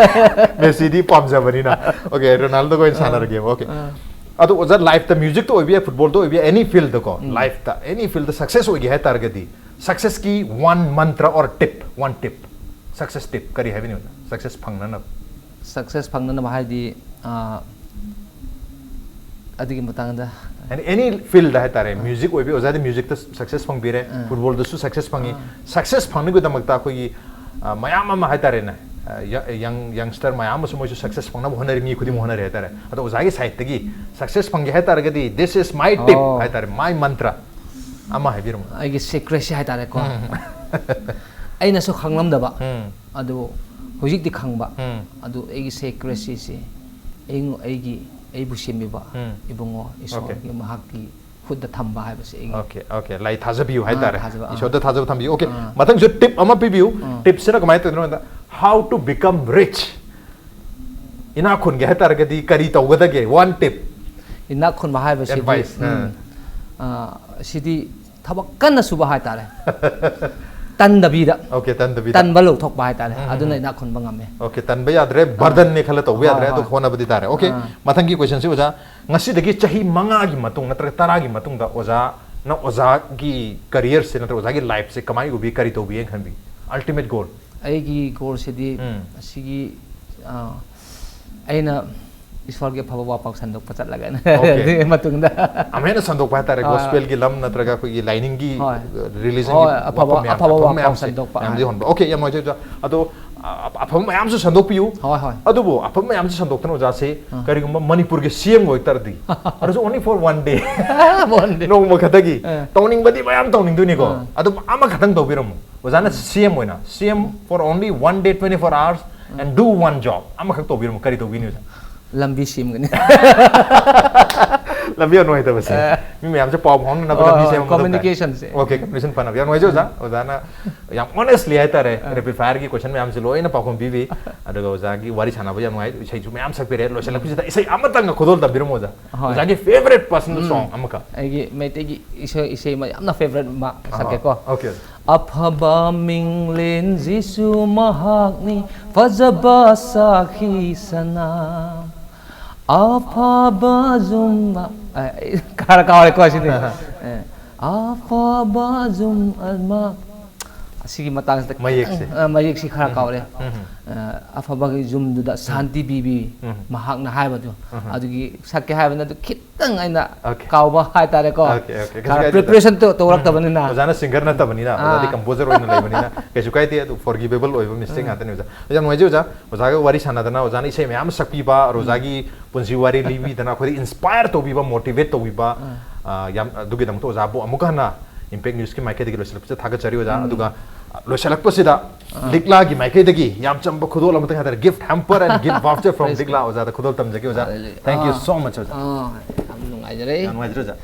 ꯃꯦꯁꯤꯗꯤ ꯄꯥꯝꯖꯕꯅꯤꯅ. Okay, ꯔꯣꯅꯥꯜꯗꯣꯒ ꯑꯣꯏꯅ ꯁꯥꯟꯅꯔꯒꯦꯕ. Okay. ꯑꯥ. ꯑꯗꯣ ꯑꯣꯖꯥ, ꯂꯥꯏꯐꯇ, ꯃ꯭ꯌꯨꯖꯤꯛꯇ ꯑꯣꯏꯕ ꯌꯥꯏ, ꯐꯨꯠꯕꯣꯜꯗ ꯑꯣꯏꯕ ꯌꯥꯏ, ꯑꯦꯅꯤ ꯐꯤꯜꯗꯀꯣ, ꯎꯝ. ꯂꯥꯏꯐꯇ ꯑꯦꯅꯤ ꯐꯤꯜꯗ ꯁꯛꯁꯦꯁ ꯑꯣꯏꯒꯦ ꯍꯥꯏ ꯇꯥꯔꯒꯗꯤ, ꯁꯛꯁꯦꯁꯀꯤ ꯋꯥꯟ ꯃꯟꯇ꯭ꯔ or tip, one tip, success tip ꯀꯔꯤ ꯍꯥꯏꯕꯤꯅꯤ ꯑꯣꯖꯥ? ꯁꯛꯁꯦꯁ ꯐꯪꯅꯅꯕ. ꯁꯛꯁꯦꯁ ꯐꯪꯅꯅꯕ ꯍꯥꯏꯗꯤ, ꯑ, ꯑꯗꯨꯒꯤ ꯃꯇꯥꯡꯗ ꯑꯦꯅꯤ ꯐꯤꯜꯗ ꯍꯥꯏꯇꯥꯔꯦ, ꯃ꯭ꯌꯨꯖꯤꯛ ꯑꯣꯏꯕꯤ, ꯑꯣꯖꯥꯗꯤ ꯃ꯭ꯌꯨꯖꯤꯛꯇ ꯁꯛꯁꯦꯁ ꯐꯪꯕꯤꯔꯦ, ꯑꯥ. ꯐꯨꯠꯕꯣꯜꯗꯁꯨ ꯁꯛꯁꯦꯁ ꯐꯪꯉꯤ. ꯑꯥ. ꯁꯛꯁꯦꯁ ꯐꯪꯅꯕꯒꯤꯗꯃꯛꯇ ꯑꯩꯈꯣꯏꯒꯤ, ꯑ, ꯃꯌꯥꯝ ꯑꯃ ꯍꯥꯏꯇꯥꯔꯦꯅꯦ, ꯑ, ꯌ-, ꯌꯪ ꯌꯪꯁꯇꯔ ꯃꯌꯥꯝ ꯑꯃꯁꯨ ꯃꯣꯏꯁꯨ ꯁꯛꯁꯦꯁ ꯐꯪꯅꯕ ꯍꯣꯠꯅꯔꯤ, ꯃꯤ ꯈꯨꯗꯤꯡꯃꯛ ꯍꯣꯠꯅꯔꯤ ꯍꯥꯏꯇꯥꯔꯦ. ꯑꯗꯣ ꯑꯣꯖꯥꯒꯤ ꯁꯥꯏꯠꯇꯒꯤ ꯁꯛꯁꯦꯁ ꯐꯪꯒꯦ ꯍꯥꯏ ꯇꯥꯔꯒꯗꯤ, this is my tip ꯑꯣ. ꯍꯥꯏꯇꯥꯔꯦ, my ꯃꯟꯇ꯭ꯔ ꯑꯃ ꯍꯥꯏꯕꯤꯔꯝꯃꯣ. ꯑꯩꯒꯤ ꯁꯤꯀ꯭ꯔꯦꯠꯁꯤ ꯍꯥꯏꯇꯥꯔꯦꯀꯣ. ꯎꯝ. ꯑꯩꯅꯁꯨ ꯈꯪꯂꯝꯗꯕ, ꯎꯝ. ꯑꯗꯨ ꯍꯧꯖꯤꯛꯇꯤ ꯈꯪꯕ. ꯎꯝ. ꯑꯗꯨ ꯑꯩꯒꯤ ꯁꯤꯀ꯭ꯔꯦꯠꯁꯤꯁꯤ ꯑꯩꯉꯣ-, ꯑꯩꯒꯤ, ꯑꯩꯕꯨ ꯁꯦꯝꯕꯤꯕ ꯎꯝ. ꯏꯕꯨꯡꯉꯣ ꯏꯁꯣꯔꯒꯤ, Okay. ꯃꯍꯥꯛꯀꯤ ꯈꯨꯠꯇ ꯊꯝꯕ ꯍꯥꯏꯕꯁꯦ ꯑꯩꯒꯤ Okay, okay. ꯂꯥꯏ ꯊꯥꯖꯕꯤꯌꯨ ꯍꯥꯏꯇꯥꯔꯦ. ꯊꯥꯖꯕ, ꯑꯥ. ꯏꯁꯣꯔꯗ ꯊꯥꯖꯕ ꯊꯝꯕꯤꯌꯨ. Okay. ꯑꯥ. ꯃꯊꯪꯁꯨ ꯇꯤꯞ ꯑꯃ ꯄꯤꯕꯤꯌꯨ. ꯑꯥ. ꯇꯤꯞꯁꯤꯅ ꯀꯃꯥꯏꯅ ꯇꯧꯗꯣꯏꯅꯣ ꯍꯥꯏꯗ, how to become rich. ꯏꯅꯥꯛ ꯈꯨꯟꯒꯦ ꯍꯥꯏꯇꯥꯔꯒꯗꯤ ꯀꯔꯤ ꯇꯧꯒꯗꯒꯦ? One tip. ꯏꯅꯥꯛ ꯈꯨꯟꯕ ꯍꯥꯏꯕꯁꯤꯗꯤ, Advice, ꯎꯝ, ꯑꯥ. ꯑꯥ, ꯁꯤꯗꯤ ꯊꯕꯛ ꯀꯟꯅ ꯁꯨꯕ ꯍꯥꯏꯇꯥꯔꯦ. ꯇꯟꯗꯕꯤꯗ, Okay, ꯇꯟꯗꯕꯤꯗ. ꯇꯟꯕ ꯂꯧꯊꯣꯛꯄ ꯍꯥꯏꯇꯥꯔꯦ. ꯎꯝ, ꯑꯗꯨꯅ ꯎꯝ. ꯏꯅꯥꯛ ꯈꯨꯟꯕ ꯉꯝꯃꯦ. Okay, ꯇꯟꯕ ꯌꯥꯗ꯭ꯔꯦ, burden ꯅꯦ ꯈꯜꯂ ꯇꯧꯕ ꯍꯣꯏ, ꯌꯥꯗ꯭ꯔꯦ, ꯑꯗꯨ ꯍꯣꯏ. ꯍꯣꯠꯅꯕꯗꯤ ꯇꯥꯔꯦ. Okay. ꯑꯥ. ꯃꯊꯪꯒꯤ ꯀꯣꯏꯁꯟꯁꯤ ꯑꯣꯖꯥ, ꯉꯁꯤꯗꯒꯤ ꯆꯍꯤ ꯃꯉꯥꯒꯤ ꯃꯇꯨꯡ ꯅꯠꯇ꯭ꯔꯒ ꯇꯔꯥꯒꯤ ꯃꯇꯨꯡꯗ ꯑꯣꯖꯥꯅ ꯑꯣꯖꯥꯒꯤ ꯀꯦꯔꯤꯌꯔꯁꯦ ꯅꯠꯇ꯭ꯔꯒ ꯑꯣꯖꯥꯒꯤ ꯂꯥꯏꯐꯁꯦ ꯀꯃꯥꯏꯅ ꯎꯕꯤ, ꯀꯔꯤ ꯇꯧꯕꯤ ꯍꯥꯏꯅ ꯈꯟꯕꯤ? Ultimate goal. ꯑꯩꯒꯤ ꯒꯣꯜꯁꯤꯗꯤ ꯎꯝ. ꯑꯁꯤꯒꯤ, ꯑꯥ, ꯑꯩꯅ ꯏꯁꯣꯔꯒꯤ ꯑꯐꯕ ꯋꯥꯄꯥꯎ ꯁꯟꯗꯣꯛꯄ ꯆꯠꯂꯒꯅ Okay. ꯑꯗꯨꯒꯤ ꯃꯇꯨꯡꯗ ꯑꯃꯨꯛ ꯍꯦꯟꯅ ꯁꯟꯗꯣꯛꯄ ꯍꯥꯏꯇꯥꯔꯦ, ꯑꯥ. ꯍꯣꯏ. ꯔꯤꯂꯤꯖꯟꯒꯤ ꯍꯣꯏ, ꯑꯐꯕ, ꯋꯥꯐꯝ ꯃꯌꯥꯝ, ꯑꯐꯕ ꯑꯐꯕ ꯋꯥꯐꯝ ꯃꯌꯥꯝꯁꯦ, ꯁꯟꯗꯣꯛꯄ, ꯃꯌꯥꯝꯗꯤ ꯑꯥ. ꯍꯣꯟꯕ. Okay, ꯌꯥꯝ ꯅꯨꯡꯉꯥꯏꯖꯩ ꯑꯣꯖꯥ. ꯑꯗꯣ, ꯑ, ꯑꯐꯕ ꯃꯌꯥꯝꯁꯨ ꯁꯟꯗꯣꯛꯄꯤꯌꯨ. ꯍꯣꯏ, ꯍꯣꯏ. ꯑꯗꯨꯕꯨ ꯑꯐꯕ ꯃꯌꯥꯝꯁꯨ ꯁꯟꯗꯣꯛꯇꯅ ꯑꯣꯖꯥꯁꯦ ꯑꯥ. ꯀꯔꯤꯒꯨꯝꯕ ꯃꯅꯤꯄꯨꯔꯒꯤ ꯁꯤ ꯑꯦꯝ ꯑꯣꯏꯇꯥꯔꯗꯤ, ꯑꯗꯨꯁꯨ only for one day. One day. ꯅꯣꯡꯃ ꯈꯛꯇꯒꯤ ꯑꯥ. ꯇꯧꯅꯤꯡꯕꯗꯤ ꯃꯌꯥꯝ ꯇꯧꯅꯤꯡꯗꯣꯏꯅꯤꯀꯣ. ꯑꯥ. ꯑꯗꯨꯝ ꯑꯃꯈꯛꯇꯪ ꯇꯧꯕꯤꯔꯝꯃꯣ ꯑꯣꯖꯥꯅ, ꯁꯤ ꯑꯦꯝ ꯑꯣꯏꯅ, ꯁꯤ M for only one day, twenty-four hours. and do one job, ꯑꯃꯈꯛ ꯇꯧꯕꯤꯔꯝꯃꯣ, ꯀꯔꯤ ꯇꯧꯕꯤꯅꯤ ꯑꯣꯖꯥ? ꯂꯝꯕꯤ ꯁꯦꯝꯒꯅꯤ꯫ ꯂꯝꯕꯤ ꯌꯥꯝ ꯅꯨꯡꯉꯥꯏꯇꯕꯁꯦ, ꯃꯤ ꯃꯌꯥꯝꯁꯦ ꯄꯥꯎ ꯐꯥꯎꯅꯅꯕ ꯍꯣꯏ, ꯂꯝꯕꯤ ꯍꯣꯏ, ꯁꯦꯝꯕ ꯃꯊꯧ ꯇꯥꯏ꯫ communicationꯁꯦ꯫ Okay, communication ꯐꯅꯕ ꯌꯥꯝ ꯅꯨꯡꯉꯥꯏꯖꯩ ꯑꯣꯖꯥ꯫ ꯑꯣꯖꯥꯅ ꯌꯥꯝ honestly ꯍꯥꯏꯇꯥꯔꯦ, rapid fireꯒꯤ question ꯃꯌꯥꯝꯁꯦ ꯂꯣꯏꯅ ꯄꯥꯎꯈꯨꯝ ꯄꯤꯕꯤ꯫ ꯑꯗꯨꯒ ꯑꯣꯖꯥꯒꯤ ꯋꯥꯔꯤ ꯁꯥꯟꯅꯕ ꯌꯥꯝ ꯅꯨꯡꯉꯥꯏ, ꯏꯁꯩꯁꯨ ꯃꯌꯥꯝ ꯁꯛꯄꯤꯔꯦ꯫ ꯂꯣꯏꯁꯤꯜꯂꯛꯄꯁꯤꯗ ꯏꯁꯩ ꯑꯃꯇꯪꯒ ꯈꯨꯗꯣꯜ ꯇꯝꯕꯤꯔꯝꯃꯣ ꯑꯣꯖꯥ꯫ ꯍꯣꯏ꯫ ꯑꯣꯖꯥꯒꯤ favorite personal song ꯑꯃꯈꯛ꯫ ꯑꯩꯒꯤ ꯃꯩꯇꯩꯒꯤ ꯏꯁꯩ ꯏꯁꯩ ꯑꯃ ꯌꯥꯝꯅ favorite ꯑꯃ ꯁꯛꯀꯦꯀꯣ꯫ Okay꯫ ꯑꯐꯕ ꯃꯤꯡꯂꯦꯟ ꯖꯤꯁꯨ ꯃꯍꯥꯛꯅꯤ, ꯐꯖꯕ ꯁꯥꯈꯤ ꯁꯅꯥ, ꯑꯐꯕ ꯌꯨꯝ, ꯑ, ꯑꯩ ꯈꯔ ꯀꯥꯎꯔꯦꯀꯣ ꯁꯤꯗꯤ꯫ ꯑꯦ, ꯑꯐꯕ ꯌꯨꯝ ꯑꯃ, ꯑꯁꯤꯒꯤ ꯃꯇꯥꯡꯁꯤꯗ ꯃꯌꯦꯛꯁꯦ꯫ ꯈꯤꯇꯪ, ꯑ, ꯃꯌꯦꯛꯁꯤ ꯈꯔ ꯀꯥꯎꯔꯦ꯫ ꯎꯝ꯫ ꯑ, ꯑꯐꯕꯒꯤ ꯌꯨꯝꯗꯨꯗ ꯁꯥꯟꯇꯤ ꯄꯤꯕꯤ, ꯎꯝ꯫ ꯃꯍꯥꯛꯅ ꯍꯥꯏꯕꯗꯣ꯫ ꯑꯗꯨꯒꯤ ꯁꯛꯀꯦ ꯍꯥꯏꯕꯅ ꯑꯗꯨ ꯈꯤꯇꯪ ꯑꯩꯅ Okay꯫ ꯀꯥꯎꯕ ꯍꯥꯏꯇꯥꯔꯦꯀꯣ꯫ Okay, okay꯫ ꯀꯩꯁꯨ ꯈꯔ ꯀꯥꯏꯗꯦ꯫ preparation ꯇꯧ-, ꯇꯧꯔꯛꯇꯕꯅꯤꯅ꯫ ꯑꯣꯖꯥꯅ singer ꯅꯠꯇꯕꯅꯤꯅ, ꯑꯣꯖꯥꯗꯤ ꯑꯥ꯫ composer ꯑꯣꯏꯅ ꯂꯩꯕꯅꯤꯅ, ꯀꯩꯁꯨ ꯀꯥꯏꯗꯦ꯫ ꯑꯗꯨ forgivable ꯑꯣꯏꯕ mistake ꯉꯥꯛꯇꯅꯤ ꯑꯣꯖꯥ꯫ ꯌꯥꯝ ꯅꯨꯡꯉꯥꯏꯖꯩ ꯑꯣꯖꯥ꯫ ꯑꯣꯖꯥꯒ ꯋꯥꯔꯤ ꯁꯥꯟꯅꯗꯅ, ꯑꯣꯖꯥꯅ ꯏꯁꯩ ꯃꯌꯥꯝ ꯑꯃ ꯁꯛꯄꯤꯕ, ꯑꯣꯖꯥꯒꯤ ꯄꯨꯟꯁꯤ ꯋꯥꯔꯤ ꯂꯤꯕꯤꯗꯅ, ꯑꯩꯈꯣꯏꯗ inspire ꯇꯧꯕꯤꯕ, motivate ꯇꯧꯕꯤꯕ, ꯑꯥ, ꯌꯥꯝ, ꯑꯗꯨꯒꯤꯗꯃꯛꯇ ꯑꯣꯖꯥꯕꯨ ꯑꯃꯨꯛꯀ ꯍꯟꯅ Impact Newsꯀꯤ ꯃꯥꯏꯀꯩꯗꯒꯤ ꯂꯣꯏꯁꯤꯜꯂꯛꯄꯁꯤꯗ ꯊꯥꯒꯠꯆꯔꯤ ꯑꯣꯖꯥ꯫ ꯑꯗꯨꯒ ꯂꯣꯏꯁꯤꯜꯂꯛꯄꯁꯤꯗ ꯂꯤꯛꯂꯥꯒꯤ ꯃꯥꯏꯀꯩꯗꯒꯤ ꯌꯥꯝ ꯆꯝꯕ ꯈꯨꯗꯣꯜ ꯑꯃꯇꯪ ꯍꯥꯏꯇꯥꯔꯦ, gift hamper and gift voucher from Praise ꯂꯤꯛꯂꯥ ꯑꯣꯖꯥꯗ ꯈꯨꯗꯣꯜ ꯇꯝꯖꯒꯦ ꯑꯣꯖꯥ꯫ Hallelujah. Thank you ah. so much ꯑꯣꯖꯥ꯫ ꯑꯥ, ꯌꯥꯝ ꯅꯨꯡꯉꯥꯏꯖꯔꯦ꯫ ꯌꯥꯝ ꯅꯨꯡꯉꯥꯏꯖꯔꯦ ꯑꯣꯖꯥ꯫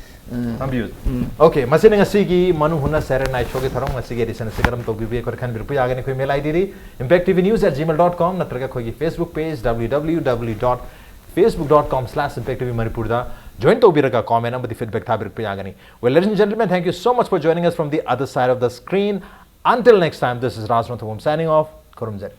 Thank you꯫ Okay, ꯃꯁꯤꯅ ꯉꯁꯤꯒꯤ ꯃꯅꯨꯡ ꯍꯨꯠꯅ Saturday Night Showꯒꯤ ꯊꯧꯔꯝ, ꯉꯁꯤꯒꯤ edition ꯑꯁꯤ ꯀꯔꯝ ꯇꯧꯕꯤꯕꯒꯦ ꯑꯩꯈꯣꯏꯗ ꯈꯟꯕꯤꯔꯛꯄ ꯌꯥꯒꯅꯤ꯫ ꯑꯩꯈꯣꯏ mail IDꯗꯤ impact T V news at gmail dot com ꯅꯠꯇ꯭ꯔꯒ ꯑꯩꯈꯣꯏꯒꯤ Facebook page W W W dot facebook dot com slash impact T V ꯃꯅꯤꯄꯨꯔꯗ join ꯇꯧꯕꯤꯔꯒ comment ꯑꯃꯗꯤ feedback ꯊꯥꯕꯤꯔꯛꯄ ꯌꯥꯒꯅꯤ꯫ Well, ladies and gentlemen, thank you so much for joining us from the other side of the screen. Until next time, this is Raj Mathubom signing off. ꯈꯨꯔꯨꯝꯖꯔꯤ꯫